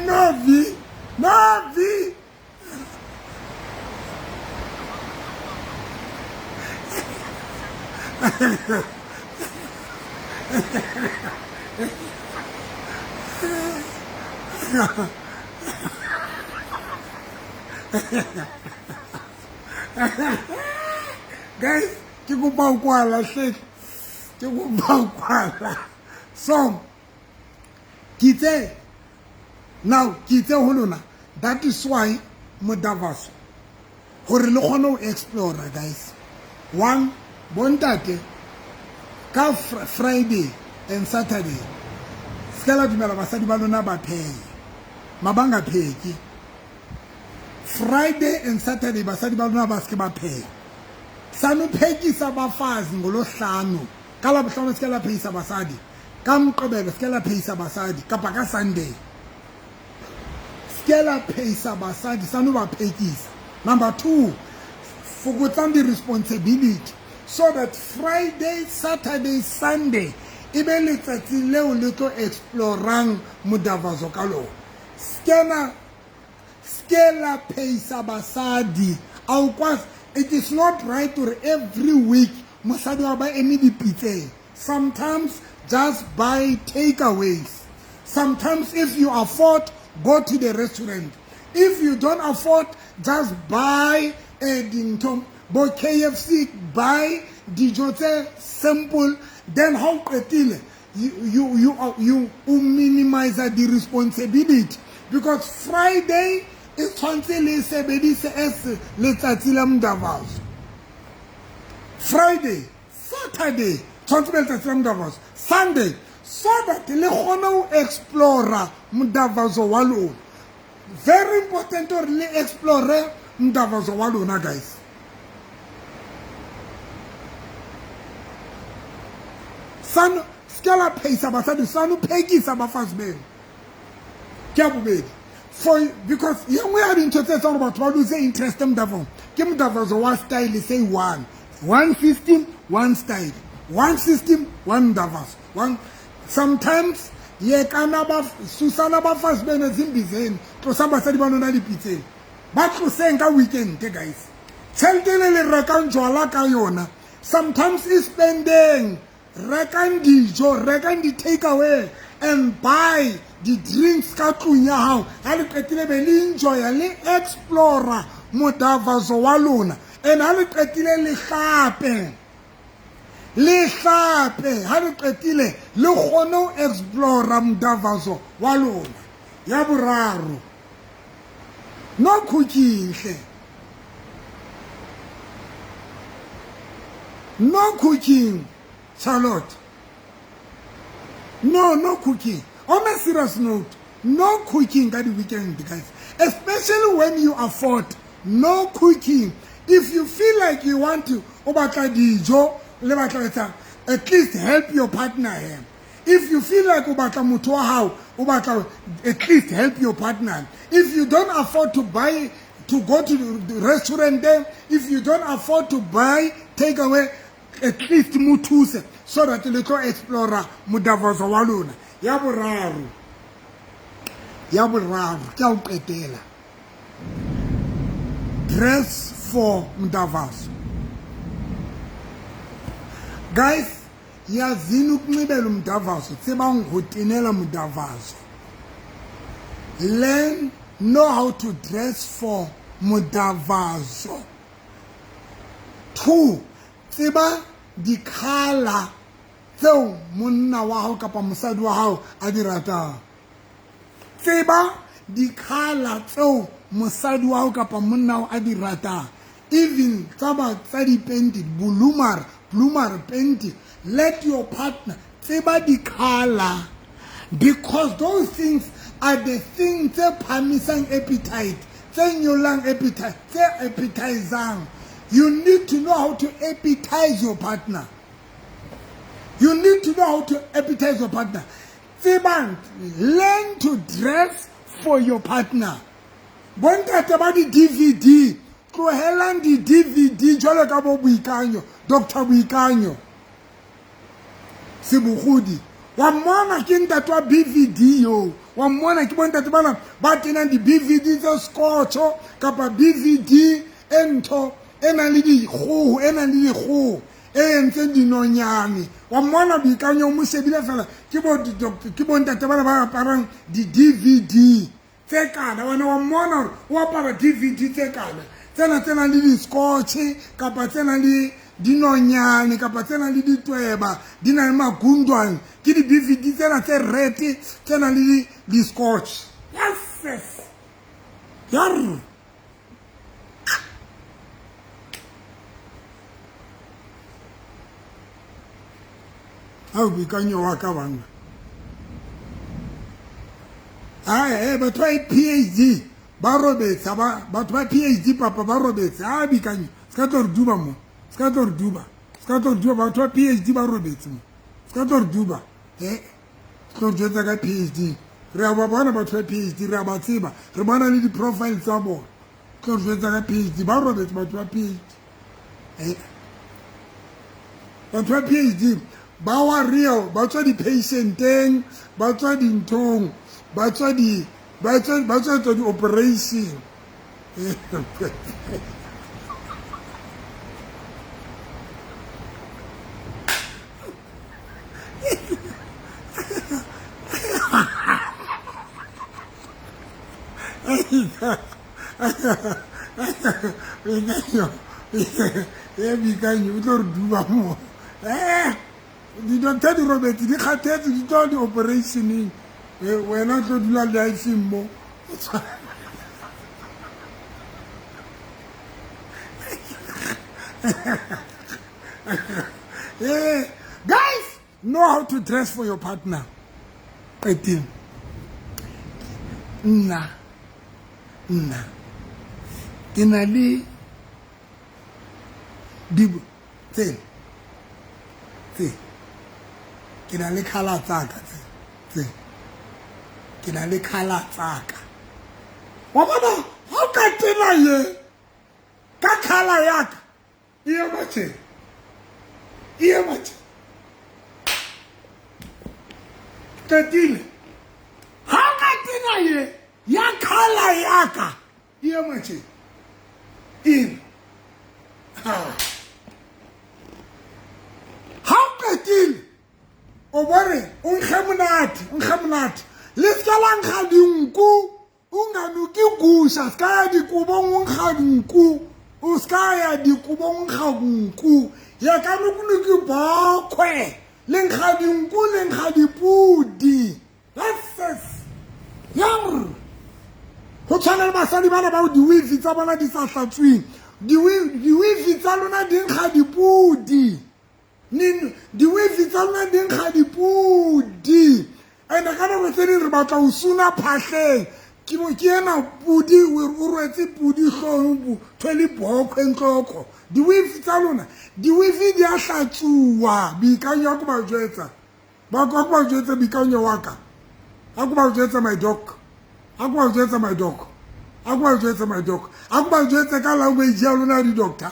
Novi, Novi. Guys, ke kopa ho kwala hle, ke kopa ho kwala. So ke itse now, ke itse ho lona, that is why modavaso hore le kgone ho explore guys. One, bontate ka Friday and Saturday se la dumela basadi ba lona ba phehe, mabanga pheke. Friday and Saturday basadi ba lona ba se ke ba pheha. Sano phekisa bafazi ngolohlano, ka Labohlano se ke la phehisa basadi, ka Moqebelo se ke la phehisa basadi, kapa ka Sunday se ke la phehisa basadi, sano ba phekisa. Number 2, fokotsang di-responsibility so that Friday, Saturday, Sunday e be letsatsi leo le tlo explorang modavazo ka lona. Ske la phehisa basadi. Ao kwa, it is not right hore every week mosadi wa ba eme dipitseng. Sometimes just buy takeaways. Sometimes if you afford, go to the restaurant. If you don't afford, just buy dintho bo KFC, buy dijo tse simple. Then ha o qetile, you minimize the responsibility, because Friday e tshwantse le sebedise as letsatsi la modavaso. Friday, Saturday tshwantse be letsatsi la modavaso, Sunday, so that le kgone ho explora modavaso wa lona. Very important hore le explore modavaso wa lona guys. Sano se la phehisa basadi, sano phekisa bafazi beno. Ke ya bobedi, for because ye nngwe ya dintho tse etsang hore batho ba lose interest modavong ke modavaso wa style say one, one system, one style. One system, one mdavazo. One sometimes yekana ba susana bafazi benu ezimbizeni, tlosang basadi ba lona dipitseng. Ba tloseng ka weekend, guys. Tjhelete le le rekang jwala ka yona, sometimes e spendeng rekang dijo, rekang di-takeaway and buy di-drinks ka tlung ya hao. Ha le qetile be le enjoya, le explora modavazo wa lona. And ha le qetile le hlape, le hlape. Ha le qetile le kgone ho explora modavazo wa lona. Ya boraro, no cooking hle, no cooking, Charlotte. No, no cooking. On a serious note, no cooking ka di-weekend, guys, especially when you afford. No cooking. If you feel like you want to, o batla dijo le batla etsang, at least help your partner here. If you feel like o batla motho wa hao, o batla, at least help your partner. If you don't afford to buy, to go to the restaurant there, if you don't afford to buy takeaway, at least mo thuse so that le tlo explora modavazo wa lona. Ya boraro, ya boraro ke a o qetela, dress for mdavazo, guys. Yazini ukunxibela umdavazo, tsebang ho tenela modavazo. Learn, know how to dress for modavazo. Two, tseba di-colour tseo monna wa hao kapa mosadi wa hao a di ratang. Tseba di-colour tseo mosadi wa hao kapa monna wa a di ratang, even tsa ba tsa dipenti, blumar blumar penti. Let your partner tseba di-colour, because those things are the things tse phahamisang appetite, tse nyollang appetite, tse appetizang. You need to know how to appetize your partner. You need to know how to appetize your partner. Tsebang, learn to dress for your partner. Bontate ba di-DVD, tlohelang di-DVD jwalo ka bo Boikanyo, Dr Boikanyo Sebogodi. Wa mmona ke ntate wa BVD yo, wa mmona ke bontate bana ba tenang di-BVD tse scotcho kapa BVD e ntho e nang le dikgoho, e nang le dikgoho e entseng dinonyane. Wa mmona Boikanyo, o mo shebile fela, ke bontate bana ba aparang di-DVD tse kana. Wena wa mmona hore o apara DVD tse kana, tsena tse nang le di-scotch kapa tse nang le dinonyane kapa tse nang le ditweba, di na le magundwane. Ke di-BVD tsena tse red tse nang le di-scotch. Yes, yar ao Boikanyo wa ka banna. Ae, batho ba PhD ba robetse, batho ba PhD papa ba robetse. A Boikanyo, se ka tlo re duba mo, se ka tlo re duba, se ka tlo re duba. Batho ba PhD ba robetse mo, se ka tlo re duba. E tlo re jwetsa ka PhD, re a ba bona batho ba PhD, re a ba tseba, re bona le di-profile tsa bona. Tlo re jwetsa ka PhD, ba robetse batho ba PhD. Batho ba PhD ba wa real, ba tswa di-patienteng, ba tswa dinthong, ba tswa di ba tswa ba tswa tswa di-operation. E Boikanyo o tlo re duba mo. Di-doctor di robetse, di kgathetse, di tswa di-operationeng, wena o tlo dula lifeng mo. Guys, know how to dress for your partner. Qeteng, nna ke na le di tse tse, ke na le colour tsaka tse tse, ke na le colour tsaka. Wa bona, ha o ka tena ye ka colour yaka, e ema tje, e ema tje. Qetile. Ha o ka tena ye ya khala yaka e ema tje. Eng? Ha. Ha o qetile o bore o nkge monate, o nkge monate. Le se ka la nkga dinku, unganuki gusha, se ka ya dikobong o nkga dinku, o se ka ya dikobong o nkga nku. Ya ka nukunuki bokhwe, le nkga dinku, le nkga dipudi. Yes. Yar. Ho tshwana le basadi bana bao di-weave tsa bona di sa hlatsweng. Di-weave tsa lona di nkga dipudi. Di-weave tsa lona di nkga dipudi. And ka nako tse ding re batla ho suna phahleng. Ke ena pudi, o rwetse pudi hloohong, thwele bokhwe ntloko. Di-weave tsa lona, di-weave di a hlatsuwa. Boikanyo a ko ba jwetsa. Ba ko ba jwetsa boikanyo wa ka. A ko ba jwetsa my dog. A ko ba jwetsa my dog. A ko ba jwetsa my dog. A ko ba jwetsa ka language ya lona di-doctor.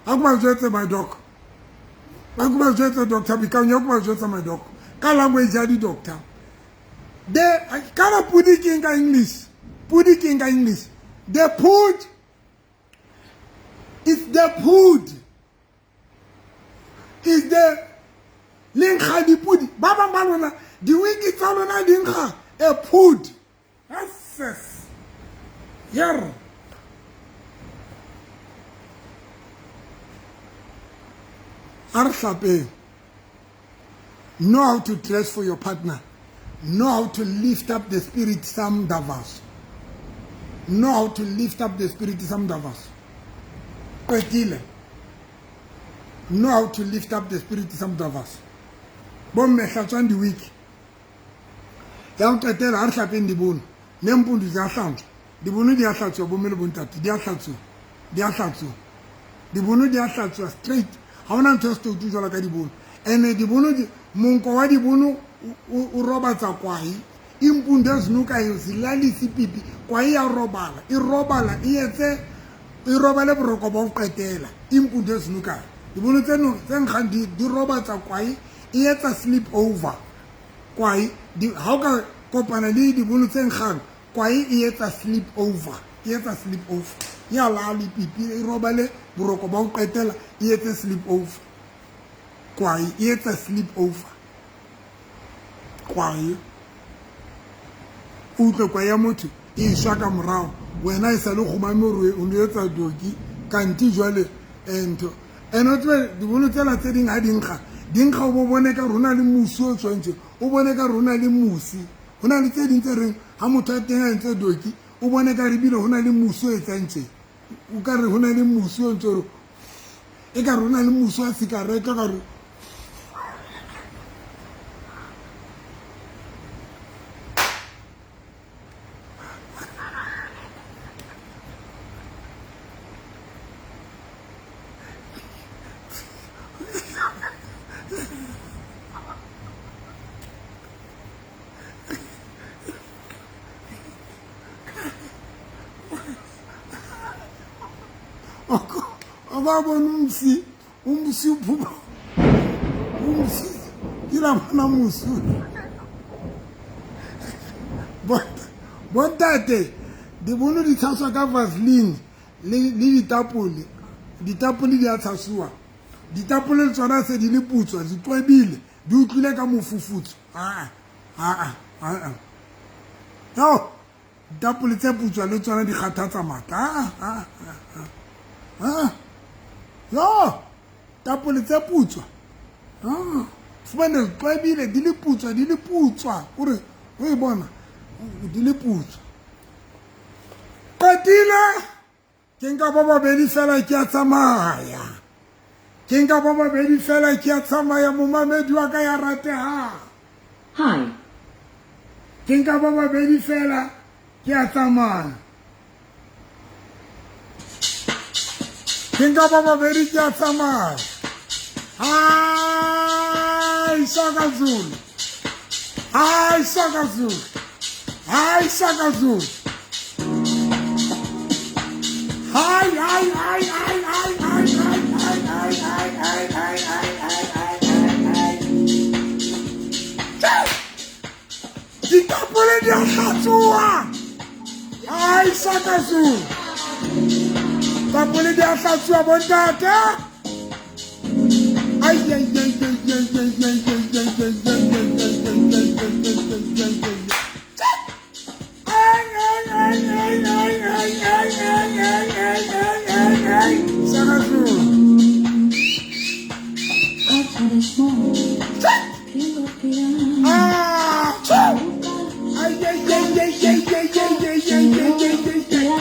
A ko ba jwetse my dog. A ko ba jwetse doctor Boikanyo, a ko ba jwetsa my dog. Ka language ya di-doctor. The kana pudi ke eng ka English? Pudi ke eng ka English? The pud is the pud. Is the le nkga dipudi. Ba bang ba lona diwiki tsa lona di nkga a pud. Yes. Yer. A re hlapeng. Know how to dress for your partner. Know how to lift up the spirit some davas. Know how to lift up the spirit some davas. Qetile. Know how to lift up the spirit some davas. Bomme hlatswang diwiki. Ya ho qetela ha re hlapeng dibono. Nempundu di a hlantswa. Dibono di a hlatsuwa bomme le bontate. Di a hlatsuwa. Di a hlatsuwa. Dibono di a hlatsuwa straight. Ha hona ntho e setoutu jwalo ka dibono. Ene dibono di, monko wa dibono o robatsa kwae. Impundu ezinukayo zilalise pipi. Kwae ya robala. E robala, e etse, e robale boroko ba ho qetela. Impundu ezinukayo. Dibono tse no, tse nkgang di robatsa kwae, e etsa sleep over. Kwae, di, ha o ka kopana le dibono tse nkgang, kwae e etsa sleep over. E etsa sleep over. Ya lale pipi, e robale boroko ba ho qetela, e etse sleep over. Kwae, e etsa sleep over. Kwae. O utlwe kwae ya motho e shwa ka morao. Wena e sa le kgumame hore o no etsa doki, kanti jwale ntho. Ene o tsebe dibono tsela tse ding ha di nkga, di nkga o bo bone ka rona le mosi o tswang tje, o bone ka rona le mosi. Ho na le tse ding tse reng ha motho a teng a entse doki, o bone ka re ebile ho na le mosi o etsang tje. O ka re ho na le mosi o ntse o re, e ka re ho na le mosi wa sikarete, ka re ba bona umsi, umsi uphuma, umsi ke la bona mosi. Bontate dibono di tshaswa ka Vaseline le ditapole. Ditapole di a tshasuwa. Ditapole le tsona se di le putswa, di twebile, di utlwile ka mofufutso. Ah, ah, ah, ah. No, ditapole tse putswa le tsona di kgathatsa matla. Ah, ah, ah, ah. No, tapole tse putswa. Ah, fumane di twebile, di le putswa, di le putswa. Ore o e bona, di le putswa. Qetile. Ke nka ba babedi fela ke a tsamaya. Ke nka ba babedi fela ke a tsamaya, momamedi wa ka ya ratehang. Hi. Ke nka ba babedi fela ke a tsamaya. Ke nka ba babedi ke a tsamaya. Hai, Shaka Zulu. Hai, Shaka Zulu. Hai, Shaka Zulu. Hai, hai, hai, hai, hai, hai, hai, hai, hai, hai, hai, hai, hai, hai, hai, hai, hai. hlatsuwa. Ai Shaka Zulu. Tapole di a hlatsuwa bontate. Ai ai ai ai ai ai ai ai ai ai ai ai ai ai ai ai ai ai. Ai ai ai ai ai ai ai ai ai ai ai ai ai. Shaka Zulu. Ah! Ai ai ai ai ai ai ai ai ai ai ai ai.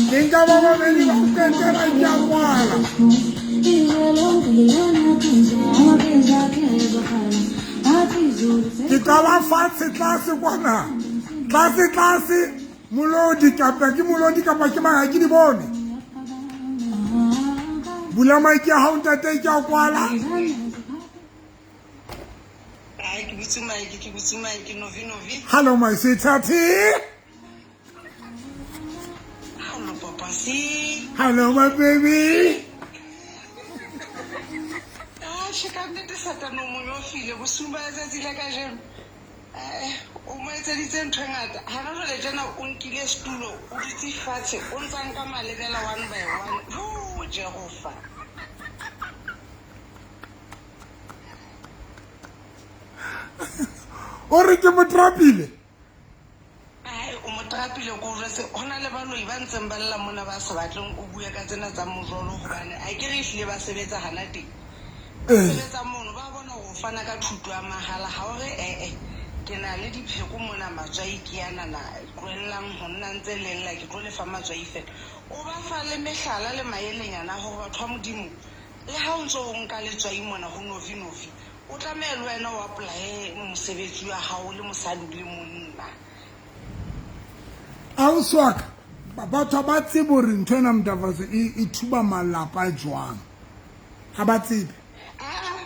Ke nka ba babedi ba go qetela ke a kwala. Ke qala fatshe tlase kwana. Tlase tlase molodi kapa ke molodi kapa ke mang ha ke di bone. Bula maiki ya hao ntate ke a kwala. Ai, ke butse mic, ke butse mic, Novi Novi. Hello my sweetheart. Hello, Papa C. Hello my baby. Ah, tjhe, ka nnete Satane o mo nyofile bosiung ba letsatsi la kajeno. Eh, o mo etseditse ntho e ngata. Hana jwale tjena o nkile setulo, o dutse fatshe, o ntsa nka malebela one by one. Jo, Jehova. O re ke mo trapile. Ai, o mo trapile ko jwetse. Ho na le baloi ba ntseng ba lla mona ba sa batleng o bue ka tsena tsa mojolo hobane a ke re ehlile ba sebetsa hana teng. Ba sebetsa mono ba bona hore o fana ka thuto ya mahala ha o re ee ke na le dipheko mona matswai ke anana tlohellang ho nna ntse le lla ke tlo lefa matswai fela. O ba fa le mehlala le maelenyana a hore batho ba Modimo le ha o ntso o nka letswai mona ho Novi Novi o tlameha le wena o apply mosebetsi wa hao le mosadi o le monna. Ausi wa ka, batho ha ba tsebe hore ntho ena mntavaso e thuba malapa jwang. Ha ba tsebe. Aa,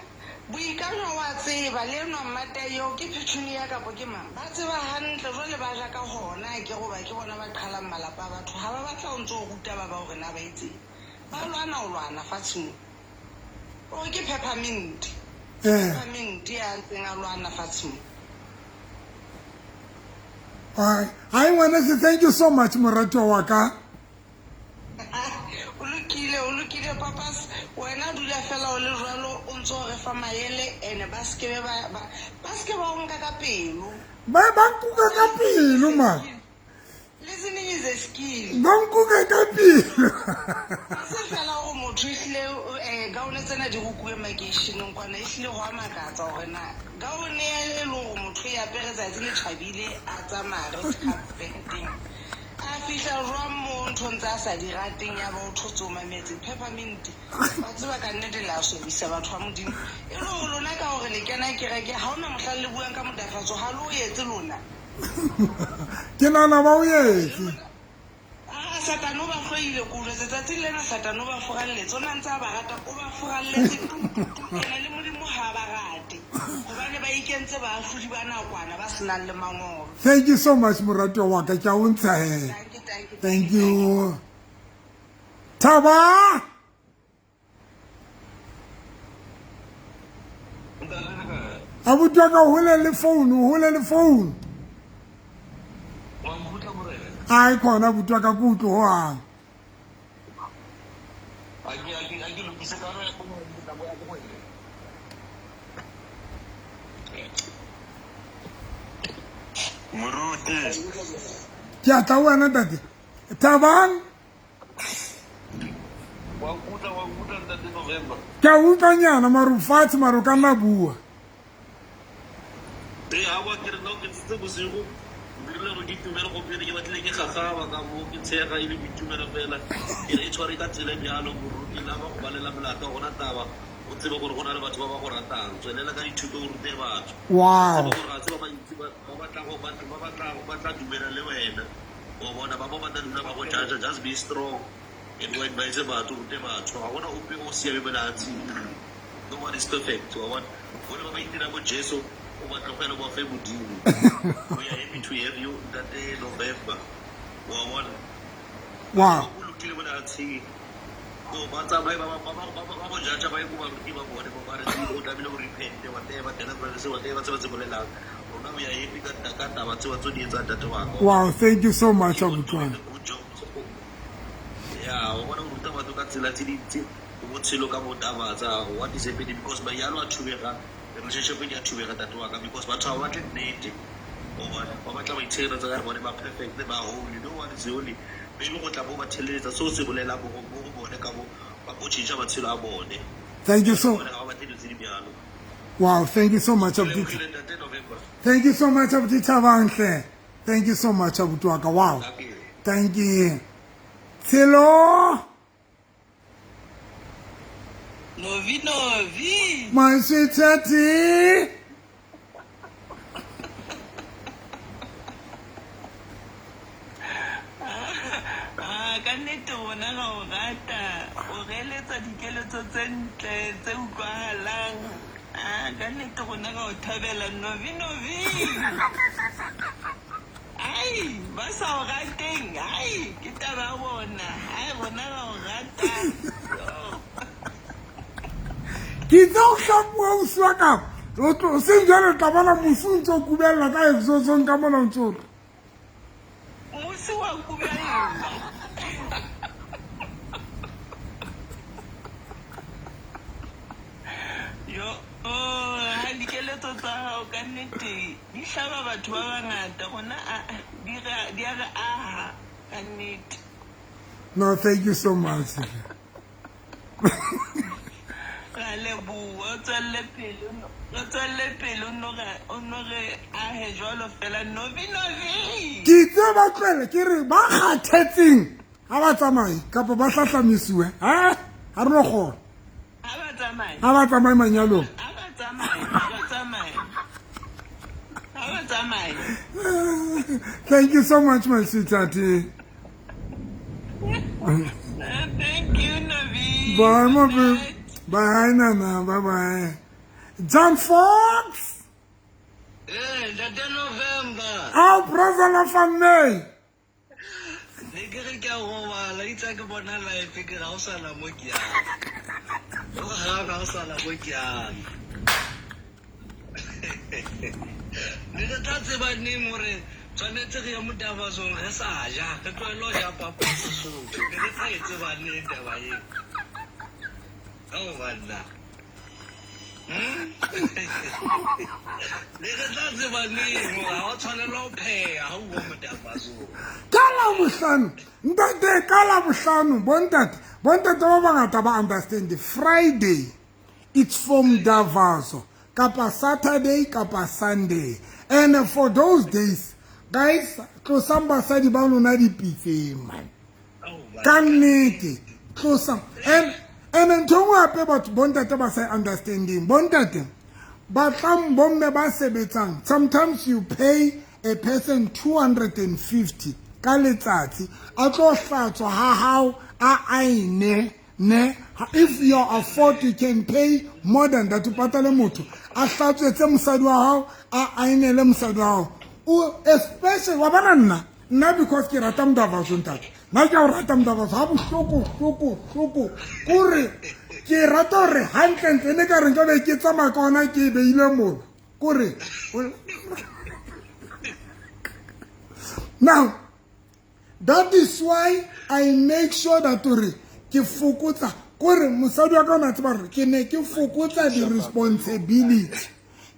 Boikanyo wa tseba, le enwa Mmatei eo ke Petunia kapo ke mang? Ba tseba hantle, jwale ba ja ka hona akere hoba ke bona ba qhalang malapa a batho. Ha ba batla o ntso o ruta ba ba hore na ba etseng. Ba lwana ho lwana fatshe mo. O ke peppermint. Peppermint ya ntseng a lwana fatshe mo. Ai, ai ngwaneso, thank you so much moratuwa wa ka. O lokile, o lokile papas. Wena dula fela o le jwalo o ntso re fa maele ene ba skebe ba ba ba ske ba o nka ka pelo. Ba ba nkuka ka pelo man. Listening is a skill. Ba nkuka ka pelo. Ha se fela hore motho ehlile eh gaone tsena di rukuwe makeisheneng kwana ehlile ho a makatsa hore na gaone e leng hore motho e apere tsatsi le tjhabile a tsamaya red carpeteng a fihla jwang mo nthong tsa sa di rateng ya ba o thotse o mametse peppermint wa tseba ka nnete la swabisa batho ba Modimo e le hore lona ka hore le kena kereke ha hona mohlang le buang ka modafatso ha le o etse lona. Ke nahana ba o etse. Ah, Satane o ba hloile ko jwetse tsatsing lena Satane o ba furalletse o na ntse a ba rata o ba furalletse tu tu tu ene le Modimo ha ba rate hobane ba ikentse baahlodi ba nakwana ba senang le mangolo. Thank you so much moratuwa wa ka ke a o ntsha he. Thank you, thank you, Thank you. Thaba. Abuti wa ka hole le phone, hole le phone. Ai khona abuti wa ka ke utlwe hohang. Moruti. Ke a tla ho wena ntate. Thabang. Wa nkutlwa, wa nkutlwa ntate November. Ke a utlwanyana mare o fatshe mare o ka nna bua. Ee, aowa ke re nna o ke tsitse bosigo dirile gore ke itumele gompieno ke batlile ke gagaba ka mo ke tshega e le boitumelo fela ke re e tshware ka tsela e bjalo moruti la ba go balela molato gona taba o tsebe gore go na le batho ba ba go ratang tswelela ka dithuto o rute batho Wow. tsebe gore ga se ba bantsi ba ba batla go ba batla ba tla dumela le wena wa bona ba ba tla dula ba go judge just be strong and o advise batho o rute batho ga gona ope o siame mo lehatsheng no one is perfect wa bona bone ba ba itira bo Jesu o ba tlogele ba fe modimo we are happy to have you ntate November wa bona Wow. o lokile mo lehatsheng. Go ba tsamaye ba go judge ba ye ko baruti ba bone bo ba re o tlamehile o repente, whatever, deliverance, whatever tse ba tse bolelang. Rona we are happy ka taba tseo tse di etsang, ntate wa ka. Wow, thank you so much, abuti wa. Good job. Yeah, o bona o ruta batho ka tsela tse dintsi, botshelo ka botabatsa what is happening, because manyalo a thubega, relationship di a thubega, tate wa ka, because batho ga ba batle nnete. O bona ba batla go itshireletsa ka re bone ba perfect, ba holy. No one is holy. Maybe go tla bo ba theleletsa seo se bolelang mo go bone ka bo ba bo change matshelo a bone. Thank you so Bone ga ba batle dilo tse di bjalo. Wow, thank you so much, abuti. Lebogile, ntate November. Thank you so much, abuti Thabantle. Thank you so much, abuti wa ka. Wow. Thank you. Thank you. Tshelo. Novi, Novi. My sweetheart. Ah, ka nnete rona ra o rata. O re eletsa dikeletso tse ntle tse utlwahalang. Ah, ka nnete rona ra o thabela, Novi, Novi. Ai, ba sa o rateng, ai, ke taba ya bona. Ai, rona ra o rata. Yo. Ke itse go hlapuwa ausi wa ka. O seng jwale o tla bona mosi o ntse o kubella ka exhaustong ka mona o ntse o re. Mosi wa kubella. Yo, oh, ha dikeletso tsa hao ka nnete di hlaba batho ba bangata rona di a re aha ka nnete. No, thank you so much. Ra leboha, o tswelle pele, o tswelle pele, o no re ahe jwalo fela, Novi, Novi. Ke itse ba tlohele, ke re ba kgathetseng ha ba tsamaye kapa ba hlahlamisiwe, ha ha re no kgona. Ha ba tsamaye. Ha ba tsamaye manyalong. Ha ba tsamaye, ha ba tsamaye. Ha ba tsamaye. Thank you so much, my sweetheart. Thank you, Novi. Bye, my Good babe. night. Bye, Nana. Bye bye. John Fox. Eh, ntate November. Our brother of May. Ne ke re ke a robala, itse ke bona life ke ga o sana mo ke yang. O ga o sana mo ke yang. Ne re tla tseba neng hore tshwanetse re ye Modabazong re sa ja, re tlohele ho ja papa Sesotho. Ne re tla e tseba neng taba eo? Ao banna. Ne re tla tseba neng hore ha o tshwanela ho pheha ha o uwa Modabazong? Ka Labohlano, ntate, ka Labohlano, bontate, bontate ba bangata ba understand. Friday, it's from Davazo, kapa Saturday, kapa Sunday. And for those days, guys, tlosang basadi ba lona dipitseng, man. Ao banna. Ka nnete, tlosang. And ntho e nngwe hape batho bontate ba sa understanding. Bontate, batlang bomme ba sebetsang. Sometimes you pay a person 250 ka letsatsi. A tlo hlatswa ha hao, a aine, ne. If you afford, you can pay more than that. O patale motho. A hlatswetse mosadi wa hao, a ainele mosadi wa hao. O, especially, wa bona nna, nna because ke rata Modavaso, ntate. Nna ke a o rata Modavaso, ha bohloko, hloko, hloko. Kore, ke rata hore hantlentle ne ka re nka be ke tsamaya ka ona ke e beile mona. Kore, now, that is why I make sure that hore ke fokotsa, kore mosadi wa ka o na tseba hore ke ne ke fokotsa di-responsibility.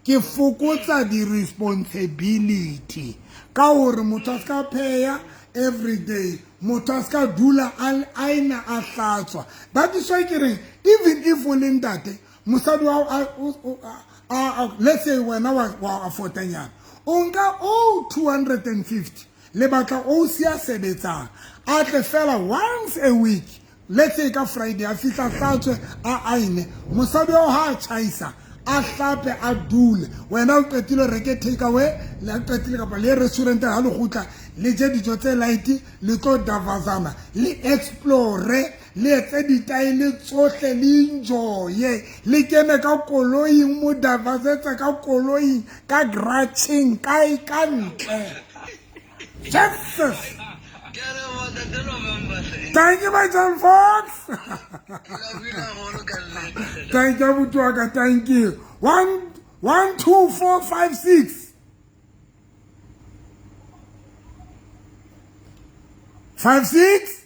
Ke fokotsa di-responsibility. Ka hore motho a ska pheha every day, motho a ska dula a ena a hlatswa. That is why ke reng, even if o le ntate, mosadi wa hao let's say wena wa affordanyana, o nka o 250, le batla o sia sebetsang, a tle fela once a week, let's say ka Friday, a fihla hlatswe, a aine, mosadi wa hao ha a tjhaisa, a hlape, a dule. Wena o qetile reke take away, le qetile kapa le restaurant ha le kgutla, le je dijo tse light, le tlo davazana, le explore, le etse ditaele tsohle, le enjoye, le kene ka koloing, mo davazetse ka koloing, ka garageng, kae ka ntle. Jesus! Ke a leboha Ntate November hle. Thank you, my John Fox. Ke lapile haholo ka nnete hle. Thank you, abuti wa ka. Thank you. 1 1 2 4 5 6. 5 6.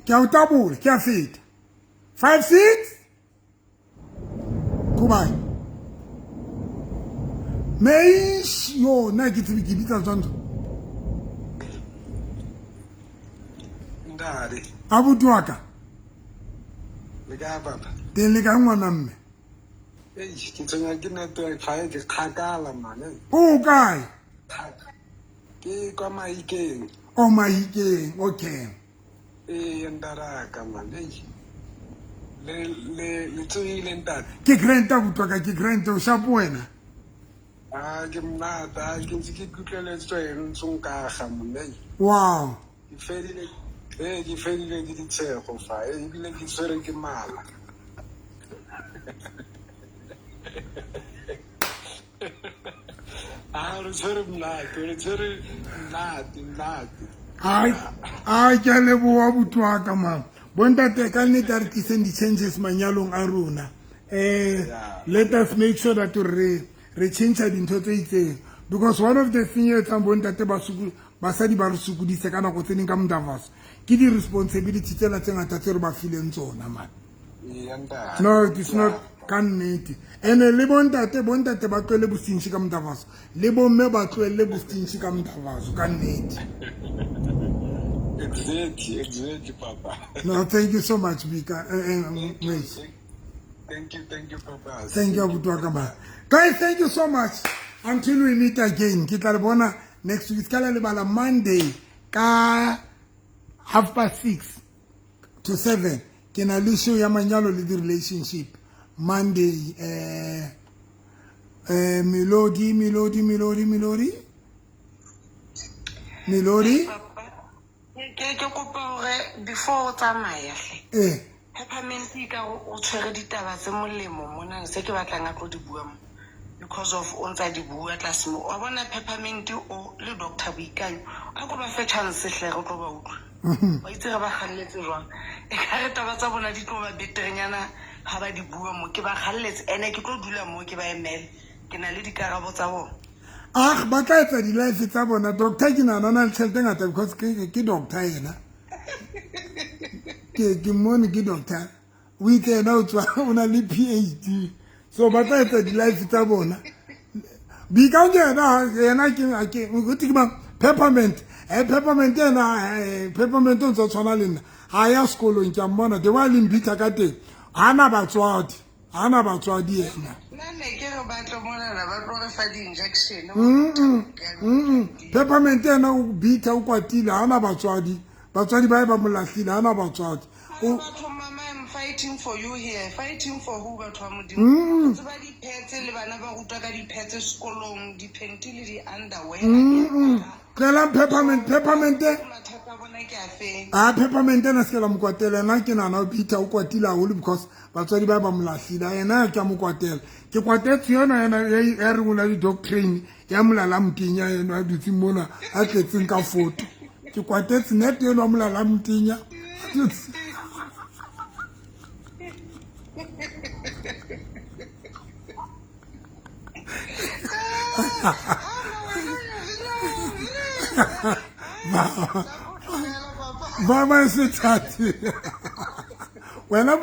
Ke a o tabola, ke a feta. 5 6. Goodbye. Meish yo nna ke tsebe ke bitsa jwang ntho. Ntate. Abuti wa ka. Le kae papa? Teng le kae ngwana mme? Eish, ke tshwenya ke network fa e ke kgakala man. O kae? Ke kwa Mahikeng. O Mahikeng, okay. Ee, ntaraka man. Eish. Le le le tsohile ntate. Ke grant abuti wa ka, ke grant o shapo wena. Ah, ke monate, ke ntse ke kutlweletswe eng ntse o nkaga monna. Wow. Ke fedile, ee, ke fedile ke ditshego fa, ee, ebile ke tshwere ke mala. Ah, re tshwere monate, re tshwere monate, monate. Ai, ai, ke a leboha abuti wa ka mama. Bontate ka nnete a re tliseng di-changes manyalong a rona. Let us make sure that re re change dintho tse itseng, because one of the thing e etsang bontate ba basadi ba re sokodise ka nako tse ding ka Mdavaso ke di-responsibility tsena tse ngata tse re ba fileng tsona man. No, it is not ka nnete. Ene le bontate, bontate ba tlohelle bosintshi ka Mdavaso, le bomme ba tlohelle bosintshi ka Mdavaso ka nnete. Exactly, exactly, Papa. No, thank you so much, Bika. Thank you, thank you, thank you, Papa. Thank you, abuti wa ka man. Guys, thank you so much. Until we meet again. Ke tla le bona next week. Ka la lebala Monday ka 6:30 to 7. Ke na le show ya manyalo le di-relationship. Monday, Melody, Melody, Melody, Melody. Melody. Ke ke kopa hore before o tsamaya hle. Peppermint e ka o tshwere ditaba tse molemo mona se ke batlang a tlo di bua mo. Because of o ntsa di bua tlase mo. Wa bona Peppermint o le Dr. Boikanyo. A ko ba fe chance hle re tlo ba utlwa. Wa itse re ba kgalletse jwang. E ka re taba tsa bona di tlo ba beterenyana ha ba di bua mo. Ke ba kgalletse ene ke tlo dula mo ke ba emele. Ke na le dikarabo tsa bona. Ah, ba tla etsa di-life tsa bona. Doctor ke nahana o na le tjhelete e ngata because ke doctor yena. Ke mmone ke doctor. O itse yena o tswa o na le PhD. So ba tla etsa di-life tsa bona. Bika ke yena, yena ke o ke mang? Peppermint. Peppermint yena, Peppermint o ntse tshwana le nna. Ha ya sekolong ke a mmona, the way a leng bitter ka teng. Ha na batswadi. Ha na batswadi yena. Nna ne ke re ba tlo monana ba tlo re fa di-injection. Peppermint yena o bitter, o kwatile, ha na batswadi. Batswadi ba e ba mo lahlile, ha na batswadi. Batho mama, I'm fighting for you here. Fighting for who, batho ba Modimo? Tseba di-pads le bana ba rutwa ka di-pads sekolong, di-panty le di-underwear. Tlelang Peppermint, Peppermint. Mathata a bona ke a feng? Ah, Peppermint ena se ke la mo kwatela. Nna ke nahana o bitter, o kwatile haholo because batswadi ba ba mo lahlile. Yena ke a mo kwatela. Ke kwatetse yona yena ya re ngola di-doctrine ya molala motenya eno a dutseng mona a tletseng ka photo. Ke kwatetse net eno ya molala motenya. Ba ba setsatsi. Wena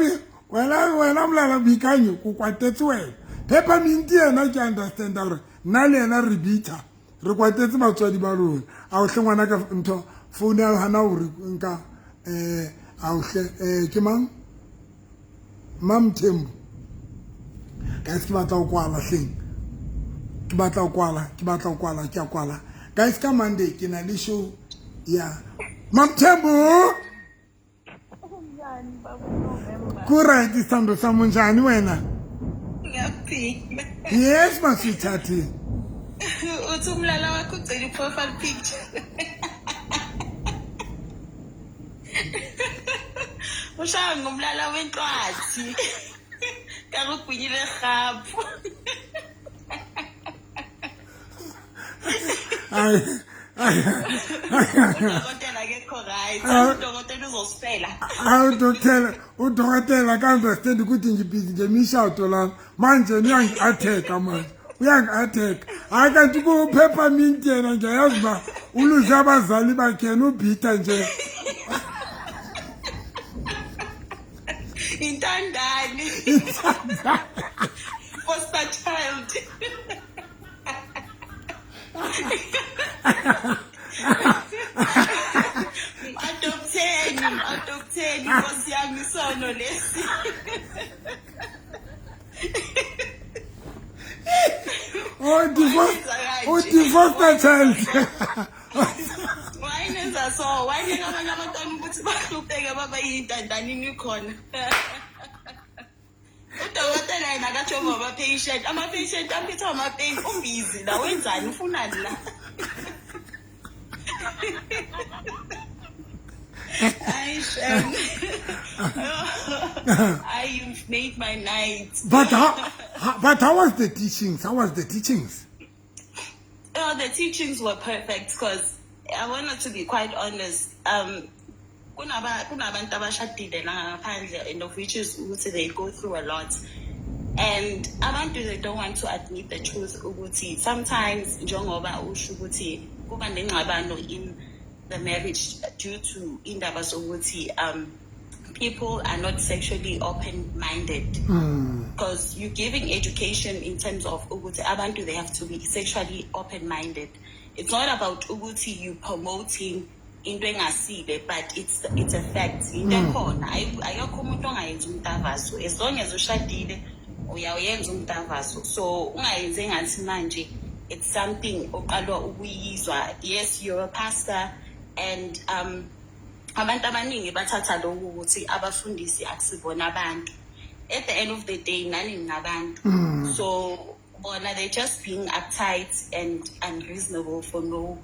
wena wena molala boikanyo ko kwatetse wena. Peppermint yena ke understand hore nna le yena re bitter. Re kwatetse batswadi ba rona. A o hle ngwana ka ntho phone ya hana hore nka a o hle ke mang? Mamthembu. Guys, ke batla ho kwala hleng. Ke batla ho kwala, ke batla ho kwala, ke a kwala. Guys, ka Monday ke na le show ya Mamthembu. Ku right sithando sami, unjani wena? Ngiyaphila. Yes, my sweetheart. Uthi umlala wakho ugcina i-profile picture. Ushaya ngomlala wenhlwathi. Kakugwinyile rhaphu. Ay, Udokotela akekho right. Udokotela uzosifela. Hayi, udokotela, udokotela ka-understand ukuthi ngibhizi ngemishado lana manje. Uyangi-attack-a manje, uyangi-attack-a. Hayi, kanti ku-peppermint yena ngiyayazi uba uluze abazali bakhe, yena ubhitha nje. Intandane. Foster child. Adopteni, adopteni, nkosi yami, isono lesi. Oh, divorce, oh, divorce child. Why nenza so? Why nina abanye abantwana ukuthi bahlupheke baba yintandanini khona? Udokotela yena akatsho ngama-patient, ama-patient amphethe ama-pain, umbizi la, wenzani, ufunani la? Hayi shem. Ay, you've made my night. But how was the teachings? How was the teachings? Oh, the teachings were perfect because I wanted to be quite honest. Kunabantu abashadile la ngaphandle, and of which is ukuthi they go through a lot. And abantu, they don't want to admit the truth ukuthi sometimes, njengoba usho ukuthi kuba nengxabano in the marriage due to indaba zokuthi people are not sexually open-minded, because you're giving education in terms of ukuthi abantu, they have to be sexually open-minded. It's not about ukuthi you promoting into engasile, but it's a fact, into ekhona. Ayikho umuntu ongayenzi umdavazo. As long as ushadile, uyawuyenza umdavazo, so ungayenzi engathi manje it's something oqalwa ukuyizwa. Yes, you're a pastor, and abantu abaningi bathatha lokhu ukuthi abafundisi akusibona abantu. At the end of the day, nani ngabantu, so bona, they just being uptight and unreasonable for no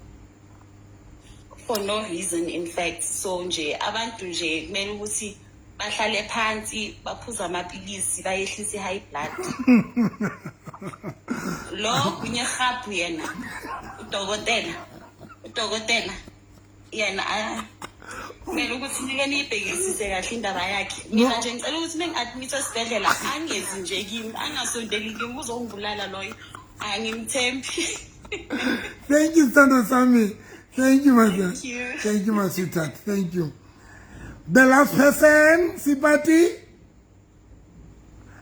reason, in fact. So nje abantu nje kumele ukuthi bahlale phansi, baphuze amapilisi, bayehlise i-high blood. Lo kunye rhabhu yena udokotela, udokotela yena, kumele ukuthi nike niyibhekisise kahle indaba yakhe. Mina nje ngicela ukuthi mengi-admit esibhedlela, angezi nje kimi, angasondeli kimi, uzongibulala loyo, angimthembi. Thank you, Sando Sami. Thank you, my Thank you. Thank you, my sweetheart. Thank you. The last person, Sipati.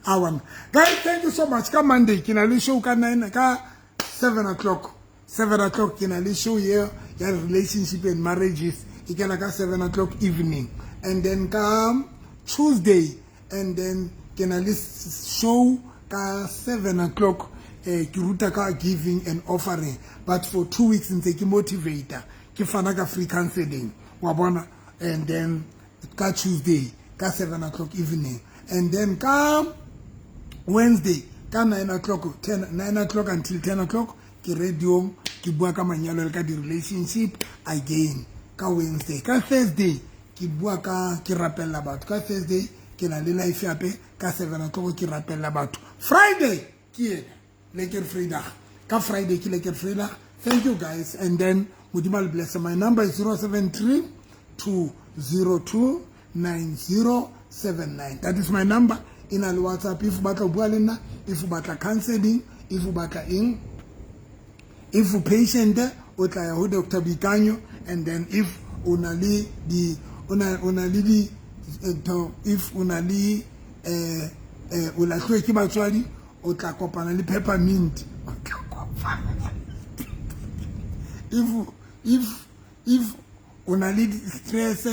Awan. Guys, thank you so much. Ka Monday, ke na le show ka 9, ka 7 o'clock. 7 o'clock ke na le show here ya relationship and marriages. E kena ka 7 o'clock evening. And then ka Tuesday, and then ke na le show ka 7 o'clock, ke ruta ka giving and offering, but for 2 weeks ntse ke motivator, ke fana ka free counseling, wa bona. And then ka Tuesday ka 7 o'clock evening, and then ka Wednesday ka 9 o'clock, 10, 9 o'clock until 10 o'clock ke radiong, ke bua ka manyalo le ka di-relationship again ka Wednesday. Ka Thursday ke bua ka, ke rapella batho. Ka Thursday ke na le live hape ka 7 o'clock, ke rapella batho. Friday ke ena lekker Vrydag. Ka Friday ke lekker Vrydag. Thank you, guys, and then Modimo le bless. My number is 073 202 9079. That is my number, e na le WhatsApp. If o batla ho bua le nna, if o batla counseling, if o batla eng, if o patient, o tla ya ho Dr Boikanyo. And then if o na le di o na le di if o na le o lahluwe ke batswadi, o tla kopana le Peppermint. O tla kopana if o na le stress,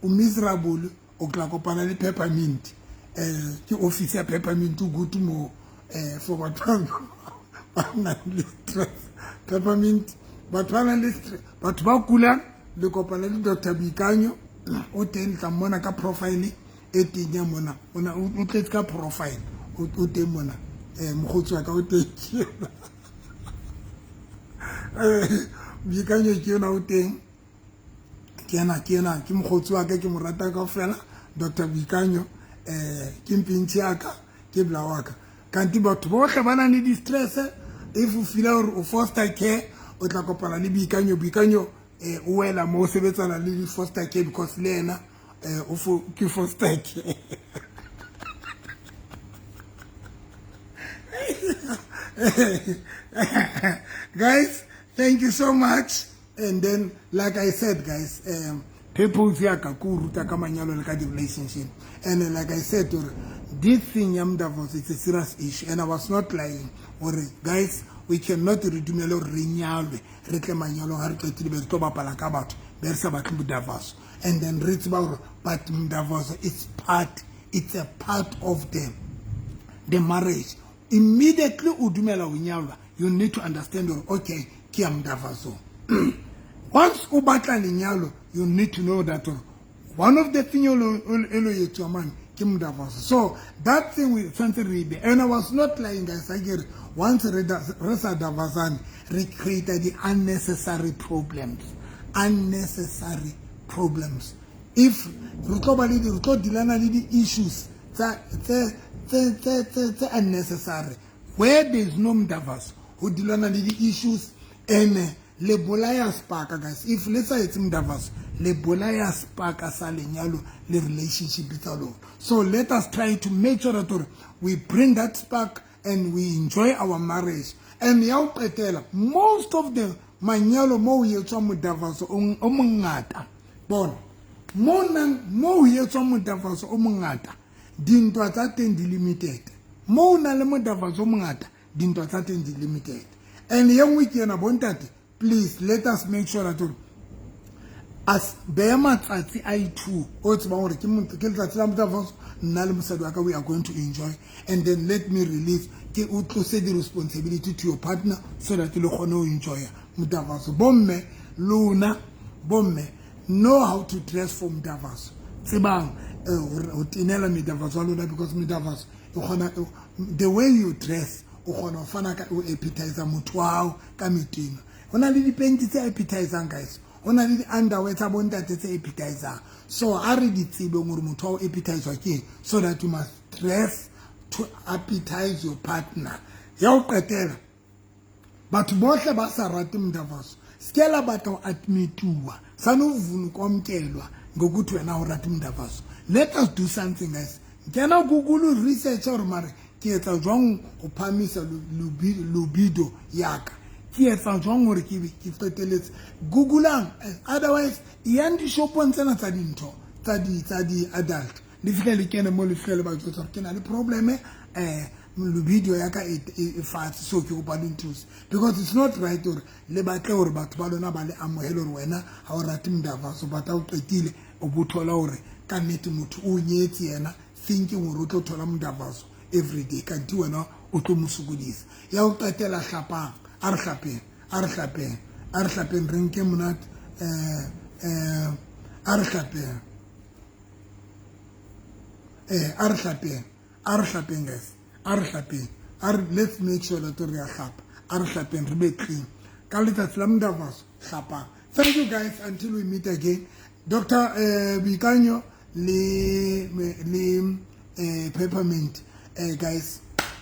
o miserable, o tla kopana le Peppermint. Ke office ya Peppermint o good mo for batho ba nang le stress. Peppermint, batho ba nang le stress, batho ba kulang, le kopana le Dr Boikanyo o teng. Le tla mmona ka profile e teng ya mona, o tletse ka profile, o teng mona. Mokgotsi wa ka o teng, ke ena. Boikanyo ke yona o teng, ke ena, ke ena, ke mokgotsi wa ka, ke mo rata kaofela. Dr Boikanyo, ke mpintshi ya ka, ke bla wa ka. Kanti batho bohle ba nang le di-stress, if o feela gore o foster care, O tla kopana le Boikanyo. Boikanyo o wela mo, o sebetsana le di-foster care, because le ena o ke foster care. Guys, thank you so much. And then, like I said, guys, purpose ya ka ke o ruta ka manyalo le ka di-relationship. And like I said, gore this thing ya divorce, it's a serious issue, and I was not lying gore, guys, we cannot re dumele gore re nyalwe, re tle manyalong, ga re qetile be re tlo bapala ka batho, be re sa batle divorce, and then re tseba gore, but divorce, it's a part of the marriage. Immediately o dumela ho nyalwa, you need to understand gore, okay, ke ya mdavaso. Once o batla lenyalo, you need to know that one of the thing e lo etswa mane ke mdavaso. So that thing we tshwanetse re be, and I was not lying, guys. I get once re sa davasane, re create the unnecessary problems, unnecessary problems. If re tlo ba le re tlo dealana le di-issues tsa tse unnecessary where there is no mdavaso, ho dealana le di-issues and le bolaya spark. Guys, if le sa etse mdavaso, le bolaya spark sa lenyalo le relationship tsa lona. So let us try to make sure that we bring that spark and we enjoy our marriage. And ya ho qetela, most of the manyalo mo ho etswang modavaso o mongata, bona mo nang mo ho etswang modavaso o mongata, dintwa tsa teng di limited. Mo o nang le modavaso o mongata, dintwa tsa teng di limited. And ye nngwe ke ena, bontate, please let us make sure that as beya matsatsi a i-two o tsebang gore ke letsatsi la modavaso, nna le mosadi wa ka, we are going to enjoy, and then let me release, ke o tlose di-responsibility to your partner so that le kgone ho enjoya modavaso. Bomme, lona bomme, know how to dress for modavaso. Tsebang ho tenela medavaso wa lona, because medavaso e kgona, the way you dress, o kgona ho fana ka o appetizer motho wa hao ka meteno. Ho na le dipenti tse appetizang, guys, ho na le di-underwear tsa bontate tse appetizang. So a re di tsebeng gore motho wa o appetizwa ke eng, so that you must dress to appetize your partner. Ya ho qetela, batho bohle ba sa rate mdavaso, se ke la batla ho admituwa, sanuvuna ukwamkelwa ngokuthi wena o rate mdavaso. Let us do something, guys. Kena Google, research gore mare ke etsa jwang ho phahamisa libido ya ka, ke etsa jwang hore ke be ke qeteletse. Googleang. Otherwise yang dishopong tsena tsa dintho tsa di adult, le fihle le kene mo, le fihle le ba jwetsa hore ke na le problem, libido ya ka e fatshe, so ke kopa le nthuse, because it's not right hore le batle hore batho ba lona ba le amohele hore wena ha o rate mdavaso, but ha o qetile o bo thola hore ka nnete motho o nyetse yena thinking hore o tlo thola mdavaso everyday, kanti wena o tlo mo sokodisa. Ya ho qetela, hlapang. A re hlapeng, a re hlapeng, a re hlapeng, re nke monate. A re hlapeng, a re hlapeng, a re hlapeng, guys, a re hlapeng. A re, let's make sure that re a hlapa. A re hlapeng, re be clean ka letsatsi la mdavaso. Hlapang. Thank you, guys, until we meet again. Dr Boikanyo le Peppermint, guys,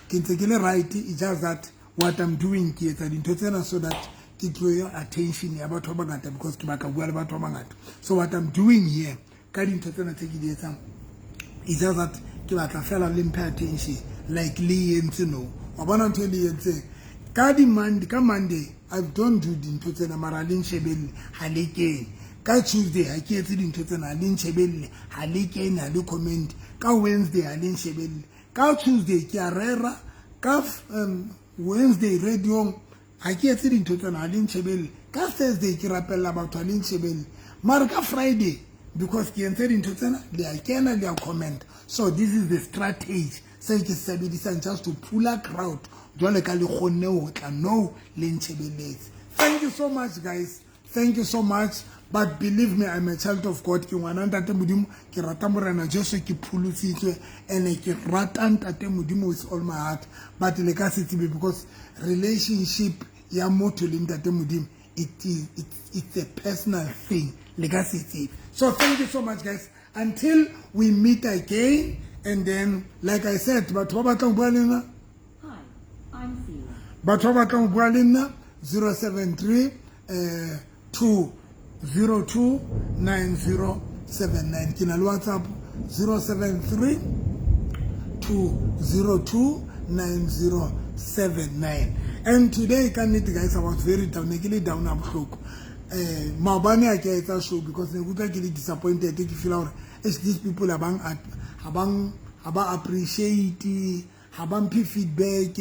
ke ntse ke le right. It's just that what I'm doing, ke etsa dintho tsena so that ke draw attention ya batho ba bangata, because ke batla bua le batho ba bangata. So what I'm doing here ka dintho tsena tse ke di etsang, it's just that ke batla fela le mphe attention like le entse. No, wa bona ntho e le entseng ka di Monday, ka Monday I don't do dintho tsena, mara le nshebelle, ha le kene. Ka Tuesday ha ke etse dintho tsena, ha le nshebelle, ha le kene, ha le comment. Ka Wednesday ha le nshebelle. Ka Tuesday ke a rera ka Wednesday radiong, ha ke etse dintho tsena, ha le nshebelle. Ka Thursday ke rapella batho, ha le nshebelle. Mara ka Friday, because ke entse dintho tsena, le a kena, le a comment. So this is the strategy se ke se sebedisang just to pull a crowd, jwale ka le kgonne ho tla no le ntshebeletse. Thank you so much, guys, thank you so much. But believe me, I'm a child of God. Ke ngwana ntate Modimo, ke rata Morena Jesu, ke pholositswe, and ke rata ntate Modimo with all my heart. But le ka se tsebe, because relationship ya motho le ntate Modimo, it's a personal thing, le ka se tsebe. So thank you so much, guys, until we meet again. And then, like I said, batho ba batlang ho bua le nna, Hi, I'm Celia. Batho ba batlang ho bua le nna, 073 202 9079. Ke na le WhatsApp 073 202 9079. And today, ka nnete guys, I was very down. Ne ke le down a bohloko. Maobane a ke a etsa show because ne ke utlwa ke le disappointed, ke feel hore these people ha bang ha bang ha ba appreciate, ha ba mphe feedback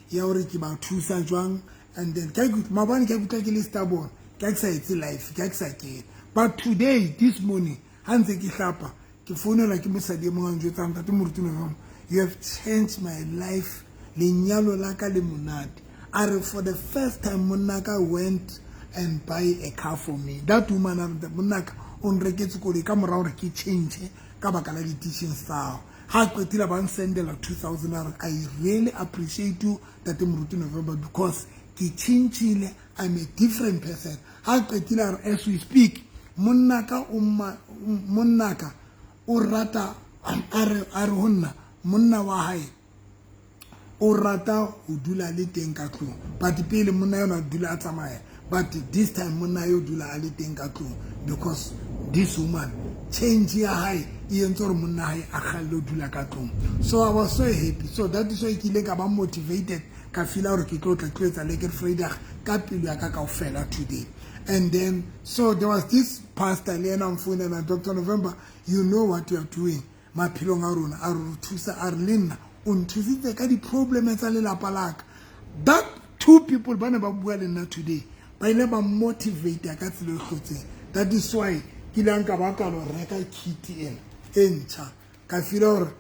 ya hore ke ba thusa jwang. And then ke maobane ke utlwa ke le stubborn, ke sa etse life, ke sa kena. But today, this morning, ha ntse ke hlapa, ke founela ke mosadi e mongwe a njwetsang, "Ntate Moruti November, you have changed my life. Lenyalo la ka le monate." A re, "For the first time, monna ka went and buy a car for me." That woman a re, "Monna ka o nreketse koloi ka mora hore ke change ka baka la di-teachings tsa hao." Ha qetile, ba nsendela 2000. A re, "I really appreciate you, Ntate Moruti November, because ke changile, I'm a different person." Ha qetile a re, "As we speak, monnaka o monnaka o rata." A re ho nna, monna wa hae o rata ho dula le teng ka tlung, but pele monna yona dula a tsamaya, but this time monna yo dula a le teng ka tlung because this woman, change ya hae e entse hore monna hae a kgalle ho dula ka tlung. So I was so happy. So that is why ke ile ka ba motivated, ka feela hore ke tlo tla tlo etsa Lekker Vrydag ka pelo ya ka kaofela today. And then so there was this pastor, le ena mfounela, "Dr November, you know what you are doing maphelong a rona." A re thusa, a re le nna o nthusitse ka di-problem tsa lelapa la ka. That two people ba ne ba bua le nna today, ba ile ba motivate ka tsela e hlotseng. That is why ke ile nka ba ka lo reka kit ena e ntjha. Ka feela hore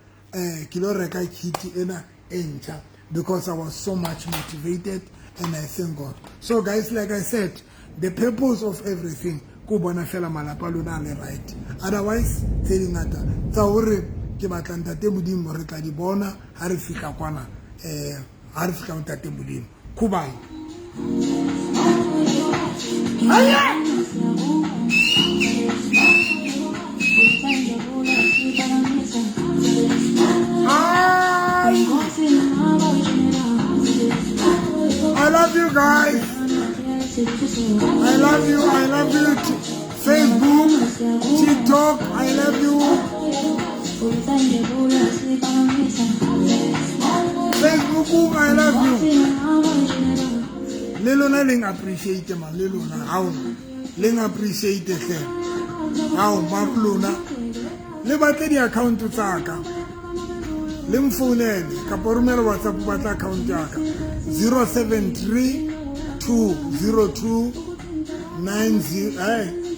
ke lo reka kit ena e ntjha because I was so much motivated, and I thank God. So guys, like I said, the purpose of everything ko bona fela malapa a lona a le right. Otherwise tse dingata tsa hore ke batla Ntate Modimo, re tla di bona ha re fihla kwana, ha re fihla ho Ntate Modimo. Khubane. Aya! Ay! I love you guys. I love you. I love you. Facebook, TikTok, I love you. Facebook, I love you. Le lona leng appreciate man, le lona hao leng appreciate hle. Hao ba lona le batle di account tsa ka. Le mfounele kapa romela WhatsApp, batla account ya ka 073 202 90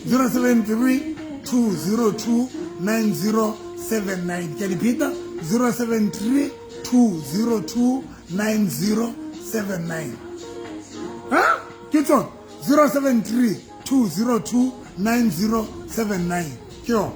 073 202 9079. Ke repeat, 073 202 9079. Ha ke tsona, 073 202 9079 ke yona.